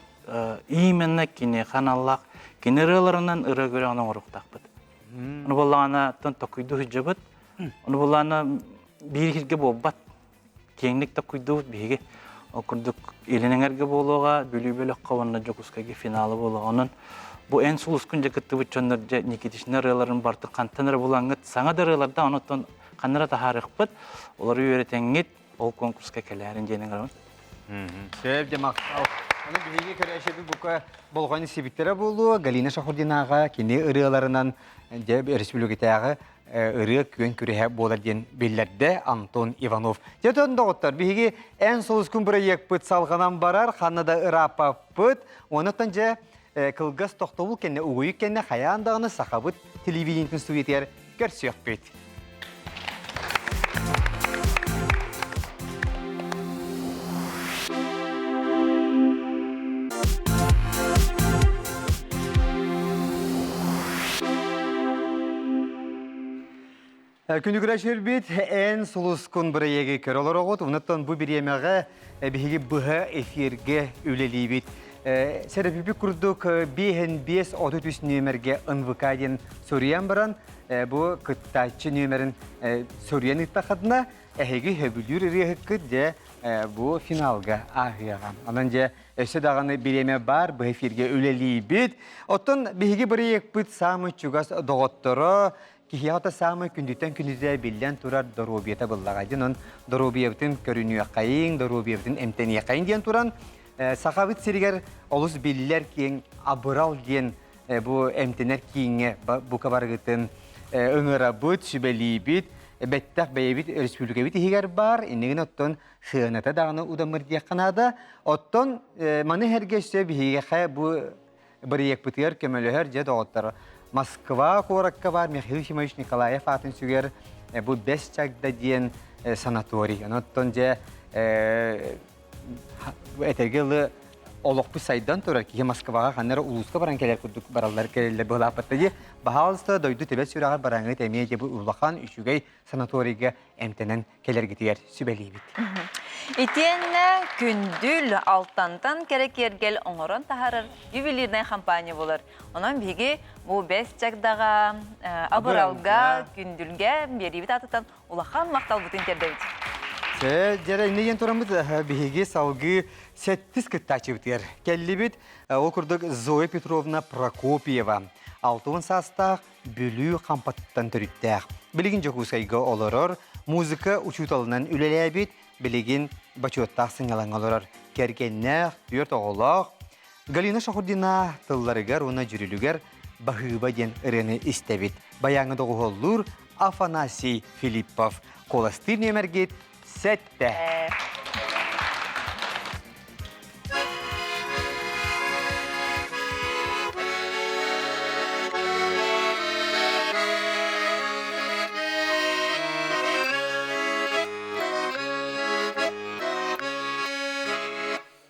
именно киниэхэ аналлаах кини ырыаларынан ырыа күрэҕин оҥоруохтаахпыт. Ону буоллаҕына оттон токуйдуу сылдьабыт. Ону буоллаҕына биир иһиргэ буолбат. Киэҥник токуйдуубут биһиги. Ол курдук Илин Эҥэргэ буолуоҕа, Бүлүү бөлөххө уонна Дьокуускайга финалы буолуоҕа. Онон бу эн сулускун дьэ кыттыбыт дьоннор дьэ Никитична ырыаларын барытын хантан эрэ булаҥҥыт саҥа да ырыаларда онуттан ханна эрэ таһаарыахпыт. Олору үөрэтэҥҥит ол конкурска кэлээрин диэн ыҥырабын. Сөп дьэ махтал. Аны биһиги көрөөччүбүт бука болҕойон истибиттэрэ буолуо. Галина Шахурдинаҕа кини ырыаларынан дьэ республикатааҕы ырыа күөн күрэһэ буолар диэн биллэрдэ Антон Иванов. Дьэ доҕоттор, биһиги эн сулускун бырайыакпыт салҕанан барар, ханна да ырааппаппыт. Онон дьэ кылгас тохтобул кэннэ угуйук кэннэ хайаан даҕаны сахабыт телевидениетин студиятыгар көрсүөхпүт. Күнүгүрэ эн сулускун бырайыагы көрө олороҕут. Онуттан бу бириэмэҕэ биһиги быһа эфиргэ үлэлиибит. Сэрэпипи курдук 5 5 33 нүөмэргэ НВК диэн суруйан баран, бу кыттааччы нүөмэрин суруйан ыыттаххытына, эһиги сөбүлүүр ырыаһыккыт дьэ бу финалга ааһыаҕа. Онон дьэ өссө даҕаны бириэмэ баар, бу эфиргэ үлэлиибит. Оттон биһиги бырайыакпыт саамай чугас доҕотторо киһиэхэ саамай күндүттэн күндүтэ биллэн турар доруобуйата быллаҕа диэн он доруобуйабытын көрүнүөххэйиҥ, доруобуйабытын эмтэниэххэйиҥ диэн туран Сахабыт сиригэр олус биллэр киэҥ Абырал диэн бу эмтэнэр кииҥҥэ бука барыгытын ыҥырабыт, сүбэлиибит, бэттэх бэйэбит республикабыт иһигэр баар, иннигин оттон сыаната даҕаны удамыр диэххэ наада. Оттон маны эргэ өссө биһиэхэ бу бырайыакпытыгар көмөлөһөр дьэ доҕоттор Москва куоракка баар Михаил Ефимович Николаев аатын сүгэр бу Бэс Чагда диэн санаторий. Онон дьэ этэргэ дылы олохпут сайдан турар киһи Москваҕа ханна эрэ улууска баран кэлэр курдук бараллар кэлэллэр быһылааппатта дии. Баһаалыста дойду түбэт сүрэҕэр бараҥҥыт эмиэ дьэ бу улахан үчүгэй санаторийга эмтэнэн кэлэргитигэр сүбэлиибит. Итиэннэ күндүл алтантан кэрэ киэргэл оҥорон таһаарар ювелирнай компания буолар. Онон биһиги бу Бэс Чагдаҕа, Абыралга, Күндүлгэ биэриибит аатыттан улахан махталбытын тиэрдэбит. Чэ, дьэрэ иннэ диэн тураммыт биһиги салгыы сэттис кыттааччыбытыгар кэллибит. Ол курдук Зоя Петровна Прокопьева 60 саастаах Бүлүү Хампатыттан төрүттээх. Билигин Дьокуускайга олорор, музыка учууталынан үлэлээбит, билигин бочуоттаах сынньалаҥҥа олорор. Кэргэннээх, түөрт оҕолоох. Галина Шахурдина тылларыгар уонна дьүрүлүгэр «Баһыыба» диэн ырыаны истэбит. Байааҥҥа доҕуһуоллуур Афанасий Филиппов. Куоластыыр нүөмэргит сэттэ.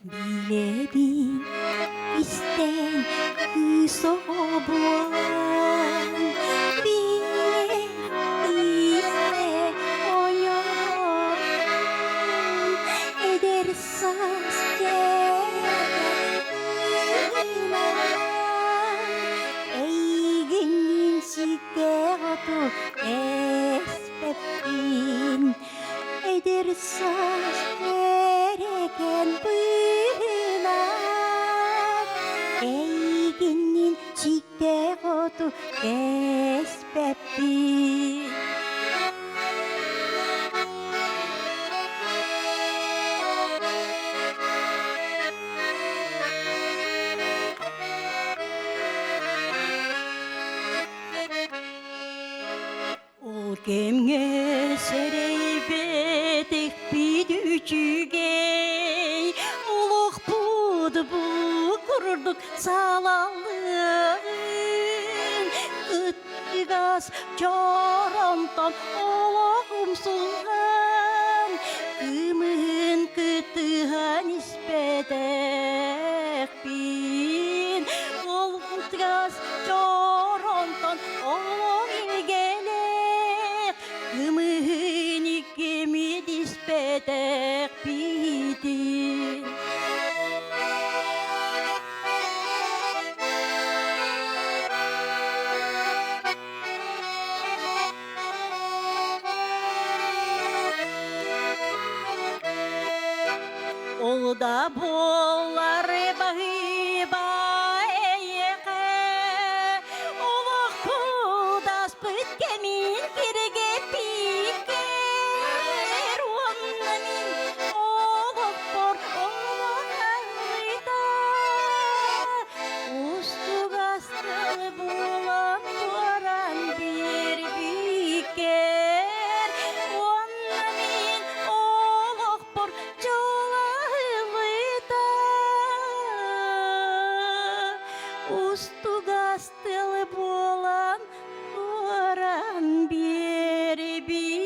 Билэбин истэн кыыс оҕо буолан билэ истэ ойоҕун эдэр саас эйигинниин ситэ оту эспэппин Эдэр саас эрэкэн быһыылаах, Эйигинниин сииктээх оту кэспэппин. Ол кэмҥэ сэрэйбэтэхпит үчүгэй, олохпут бу курдук салаллыаҕын, кыттыгас чоронтон олоҕум сулҕан. испэтэхпин. Ол кутгас чоронтон олох илгэлээх, кымыһын иккимит испэтэхпитин. Ол да буоллар баһыыба эйиэхэ олохпут кэмин киргэппиккэр уонна мин олохпор олох Устугастыл буолан туран биэрбиккэр уонна мин олохпор дьолоһылыта Устугастыл буолан туран биэрбиккэр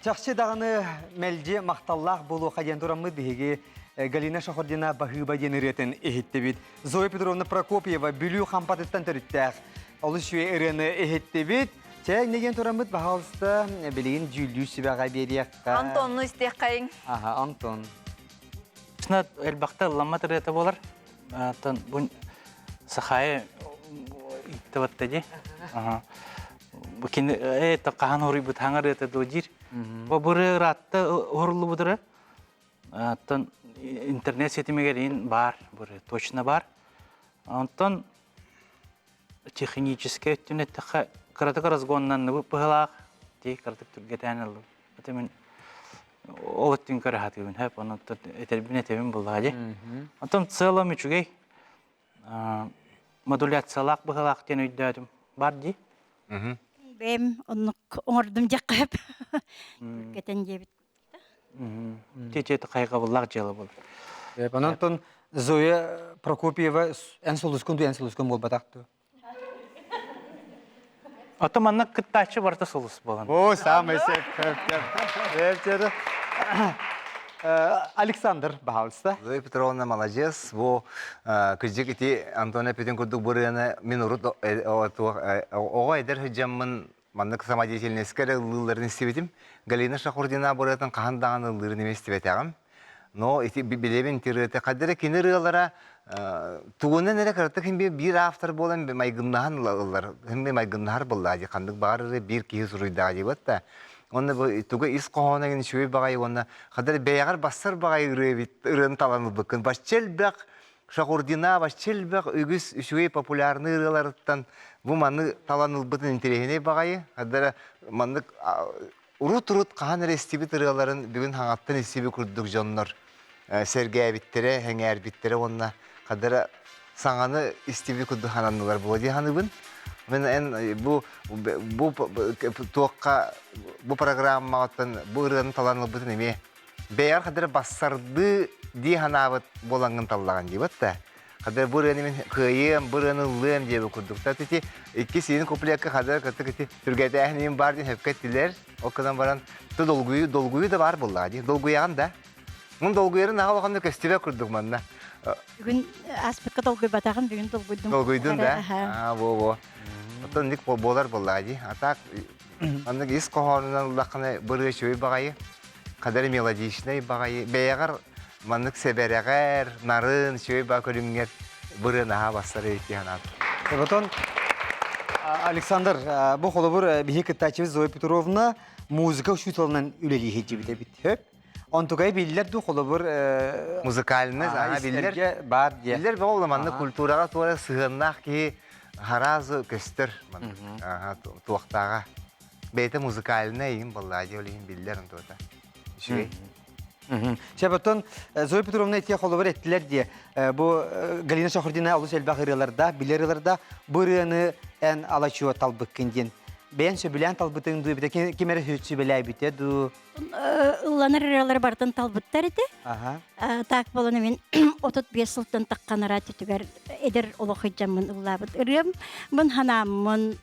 Чахчы даҕаны мэлдьи махталлаах буолуохха диэн тураммыт биһиги Галина Шахурдина Баһыыба диэн ырыатын иһиттибит. Зоя Петровна Прокопьева Бүлүү Хампатыттан төрүттээх олус үчүгэй ырыаны иһиттибит. Чэ, инньэ диэн тураммыт, баһаалыста, билигин дьүүллүүр сүбэҕэ биэриэххэ. Антонну истиэххэйиҥ. Аха, Антон. Чна элбэхтэ ылламмат ырыата буолар. Оттон бу Сахая иттебатта ди. Бу кини э хаһан хоруйбут хаҥар ырыата дуо диир. Бу быры ыраатта уһуруллубутара. Оттон интернет ситимигэр ин бар, быры точно бар. Онтон техническэй өттүн эттэххэ кыратык разгоннанныбыт быһылаах дии кыратык түргэтээн ыллым. Аты мин ол өттүн көрө сатыыбын хөп онон этэрбин этэбин буллаҕа дии. Онтон целом үчүгэй модуляциялаах быһылаах диэн өйдөөтүм. Бар дии. Бэйэм оннук оҥордум диэххэ сөп. Түргэтэн диэбит. Тиэти хайҕабыллаах дьыала буолар. Онон Зоя Прокопьева эн сулускун ду эн сулускун буолбатах дуо? Ото манна кыттааччы барыта сулус буолан. О, самый сөп. Сөп. Александр, пожалуйста. Зоя Петровна молодец. Бу кырдьык ити Антон эппитин курдук бу ырыаны мин урут оҕо эдэр сылдьаммын маннык самодеятельноска эрэ ыллыылларын истибитим. Галина Шахурдина бу ырыатын хаһан даҕаны ыллыырын эмиэ истибэтэҕим. Но ити билэбин ити ырыата хайда эрэ кини ырыалара тугунан эрэ кыратык хин биир автор буолан майгыннаһан ылар хин майгыннаһар буоллаа дии ханнык баҕар ырыа биир киһи суруйдаҕа диэбэт да уонна бу туга ис хоһооно гин үчүгэй баҕайы уонна хайда эрэ бэйэҕэр бассар баҕайы ырыа эбит ырыаны талан ылбыккын бачча элбэх Шахурдина бачча элбэх үгүс үчүгэй популярный ырыаларыттан бу маны талан ылбытын интэриэһинэй баҕайы хайда эрэ маннык урут-урут хаһан эрэ истибит ырыаларын бүгүн хаҥаттан истибит курдук дьоннор сэргээбиттэрэ, сэҥээрбиттэрэ уонна хадара саҥаны истибит курдук сананнылар буолуо дии саныыбын. Мин эн бу бу туохха бу программаҕыттан бу ырыаны талан ылбытын эмиэ бэйэҕэр хадара бассардыы дии санаабыт буолаҥҥын таллаҕын диибит да. Хадыр бу ырыаны мин кыайыам, бу ырыаны ыллыам диэбит курдук. Ити икки сиин куплекка хадыр кытык ити түргэтээһин баар диэн сөпкө эттилэр. Ол гынан баран ту долгуйуу, долгуйуу да баар буоллаҕа дии. Долгуйаҕын да. Мун долгуйарын аҕа улаханнык көстүбэт курдук манна. Бүгүн ааспыкка долгуйбатаҕым, бүгүн долгуйдум. Долгуйдун да? Аа, во-во. Оттон ник буолар буоллаҕа дии. А так маннык ис хоһоонунан ыллаххына бырыа үчүгэй баҕайы, хадары мелодичнай баҕайы, бэйэҕэр маннык сэбэрэҕэр, нарын, үчүгэй баа көрүҥҥэр бырыа наһаа бассар эбит дии санаатым. Оттон Александр, бу холобур биһи кыттааччыбыт Зоя Петровна музыка учууталынан үлэлии сылдьыбыт эбит. Хөп. Онтугай биллэр дуу холобур музыкальный аха биллэр баар диye. Биллэр бөҕө маннык культураҕа туора сыһыаннаах киһи харазы көстөр маннык туохтааҕа. Бэйэтэ музыкальный иһин буоллаа дии ол иһин биллэр онтуота. Үчүгэй. Чэ, Зоя Петровна ити холобур эттилэр дии. Бу Галина Шахурдина олус элбэх ырыаларда, билэр ырыаларда бу ырыаны эн алачуо талбыккын диэн. бэйэн сөбүлээн талбытыҥ дуу, эбэтэр ким эрэ сүбэлээбитэ дуу? Ылланар ырыалары барытын талбыттар этэ. Так буолан мин 35 сылтан тахханара түтүгэр эдэр олох ыдьаммын ыллаабыт ырыам. Мын ханааммын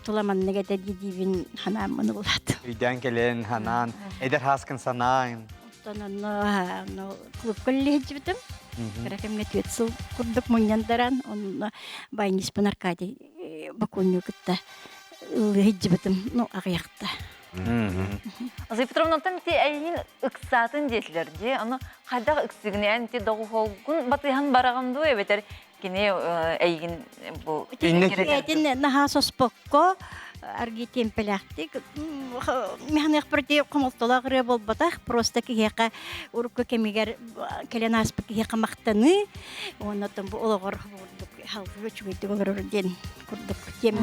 тула маннык этэ диибин ханааммын ыллаатым. Өйдөөн кэлэн, ханаан, эдэр хааскын санаан. Оттон онно клубка үлэлиһдьибитим. Кыра кэмҥэ түөрт сыл курдук мунньан даран, онно баяниспын Аркадий Бакунню кытта ыллыһыдьыбытым, ну, аҕыйахта. Зоя Петровна, онтон ити эйигин ыксаатын диэтилэр дии. Ону хайдах ыксыгын ити доҕуһуолгун батыһан бараҕын дуу эбэтэр кини эйигин бу Этин наһаа соспокко аргий тиэмпэлээхтик механыахпар ити хомолтолоох ырыа буолбатах просто киһиэхэ урукку кэмигэр кэлэн ааспыт киһиэхэ махтаныы уонна оттон бу олоҕор курдук халгыы үчүгэйдик олорор диэн курдук диэн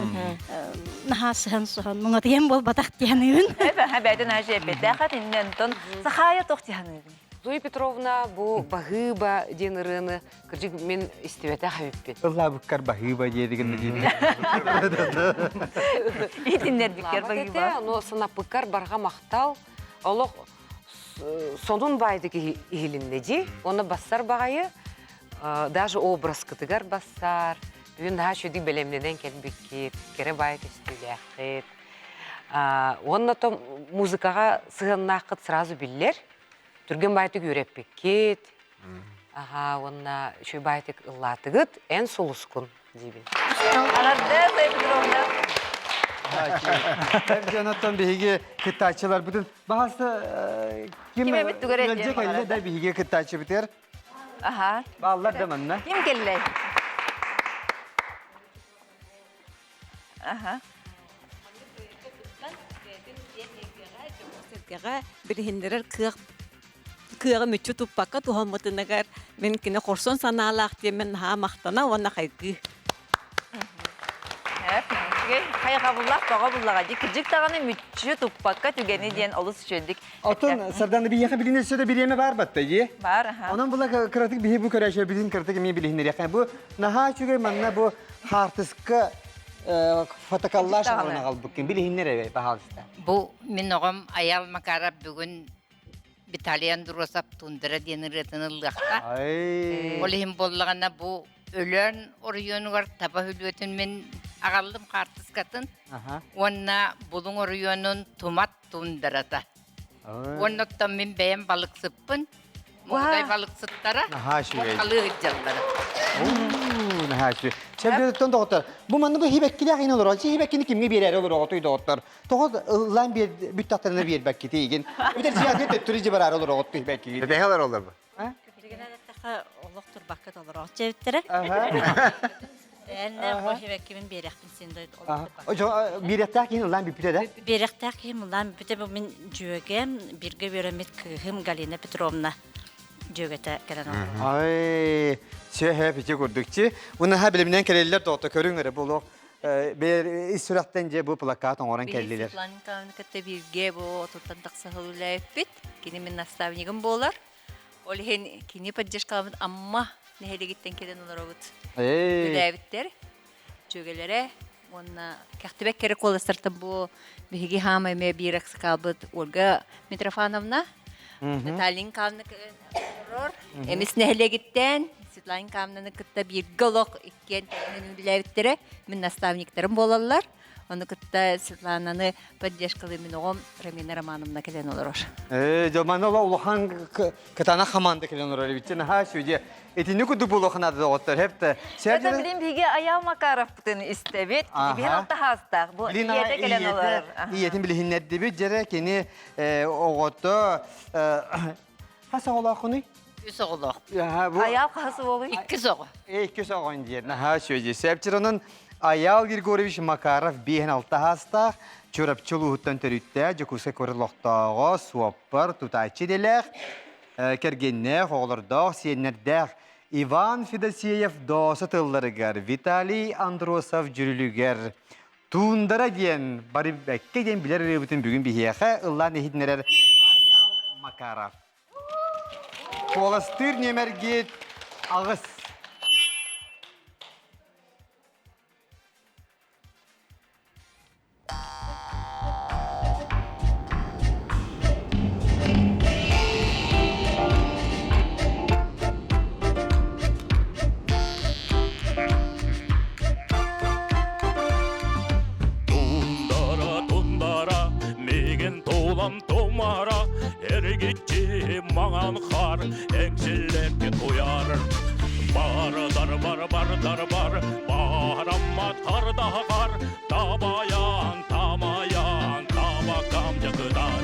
наһаа сыһан соһон муҥатыйан буолбатах диэныыбын. Бэйэтин аһа эппэтэх иннен тон сахаайа тох диэныыбын. Зоя Петровна бу баһыыба диэн ырыаны кырдьык мин истибэтэх эбиппин. Ыллаабыккар баһыыба диэдигин Итиннэрбиккэр баһыыба. Но санаппыккар барҕа махтал. Олох сонун баайдык иһилиннэ дии. Оны бассар баҕайы даже образкытыгар бассар. Бүгүн наһаа үчүгэй бэлэмнэнэн кэлбиккит, кэрэ баай көстүүлээххит. Уонна то музыкаҕа сыһыаннааххыт сразу биллэр. Түргэн баайтык үөрэппиккит. Аха, уонна үчүгэй баайтык ыллаатыгыт, эн сулускун диибин. Аҕарда Зоя Петровна. Дьонуттан биһиги кыттааччыларбытын баҕаста ким Ким эбит тугар ыалдьа кэллэ да биһиги кыттааччыбытыгар Аха. Бааллар да манна. Ким кэллэй? Аха. Сэргэҕэ билиһиннэрэр кыах кыаҕы мүччү туппакка туһаммытыныгар мин кини хорсун санаалаах диэммин наһаа махтана уонна хайгыы. Хайҕабыллаах тоҕо буллаҕа дии. Кырдьык даҕаны мүччү туппакка түгэни диэн олус үчүгэйдик Отон Сардана биһиэхэ билин өссө да бириэмэ баар батта дии. Баар, аха. Онон була кыратык биһи бу көрөөччүлэрбитин кыратык эмиэ билиһиннэриэххэ. Бу наһаа үчүгэй манна бу хаартыска фотоколлаж оҥорон аҕалбыккын билиһиннэр эрэ баһаалыста. Бу мин оҕом Аял Макаров бүгүн Виталий Андросов Тундра диэн ырыатын ыллыахта. Ол иһин буоллаҕына бу Өлөөн оройуонугар таба хүлүөтүн мин аҕаллым хаартыскатын уонна Булуҥ оройуонун Тумат туундарата. Уонна оттон мин бэйэм балыксыппын. Муҥудай балыксыттара Наһаа үчүгэй. халыы сылдьаллара. Наһаа үчүгэй. Чэбдиэттэн доҕоттор, бу манна бу хибэккилээх иин олорор. Хибэккини кимҥэ биэрээри олороҕутуй доҕоттор? Тоҕо ыллаан биэр бүттэхтэринэ биэрбэккитий игин? Бүтэр дьиэҕэ төттөрү дьи бараары олороҕут хибэккигит. Тэһэ олороллор бу. Кырдьыгынан олох турбакка толороох дьэбиттэрэ. Энне бу хибэккибин биэрэхпин син Биэрэхтээх киһин ыллаан бүппүтэ да? Биэрэхтээх киһим ыллаан бүппүтэ бу мин дьүөгэм, бииргэ үөрэммит кыыһым Галина Петровна дьүөгэтэ кэлэн олорор. Ай, сөһө пити курдукчи. Унаха билиминэн кэлэллэр доҕотто көрүҥ эрэ буолуох. Бээр ис сүрэхтэн дьэ бу плакат оҥорон кэллилэр. Светлана Николаевна кытта бииргэ бу отуттан тахса сыл үлэлээбиппит. Кини мин наставнигым буолар. Ол иһин кини поддержкаламмыт Амма нэһилиэгиттэн кэлэн олоробут. Үлээбиттэр, дьүөгэлэрэ уонна кэхтибэт кэрэ куоластартан бу биһиги хаама эмиэ биир аксакалбыт Ольга Митрофановна, Наталья Николаевна кэлэн олорор. Эмис нэһилиэгиттэн Светлана Николаевнаны кытта бииргэ олох иккиэн тэҥинэн үлэлээбиттэрэ. Мин наставниктарым буолаллар. Ону кытта Светлананы поддержкалыы мин оҕом Рамина Романовна кэлэн олорор. Ээ, дьэ манна улахан кытаанах хамаанда кэлэн олорор эбит. Наһаа үчүгэй. Итинник курдук буолуохха наада доҕоттор. Хепте. Это билин биһиги Аял Макаровпытын истэбит. Биһин алтаһаастаах. Бу ийэтэ кэлэн олорор. Ийэтин билиһиннэрдибит. Дьэрэ кини оҕото хас оҕолооххунуй? Үс оҕолоох. Аял хаһыс уолуй? Иккис оҕо. Иккис оҕон диэн. Наһаа үчүгэй. Сөпчер онон Аял Григорьевич Макаров биэһин алта саастаах, Чурапчы улууһуттан төрүттээх, Дьокуускай куорат олохтооҕо, суоппар, тутааччы идэлээх, кэргэннээх, оҕолордоох, сиэннэрдээх Иван Федосеев Доосо тылларыгар, Виталий Андросов дьүрүлүгэр Туундара диэн бары бэккэ диэн билэр ырыабытын бүгүн биһиэхэ ыллаан иһитиннэрэр Аял Макаров. Куоластыыр нүөмэргит аҕыс. Эргиччи маҥан хаар эҥсиллэргэ куйаар. Бардар бар бардар бар, баараммат хардаһар, табайан, тамайан, табакам дьакыдан.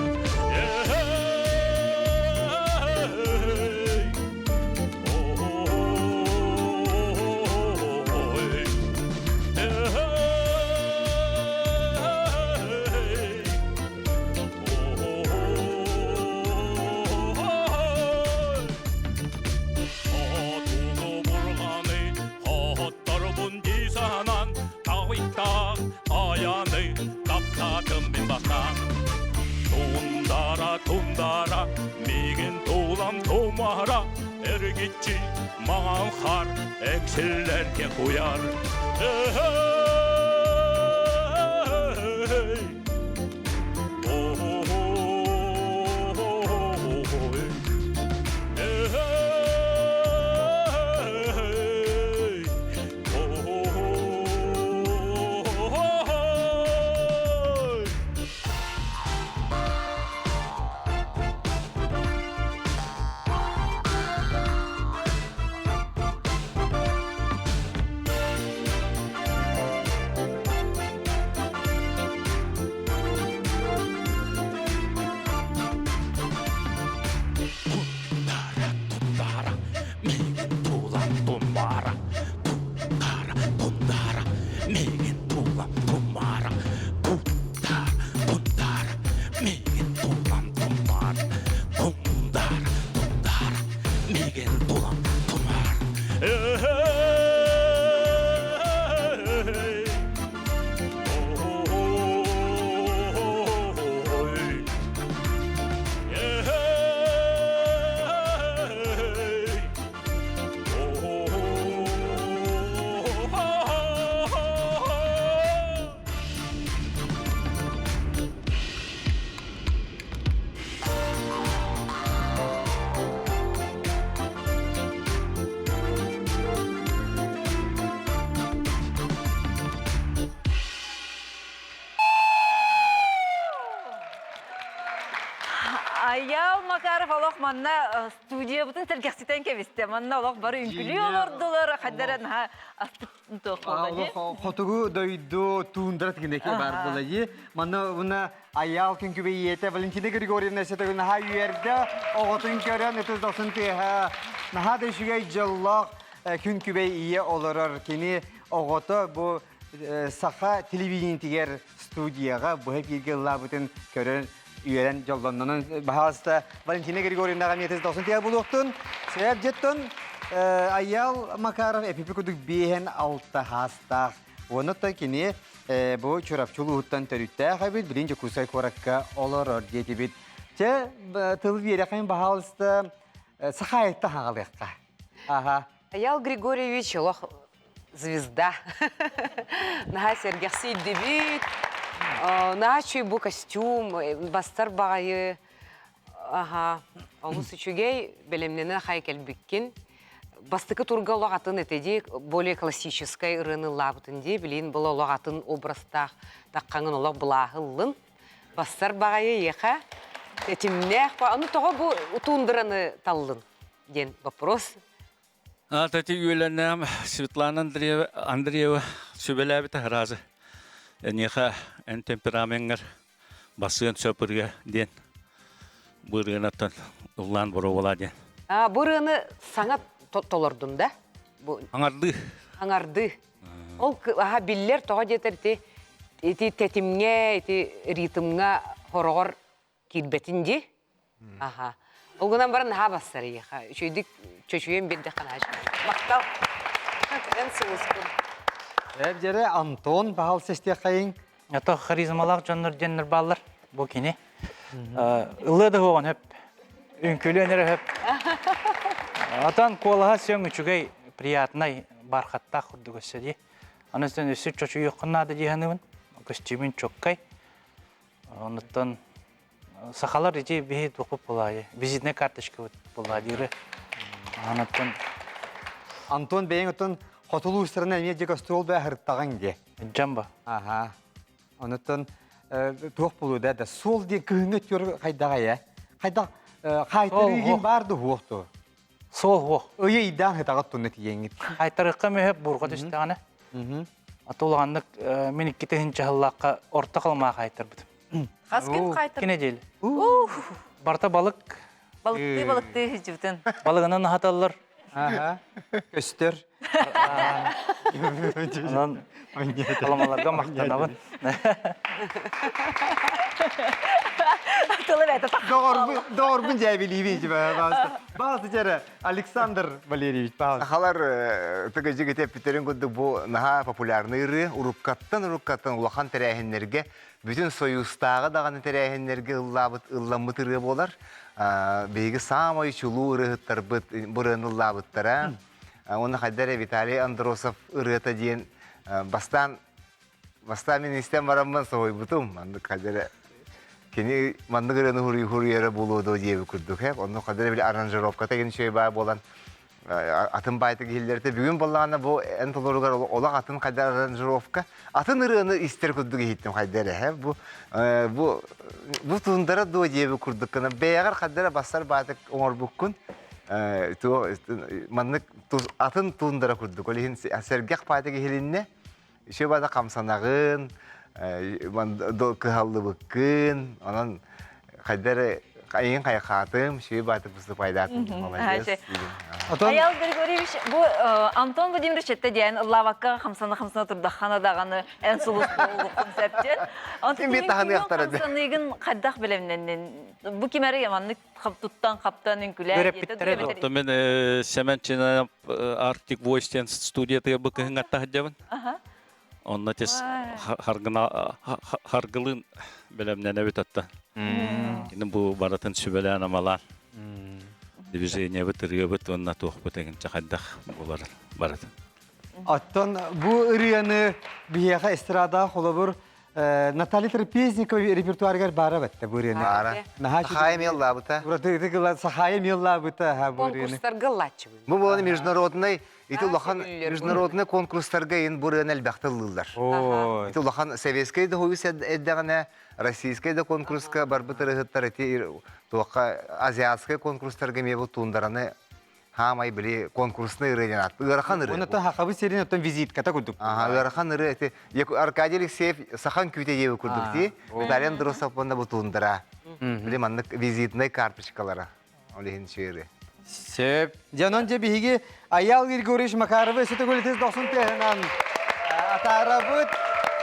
Тундара, тундара, мигин тулам тумара, эргиччи маҥан хаар эҥсиллэргэ куйар. Тундара, мигин тулам тумара, тундара, тундара, мигин тулам тумара, тундара, тундара, мигин тулам тумара, тундара, тундара, мигин тулам тумара. Айаал Макаров олох манна студиябытын сэргэхситэн кэбистэ. Манна олох бары үҥкүлүү олордулар, хаддара наһаа астык Хотугу дойду туундара тигинеки бар булайы. Манна уна Айаал күнкүбэ ийэтэ Валентина Григорьевна сетөгүн наһаа үөрдэ, оҕотун көрөн ытыс дохсун тыаһа. Наһаа да үчүгэй дьоллоох күн күбэй ийэ олорор. Кини оҕото бу саха телевидениетигэр студияҕа быһа эфиргэ ыллаабытын көрөн үөрэн дьоллоннонон баһаалыста Валентина Григорьевнаҕа эмиэ дохсун тыа булуохтун. Сөп дьеттон Айаал Макаров эпипи кудук биэһэн алта хаастаах. Уонна кини бу Чурапчы улууһуттан төрүттээх эбит, билин Дьокуускай куоракка олорор диэтибит. Чэ, тыл биэрэхин баһаалыста Сахаайытта хаҕалыахха. Аха. Аял Григорьевич олох звезда. Наһаа сэргэхсийдибит. Наһаа үчүгэй бу костюм, бастар баҕайы. Аха, олус үчүгэй, бэлэмнэнэн хай кэлбиккин. Бастакы турга олох атын этэ дии, более классическай ырыаны ыллаабытын дии, билин бұл олох атын образтаах таххаҥын олох былааһыллын. Бассар баҕайы иэхэ тэтимнээх, аны тоҕо бу туундраны таллын диэн вопрос. Ати үөлэннэм Светлана Андреева, Андреева сүбэлээбитэ разы. Эниэхэ эн темперамеҥҥар басыан сөп ырыа диэн бу ырыанаттан ыллаан боруобалаа диэн. А, бу ырыаны саҥа толордун да? Бу Аңардыы. Аңардыы. Ол аха биллэр тоҕо диэтэр ити ити тэтимҥэ, ити ритмҥа хороҕор киирбэтин дии. Аха. Ол гынан баран наһаа бассар эйиэхэ. Үчүгэйдик чочуйан биэрдэххэ наһаа үчүгэй. Махтал. Эн сылыскын. Эбдере Антон баһал сестиэххэйиҥ. Ато харизмалаах дьоннор диэннэр бааллар. Бу кини. Ыллыа да хуоҕун хөп. Үҥкүлүөн эрэ хөп. Атан куолаһа сөҥ үчүгэй, приятнай, бархаттаах курдук өссө дии. Аны сен өссө чочуйуоххун наада дии саныыбын. Көстүүмүн чоккай. Онуттан сахалар ити биһи туохпут буолаайы, визитная карточкабыт буоллаа диирэ. Анаттан Антон бэйэҥ оттон хотулуу устарына эмиэ дьэ остуол баа хырыттаҕыҥ дии. Дьамба. Аха. Онуттан туох буолуо да суол диэн кыһыҥҥы өттүгэр хайдаҕай ээ? Хайдах хаайтарыгын бар да хуох то. Сол хуох. Ыйы ыйдаан хытаҕат тунна тиийэҥҥит. Хайтарыкка мөһөп бурга түстэҕинэ. Ата улаганнык мин икки тыһыынча сыллаахха орто халымаа хайтарбытым. Хас күн хайтар? Икки неделя. Барта балык. Балыктыы балыктыы сылдьыбытын. Балыгынан аһаталлар. Көстөр. Онон халамаларга махтанабын. Доҕорбун дьээбилиибин Баҕасы дьэрэ Александр Валерьевич баҕас. Сахалар тыгыдьыгы тэппиттерин курдук бу наһаа популярный ырыа уруккаттан уруккаттан улахан тэрээһиннэргэ бүтүн союзтааҕы даҕаны тэрээһиннэргэ ыллаабыт ылламмыт ырыа буолар. Биһиги саамай чулуу ырыаһыттарбыт бу ырыаны ыллаабыттара. Уонна хайда эрэ Виталий Андросов ырыата диэн бастаан бастаан мин истэн бараммын соһуйбутум. Маннык хайда эрэ кини маннык ырыаны хуруйара буолуо дуо диэбит курдук. Онно хайда эрэ били аранжировката гин үчүгэй баа буолан атын баайтык иһиллэртэ бүгүн буоллаҕына бу эн толоругар олох атын хайда аранжировка атын ырыаны истэр курдук иһиттим хайда эрэ бу бу бу туундара дуо диэбит курдук гына бэйэҕэр хайда эрэ бассар баатык оҥорбуккун маннык атын туундара курдук ол иһин сэргэх баайтык иһилиннэ Еще бада хамсанаҕын, кыһаллыбыккын, онон хайда эрэ айын хайхаатым, шү бааты выступайдаатым, молодец. Аял Григорьевич, бу Антон Владимирович этте диэн ыллаабакка хамсана-хамсана турдаххана даҕаны эн сулус буолуоххун сөптен. Ким бир таһыныахтара Хамсаныгын хайдах билэмнэннин? Бу ким эрэ маннык туттан хаптан үҥкүлээн диэтэ. Оттон мен Семен Чинанов Arctic Voice диэн студиятыгар бу кыһын аттаһыдьабын. Онно тес харгылыын бэлэмнэнэбит атта. Кини бу барытын сүбэлээн амалаан. Движениебыт, ырыабыт уонна туохпут эҥин чахайдах буолар барытын. Оттон бу ырыаны биһиэхэ эстрада холобур Наталья Трапезникова репертуарыгар баара бэтте бу ырыаны. Баара. Сахая меллаабыта. Сахая меллаабыта бу ырыаны. Конкурстарга ыллааччыбын. Бу буолан международный ити улахан международный конкурстарга ин бу ырыаны элбэхтэ ыллыыллар. Ити улахан советскай да хойус эрдэҕинэ российскай да конкурска барбыт ырыһыттар ити туохха азиатскай конкурстарга эмиэ бу туундараны хаамай били конкурсный ырыа диэн аат ыарахан ырыа. Оны хахабы сирин оттон визитката курдук. Аха ыарахан ырыа ити Аркадий Алексеев сахан күүтэ диэби курдук дии. Виталий Андросов уонна бу туундара. Били маннык визитный карточкалара. Ол иһин үчүгэй ырыа. Сөп. Дьонон дьэ биһиги Аял Григорьевич Макаровы өссө төгүл дохсун тыаһынан атаарабыт.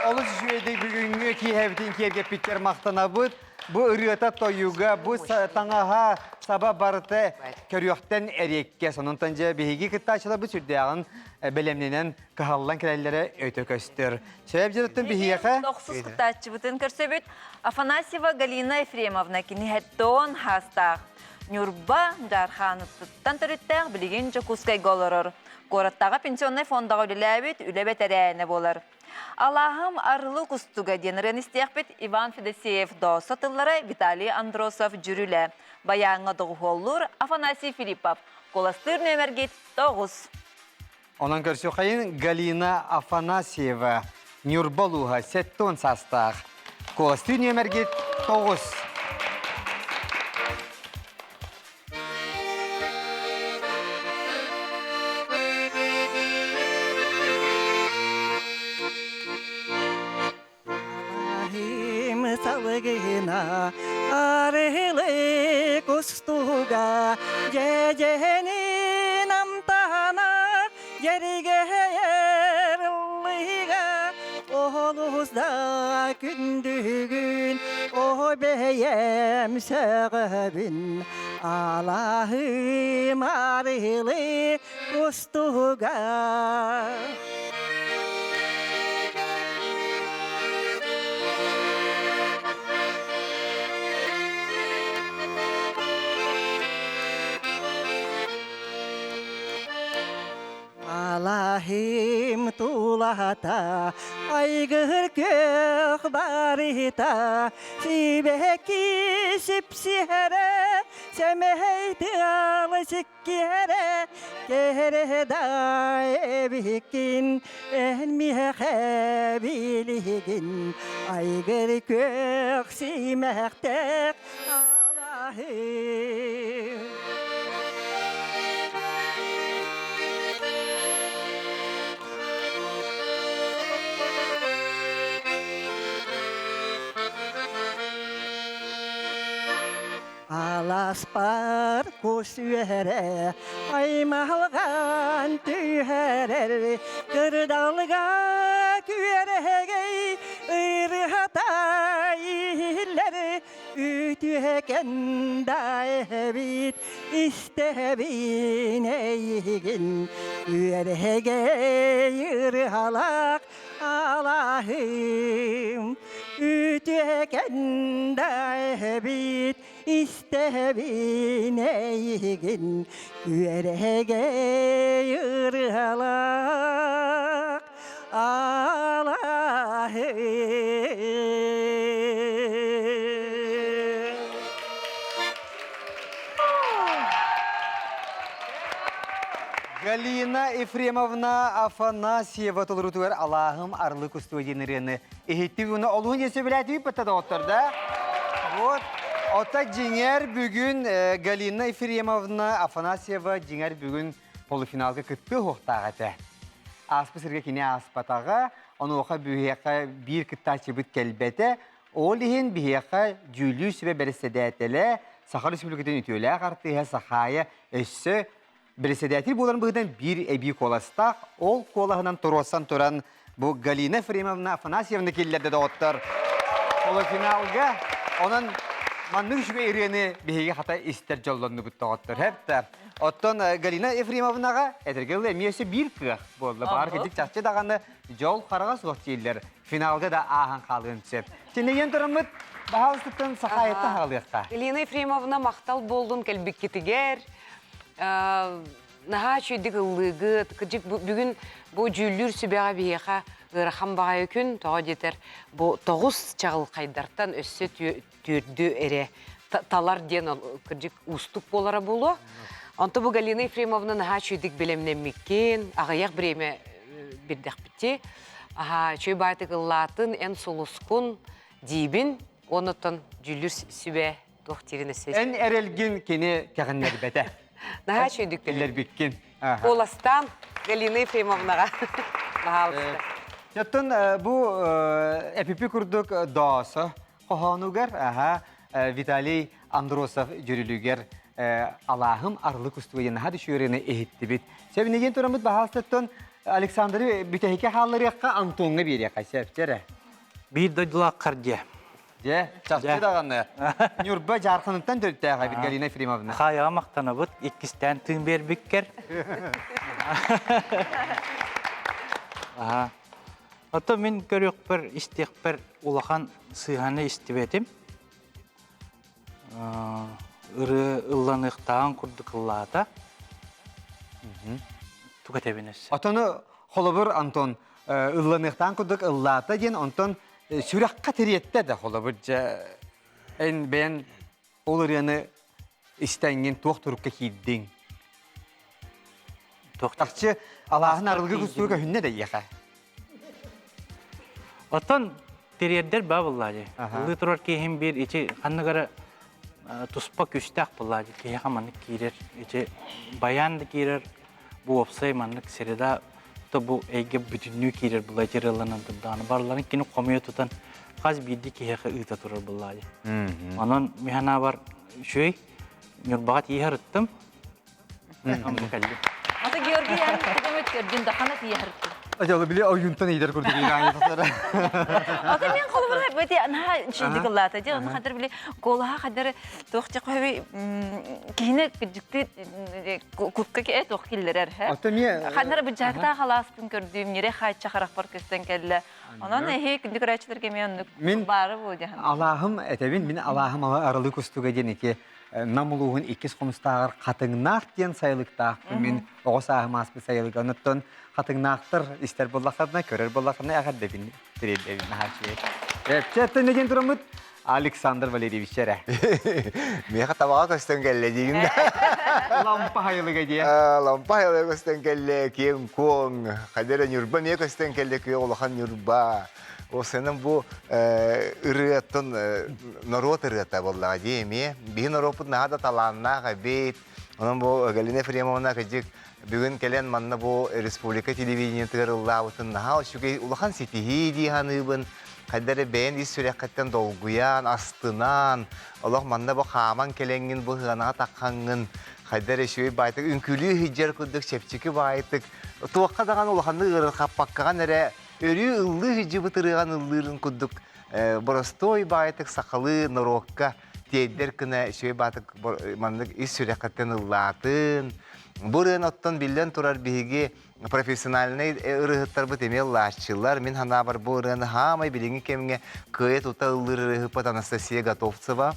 Олус үчүгэйдик бүгүҥҥү киэһэбитин киэргэппиккэр махтанабыт. Бу ырыата тойуга, бу таҥаһа саба барыта көрүөхтэн эриэккэ. Сонунтан дьэ биһиги кыттааччыларбыт сүрдээҕин бэлэмнэнэн кыһаллан кэлэллэрэ өтө көстөр. Сөп дьиэттэн биһиэхэ Тохсус кыттааччыбытын көрсөбүт. Афанасьева Галина Ефремовна киниһэттон хаастаах. Ньурба Дьаархааныттан төрүттээх билигин Дьокуускайга олорор. Куораттааҕы пенсионнай фондаҕа үлэлээбит үлэ бэтэрээнэ буолар. Алааһым арылы кустуга диэн ырыаны истиэхпит Иван Федосеев Доосо тыллара Виталий Андросов дьүрүлэ. Байааҥҥа доҕуһуоллуур Афанасий Филиппов. Куоластыыр нүөмэргит 9. Онон көрсүөххэйин Галина Афанасьева, Ньурба улууһа, 70 саастаах. Куоластыыр нүөмэргит 9. Алаһым салгына арыһылы кустуга дьэдьэнин амтана дьэргэһэр ыллыга олус да күндүгүн о бэйэм сөҕөбүн алаһым арыһылы кустуга Алаһым тулата айгыр көх барыта сибэки сипсиһэрэ сэмэһэй тыалы сиккиэрэ кэһэрэ да эбиккин эн миэхэ билигин айгыр көх симэхтээх. алаһым. Аласпар кус үөрэ, аймалҕан түһэрэр, кырдалга күөрэгэй ырыата иһиллэр, үтүөкэн да эбит истэбин эйигин, үөрэгэй ырыалаах алаһым, үтүөкэн да эбит истэбин эйигин, үөрэгэй ырыалаах алаһым. Галина Ефремовна Афанасьева толорутугар Алааһым Арлы кустуга диэн ырыаны иһиттибит уонна олуһун диэн сөбүлээтибит бата доҕоттор да. Вот. Ота дьиҥэр бүгүн Галина Ефремовна Афанасьева дьиҥэр бүгүн полуфиналга кыттыы уһуохтаах этэ. Ааспыт сиргэ кини ааспатаҕа, онуоха биһиэхэ биир кыттааччыбыт кэлбэтэ. Ол иһин биһиэхэ дьүүллүүр сүбэ бэрэссэдээтэлэ, Саха Республикатын үтүөлээх артыыһа Сахаайа өссө Бэрэссэдээтэл буоларын быһыытынан биир эбии куоластаах, ол куолаһынан туруорсан туран бу Галина Ефремовна Афанасьевна киллэрдэ доҕоттор. Полуфиналга онон маннык үчүгэй ырыаны биһиги хата истэр дьоллоннубут доҕоттор. Хэп Оттон Галина Ефремовнаҕа этэргэ дылы эмиэ өссө биир кыах буолла. Баҕар кырдьык чахчы даҕаны дьол хараҕа суох дииллэр. Финалга да ааһан хаалыан сөп. Чинэйэн тураммыт баһаалыстыттан Сахаайаттан хаалыахха. Галина Ефремовна махтал буоллун кэлбиккитигэр. Наһаа үчүгэйдик ыллыыгыт. Кырдьык бүгүн бу дьүүллүүр сүбэҕэ биһиэхэ ыарахан баҕайы күн. Тоҕо диэтэр бу тоҕус чаҕылхайдартан өссө түөрдү эрэ талар диэн кырдьык уустук буолара буолуо. Онто бу Галина Ефремовна наһаа үчүгэйдик бэлэмнэммиккин, аҕыйах бириэмэ бирдэхпити. Аһаа, үчүгэй баайтык ыллаатын, эн сулускун диибин. Оннуттан дьүүллүүр сүбэ туох диирин өссө Эн эрэлгин кини кэҕиннэрбэтэ. Наһаа үчүгэйдик Киллэрбиккин. Куоластаан Галина Ефремовнаҕа баһаалыста. Оттон бу эпипи курдук доосо хоһоонугар аха Виталий Андросов дьүрүлүгэр алааһым арылы кустуга диэн наһаа дүшүөрүнэ иһиттибит. Сэбинигин тураммыт баһаалыстаттан Александры бүтэһикке хаалларыахха Антоҥҥа биэриэххэ сөп эрэ. Биир дойдулааххар дьэ. Дьэ, чахчы даҕаны. Ньурба Дьаарханыттан төрүттээх эбит Галина Ефремовна. Хаайаҕа махтанабыт, иккистээн тыын биэрбиккэр. Аха. Ото мин көрүөхпэр, истиэхпэр улахан сыыһаны истибэтим. Ырыа ылланыахтааҕын курдук ыллаата. Туга этэбин өссө? Отону холобур Антон ылланыахтаан курдук ыллаата диэн онтон сүрэххэ тириэттэ да холобур дьэ эн бэйэн ол ырыаны истэҥҥин туох турукка киирдиҥ? Тахчы алааһын арылгы кустуга көһүннэ да ийэхэ. Оттон тириэрдэр баа буллаа дии. Ыллыы турар киһим биир ичи ханнык эрэ туспа күстээх буллаа дии. Киһиэхэ маннык киирэр ичи баян да киирэр бу уопсай маннык среда то бу эйгэ бүтүннүү киирэр була ити ырыаланан турдаҕына барыларын кини хомуйа тутан хас биирдии киһиэхэ ыыта турар буллаа дии. Онон мин санаабар үчүгэй Ньурбаҕа тииһэ ырыттым. Кэллим. Ата Георгий ян төгөмөт көрдүн да хана тиийэ ырыттым. Ажалы били ойунтан иидер курдук инаайы Ата мен холобура бити наһаа үчүгэй кыллаата дии онно хадыр били куолаһа хадыр туох чехоби киһини күдүктү кукка ке туох киллерер хэ. Ата мие Ханнара быдьаактаа халааспын көрдүүм ньире хаачча харахпар көстөн кэллэ. Онон эһи күндү көрөөччүлэргэ эмиэ оннук Мин баары бу дьаһан. Алааһым этэбин мин алааһым арылы кустуга диэн ити Нам улууһун иккис хомустааҕар Хатыҥнаах диэн сайылыктаахпын мин оҕо сааһым ааспыт сайылыга. Онуттан хатыҥнаахтар истэр буоллахтарына, көрөр буоллахтарына эҕэрдэбин тириэрдэбин наһаа үчүгэй. Эпчэттэн диэн тураммыт Александр Валерьевич эрэ. Миэхэ табаҕа көстөн кэллэ диигин да. Лампа хайылыга диэ. Лампа хайылыга көстөн кэллэ, киэҥ-куоҥ, хайда эрэ Ньурба эмиэ көстөн кэллэ, күөх улахан Ньурба. Осенен бу ырыаттан норуот ырыата буоллаҕа дии эмиэ. Биһи норуоппут наһаа да талааннаах эбит. Онон бу Галина Ефремовна кырдьык бүгүн кэлэн манна бу республика телевидениетыгар ыллаабытын наһаа үчүгэй улахан ситиһии дии саныыбын. Хайда эрэ бэйэн ис сүрэххиттэн долгуйан, астынан, олох манна бу хааман кэлэҥҥин, бу сыанаҕа таххаҥҥын, хайда эрэ үчүгэй баайтык үҥкүүлүү сылдьар курдук чэпчэки баайтык, туохха даҕаны улаханнык ыарырҕаппаккаҕын эрэ өрүү ыллыы сылдьыбыт ырыаҕын ыллыырын курдук боростуой баайтык сахалыы норуокка тиэрдэр гына үчүгэй баатык маннык ис сүрэххиттэн ыллаатын. Бу ырыаны оттон биллэн турар биһиги профессиональнай ырыаһыттарбыт эмиэ ыллааччылар. Мин санаабар бу ырыаны хаамай билиҥҥи кэмҥэ кыайа тута ыллыыр ырыаһыппыт Анастасия Готовцева.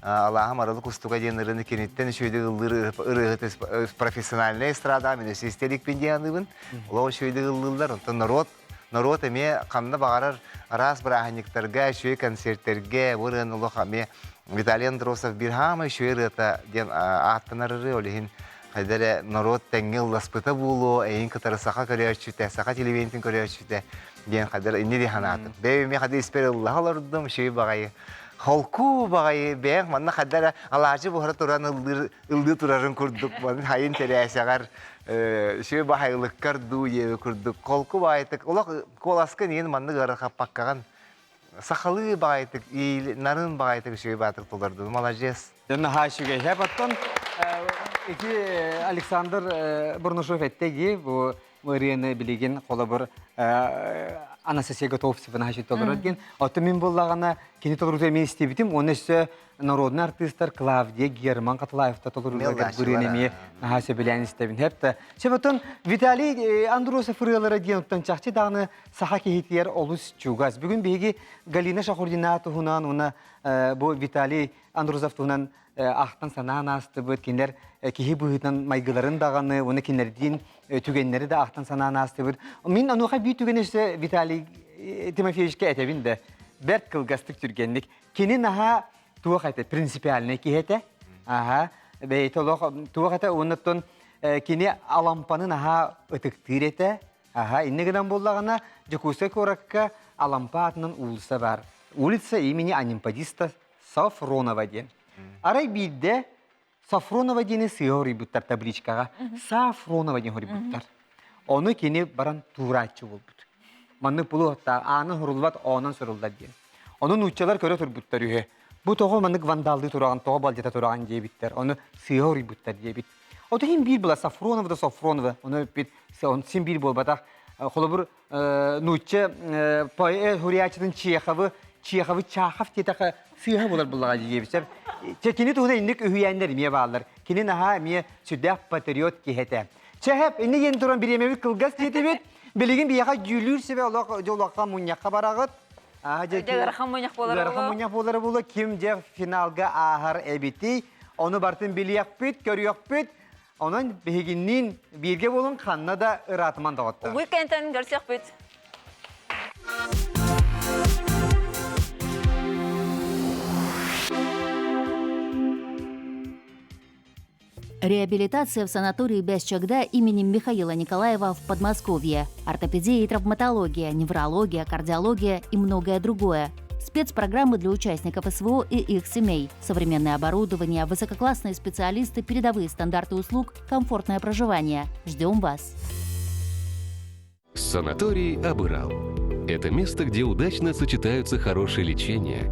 Алааһым арылы кустуга диэн ырыаны киниттэн үчүгэйдик ыллыыр ырыаһыт профессиональнай эстрада мин өссө истэ иликпин диэн аныыбын. Олох үчүгэйдик ыллыыллар. Онтон норуот норуот эмиэ ханна баҕарар араас бырааһынньыктарга, үчүгэй концертэргэ бу ырыаны олох эмиэ Виталий Андросов биир хаамай үчүгэй ырыата диэн ааттанар ырыа. Ол иһин хайда эрэ норуот тэҥҥэ ылласпыта буолуо, эйин кытары саха көрөөччүтэ, саха телевидениетин көрөөччүтэ диэн хайда эрэ инни дии санаатым. Бэйэм эмиэ хайда испэр ыллаһа олордум, үчүгэй баҕайы. Холку баҕайы бэйэҥ манна хайда эрэ алаадьы буһара туран ыллыыр ыллыы турарын курдук хайын тэрээсэҕэр үчүгэй баһайылыккар дуу диэби курдук холку баайытык олох куоласкын иин маннык ыарахаппаккаҕын сахалыы баҕайытык нарын баҕайытык үчүгэй баатык толордун маладьыас Наһаа үчүгэй. Оттон ити Александр Бурнашов этте дии бу ырыаны билигин холобур Анастасия Готовцева наһаа толорор диэн. Оттон мин буллаҕына кини толоруута мен истибитим. Уонна өссө народный артыыстар Клавдия Герман Катлаевта толорууларыгар бырыаны эмиэ наһаа сөбүлээн истэбин. Хепта. Сөп Виталий Андросов ырыалара диэн оттон чахчы даҕаны саха киһитигэр олус чугас. Бүгүн биһиги Галина Шахурдина туһунан уонна бу Виталий Андросов туһунан ахтан санаан аастыбыт. Кинилэр киһи быһыытынан майгыларын даҕаны, уонна кинилэрдиин түгэннэри да ахтан санаан аастыбыт. Мин онуоха биир түгэни өссө Виталий Тимофеевичка этэбин да, бэрт кылгастык түргэнник. Кини наһаа туох этэ, принципиальный киһи этэ. Аха, бэйэтэ олох туох этэ, уонна кини Алампаны наһаа ытыктыыр этэ. Аха, инне гынан буоллаҕына, Дьокуускай куоракка Алампа аатынан уулусса баар. Улица имени Анемподиста Сафронова диэн. Арай биирдэ Сафронова диэни сыыһа хоруйбуттар табличкаҕа. Сафронова диэн хоруйбуттар. Ону кини баран туорааччы буолбут. Маннык булуохтаах аанын суруллубат оонон суруллар диэн. Ону нууччалар көрө турбуттар үһү. Бу тоҕо маннык вандаллыы тураҕын, тоҕо балдьата тураҕын диэбиттэр. Ону сыыһа хоруйбуттар диэбит. Ото иһин биир була Сафронова да Софронова, ону эппит син биир буолбатах. Холобур, нуучча поэт суруйааччытын Чеховы Чеховы Чахов диэтэхэ сыыһа булар буллаҕа диэбитсэр. Чэ кини туһунан инник үһүйээннэр эмиэ бааллар. Кини наһаа эмиэ сүрдээх патриот киһи этэ. Чэһэп, инни диэн туран бириэмэбит кылгас диэтибит. Билигин биһиэхэ дьүүлүүр сүбэ олох дьолуохха мунньахха бараҕыт. Дьэ ыарахан мунньах буолара Ыарахан мунньах буолара буолуо. Ким дьэ финалга ааһар эбитий? Ону бартын билиэхпит, көрүөхпүт. Онон биһигинниин бииргэ буолун ханна да ыраатыман доҕоттор. Угуй кэнтэн көрсөхпүт. Реабилитация в санатории Бясчагда имени Михаила Николаева в Подмосковье. Ортопедия и травматология, неврология, кардиология и многое другое. Спецпрограммы для участников СВО и их семей. Современное оборудование, высококлассные специалисты, передовые стандарты услуг, комфортное проживание. Ждем вас! Санаторий Абырал. Это место, где удачно сочетаются хорошее лечение,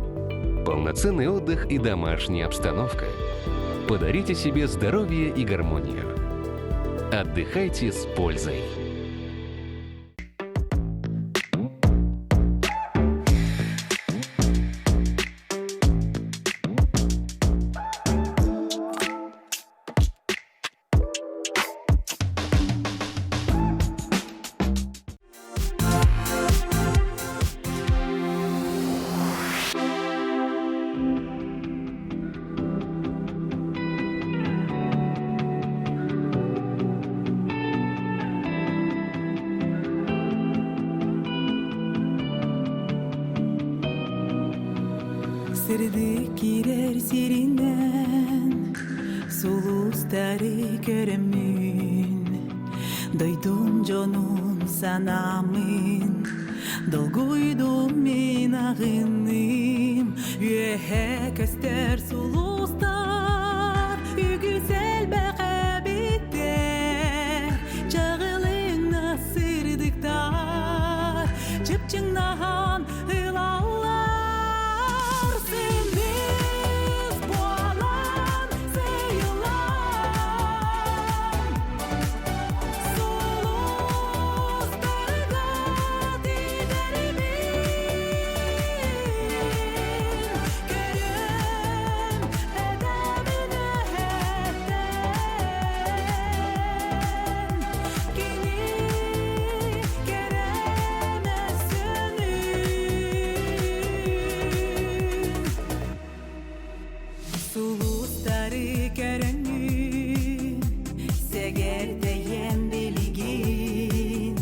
полноценный отдых и домашняя обстановка. Подарите себе здоровье и гармонию. Отдыхайте с пользой. Сырдык киирэр сиринэн сулустары көрөммүн Дойдум дьонун санаамын. Долгуйдум мин аҕынным Үөһэ көстөр сулустар Үгүс элбэх эбиттэр Чаҕылыҥна сырдыктар Чыпчыҥнаһан ылаллар Сындыыс буолан сыйыллан Сулустарга тиийдэрбин Көрөн этэбин эһэттэн Кини кэрэ мөссүөнүн Сулустары көрөҥҥүн Сэгэртэйэн билигин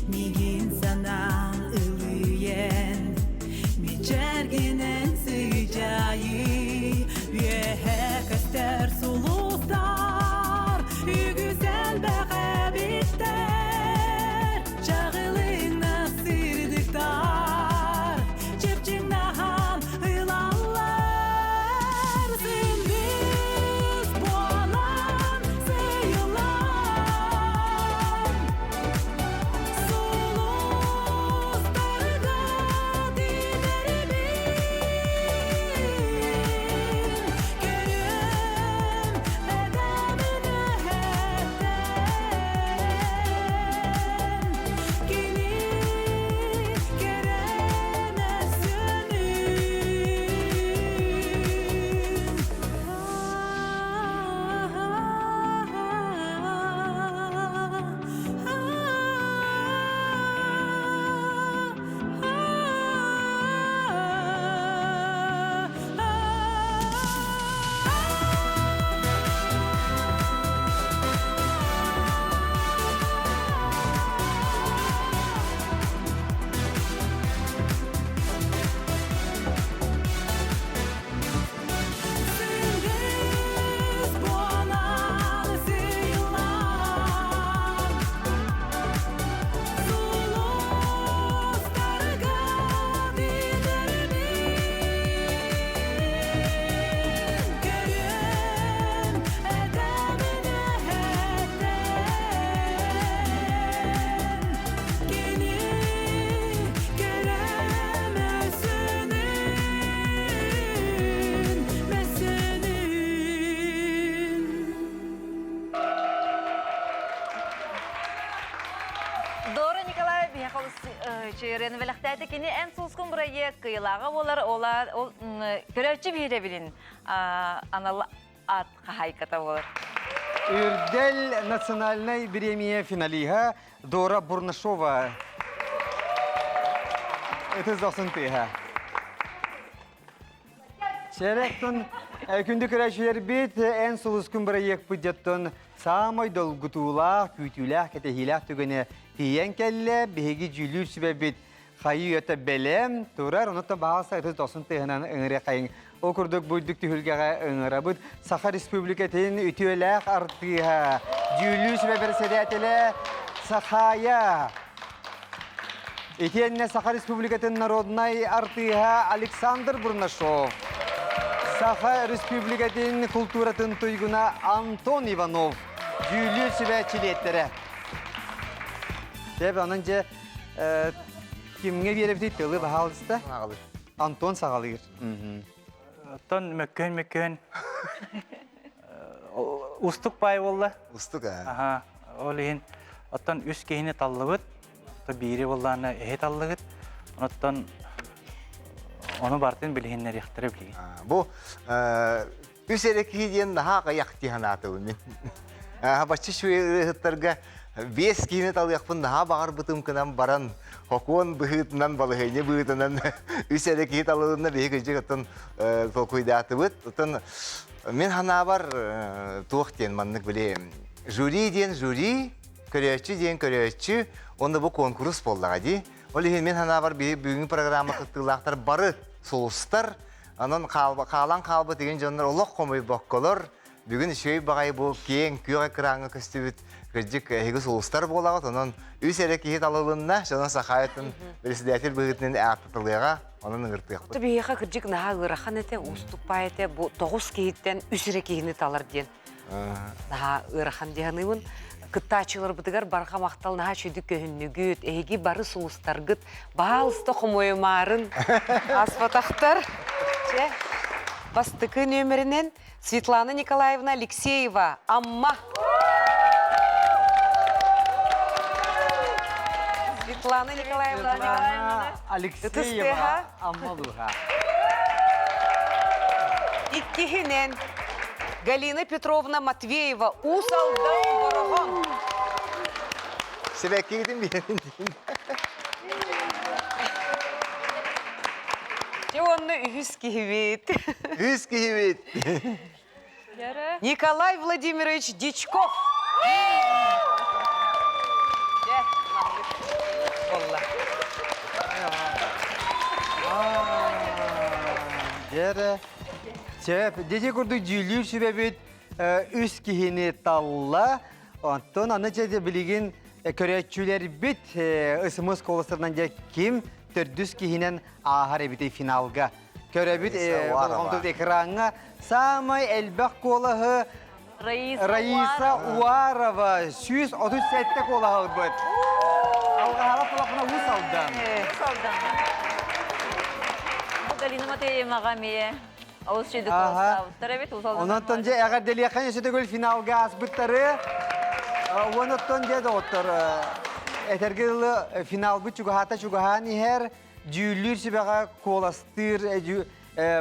Мигин санаан ылыйан Мичээргинэн сыдьаайыы Үөһэ көстөр сулустар Үгүс элбэх эбиттэр Чаҕылыҥна сырдыктар Чыпчыҥнаһан ылаллар Сындыыс буолан сыйыллан Сулустарга тиийдэрбин Көрүөм этэбин эһэттэн Кини кэрэ мөссүөнүн Сындыыс буолан сыйыллан Сулустарга тиийдэрбин Көрүөм этэбин эһэттэн Кини кэрэ мөссүөнүн мөссүөнүн Дора Николаев биһиэхэ олус чыырын бэлэхтээтэ. Кини эн сулускун бырайыак кыйылааҕа буолар, ола ол көрөөччү биһирэбилин анал ат хаһаайката буолар. Үрдэл национальнай бириэмийэ финалиһа Дора Бурнашова. Ытыс дохсун тыаһа. Сэректон күндү көрөөччүлэрбит эн сулускун бырайыакпыт дьоттон саамай долгутуулаах, күүтүүлээх, кэтэһиилээх түгэнэ тиийэн кэллэ. Биһиги дьүүллүүр сүбэбит хайыы өтө бэлэм турар. Онуттан баҕалса ытыс дохсун тыаһынан ыҥырыахайыҥ. Ол курдук бу үрдүк түһүлгэҕэ ыҥырабыт Саха Республикатын үтүөлээх артыыһа, дьүүллүүр сүбэ бэрэссэдээтэлэ Сахая Итиэннэ Саха Республикатын народнай артыыһа Александр Бурнашов, Саха Республикатын култууратын туйгуна Антон Иванов, дьүүллүүр сүбэ чилиэттэрэ. Дьэ, онон дьэ кимҥэ биэрэбитий тылы баһаалыста? Антон саҕалыыр. Оттон мөккүөн-мөккүөн устук паай буолла. Устук аа. Аха, ол иһин оттон үс киһини таллыбыт. Биири буоллаана эһи таллыгыт. Оттон ону бартын билиһиннэриэхтэрэ билигин. Бу үс эрэ киһи диэн наһаа аҕыйах дии санаатыбын мин. Бачча үчүгэй ырыаһыттарга биэс киһини талыахпын наһаа баҕарбытым гынан баран хокуон быһыытынан, балаһыанньа быһыытынан үс эрэ киһи талылынна биһи кырдьык оттон толкуйдаатыбыт. Оттон мин санаабар туох диэн маннык били жюри диэн жюри, көрөөччү диэн көрөөччү, уонна бу куонкурус буоллаҕа дии. Ол иһин мин санаабар биһи бүгүҥҥү программа кыттыылаахтар бары сулустар, онон хаалан хаалбыт игин дьоннор олох хомуйбокколор. Бүгүн үчүгэй баҕайы бу киэҥ күөх экраҥҥа көстүбүт кырдьык эһиги сулустар буолаҕыт. Онон үс эрэ киһи талылынна. Онон Сахаайтын председатель быһыытынан ааттатылыаҕа. Онон ыҥыртыахпыт. Биһиэхэ кырдьык наһаа ыарахан этэ, уустук баай этэ. Бу тоҕус киһиттэн үс эрэ киһини талар диэн. Наһаа ыарахан дии саныыбын. Кыттааччыларбытыгар барҕа махтал наһаа үчүгдүк көһүннүгүт. Эһиги бары сулустаргыт баалыста хомойумаарын ааспатахтар. Чэ, бастакы нүөмэринэн Светлана Николаевна Алексеева, Амма. Светлана Николаевна Алексеева, Амма Луха. Иккиһинэн Галина Петровна Матвеева, Уус Алдан Бороҕон. Сибэккигитин биэрин Дьэ уонна үһүс киһибит. Үһүс киһибит. Николай Владимирович Дичков. Дьэ, маннык буолла. Дьэ, Сөп, дьэ курдук дьүүллүүр сүбэбит үс киһини талла. Онтон аны дьэ билигин көрөөччүлэрбит СМС колостарынан дьэ ким төрдүс киһинэн ааһар эбитий финалга. Көрөбүт болҕомтобут экраҥҥа саамай элбэх куолаһы Раиса Уарова 137 куолаһы ылбыт. Алҕаһала кулахына Уус Алдан. Уус Алдан. Галина Матвеевнаҕа эмиэ олус үчүгэй куоластаабыттар эбит. Уус Алдан. Онон дьэ эҕэрдэлиэххэ өссө төгүл финалга ааспыттары. Уонуттан дьэ доҕоттор этэргэ дылы финалбыт чугаһаата чугаһаан иһэр. Дьүүллүүр сүбэҕэ куоластыыр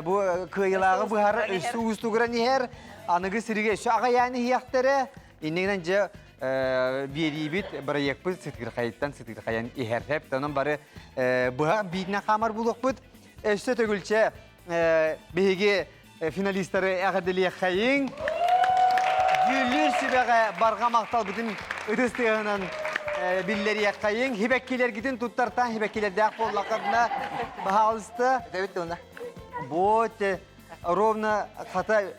бу кыайыылааҕы быһар өссө уустугуран иһэр. Аныгы сиригэ өссө аҕайаан иһиэхтэрэ. Иннигинэн дьэ биэриибит бырайыакпыт сытыырхайыттан сытыырхайан иһэр. Онон бары быһа биитинэн хаамар буолуохпут. Өссө төгүлчэ биһиги финалистары эҕэрдэлиэххэйиҥ. Дьүүллүүр сүбэҕэ барҕа махталбытын ытыс тыаһынан биллэриэххэйиҥ. Хибэккилэргитин туттартаан хибэккилэрдээх буоллаххытына, баһаалыста. Вот ровно хата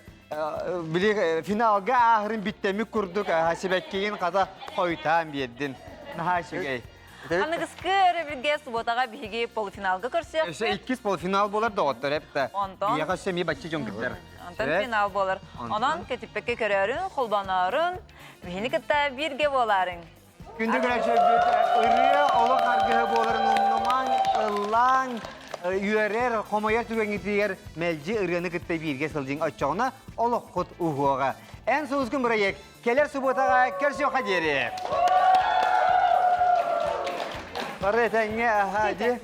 били финалга ааһырын биттэмик курдук сибэккигин хата хойутаан биэрдин. Наһаа үчүгэй. Аныгыскы өрөбүлгэ субуотаҕа биһиги полуфиналга көрсүөхпүт. Өссө иккис полуфинал буолар доҕоттор эптэ. Онтон Биһиэхэ өссө эмиэ бачча дьон кыттар. Онтон финал буолар. Онон көтүппэккэ көрөөрүн, холбоноорун, биһини кытта бииргэ буолаарыҥ. Күндү көрөөччүлэрбит, ырыа олох аргыһа буоларын умнумаҥ, ыллааҥ, үөрэр, хомойор түгэҥҥитигэр мэлдьи ырыаны кытта бииргэ сылдьыҥ оччоҕуна олоххут уһуоҕа. Эн сулускун бырайыак кэлэр субуотаҕа көрсүөххэ диэри. Бары этэҥҥэ аһаа дии.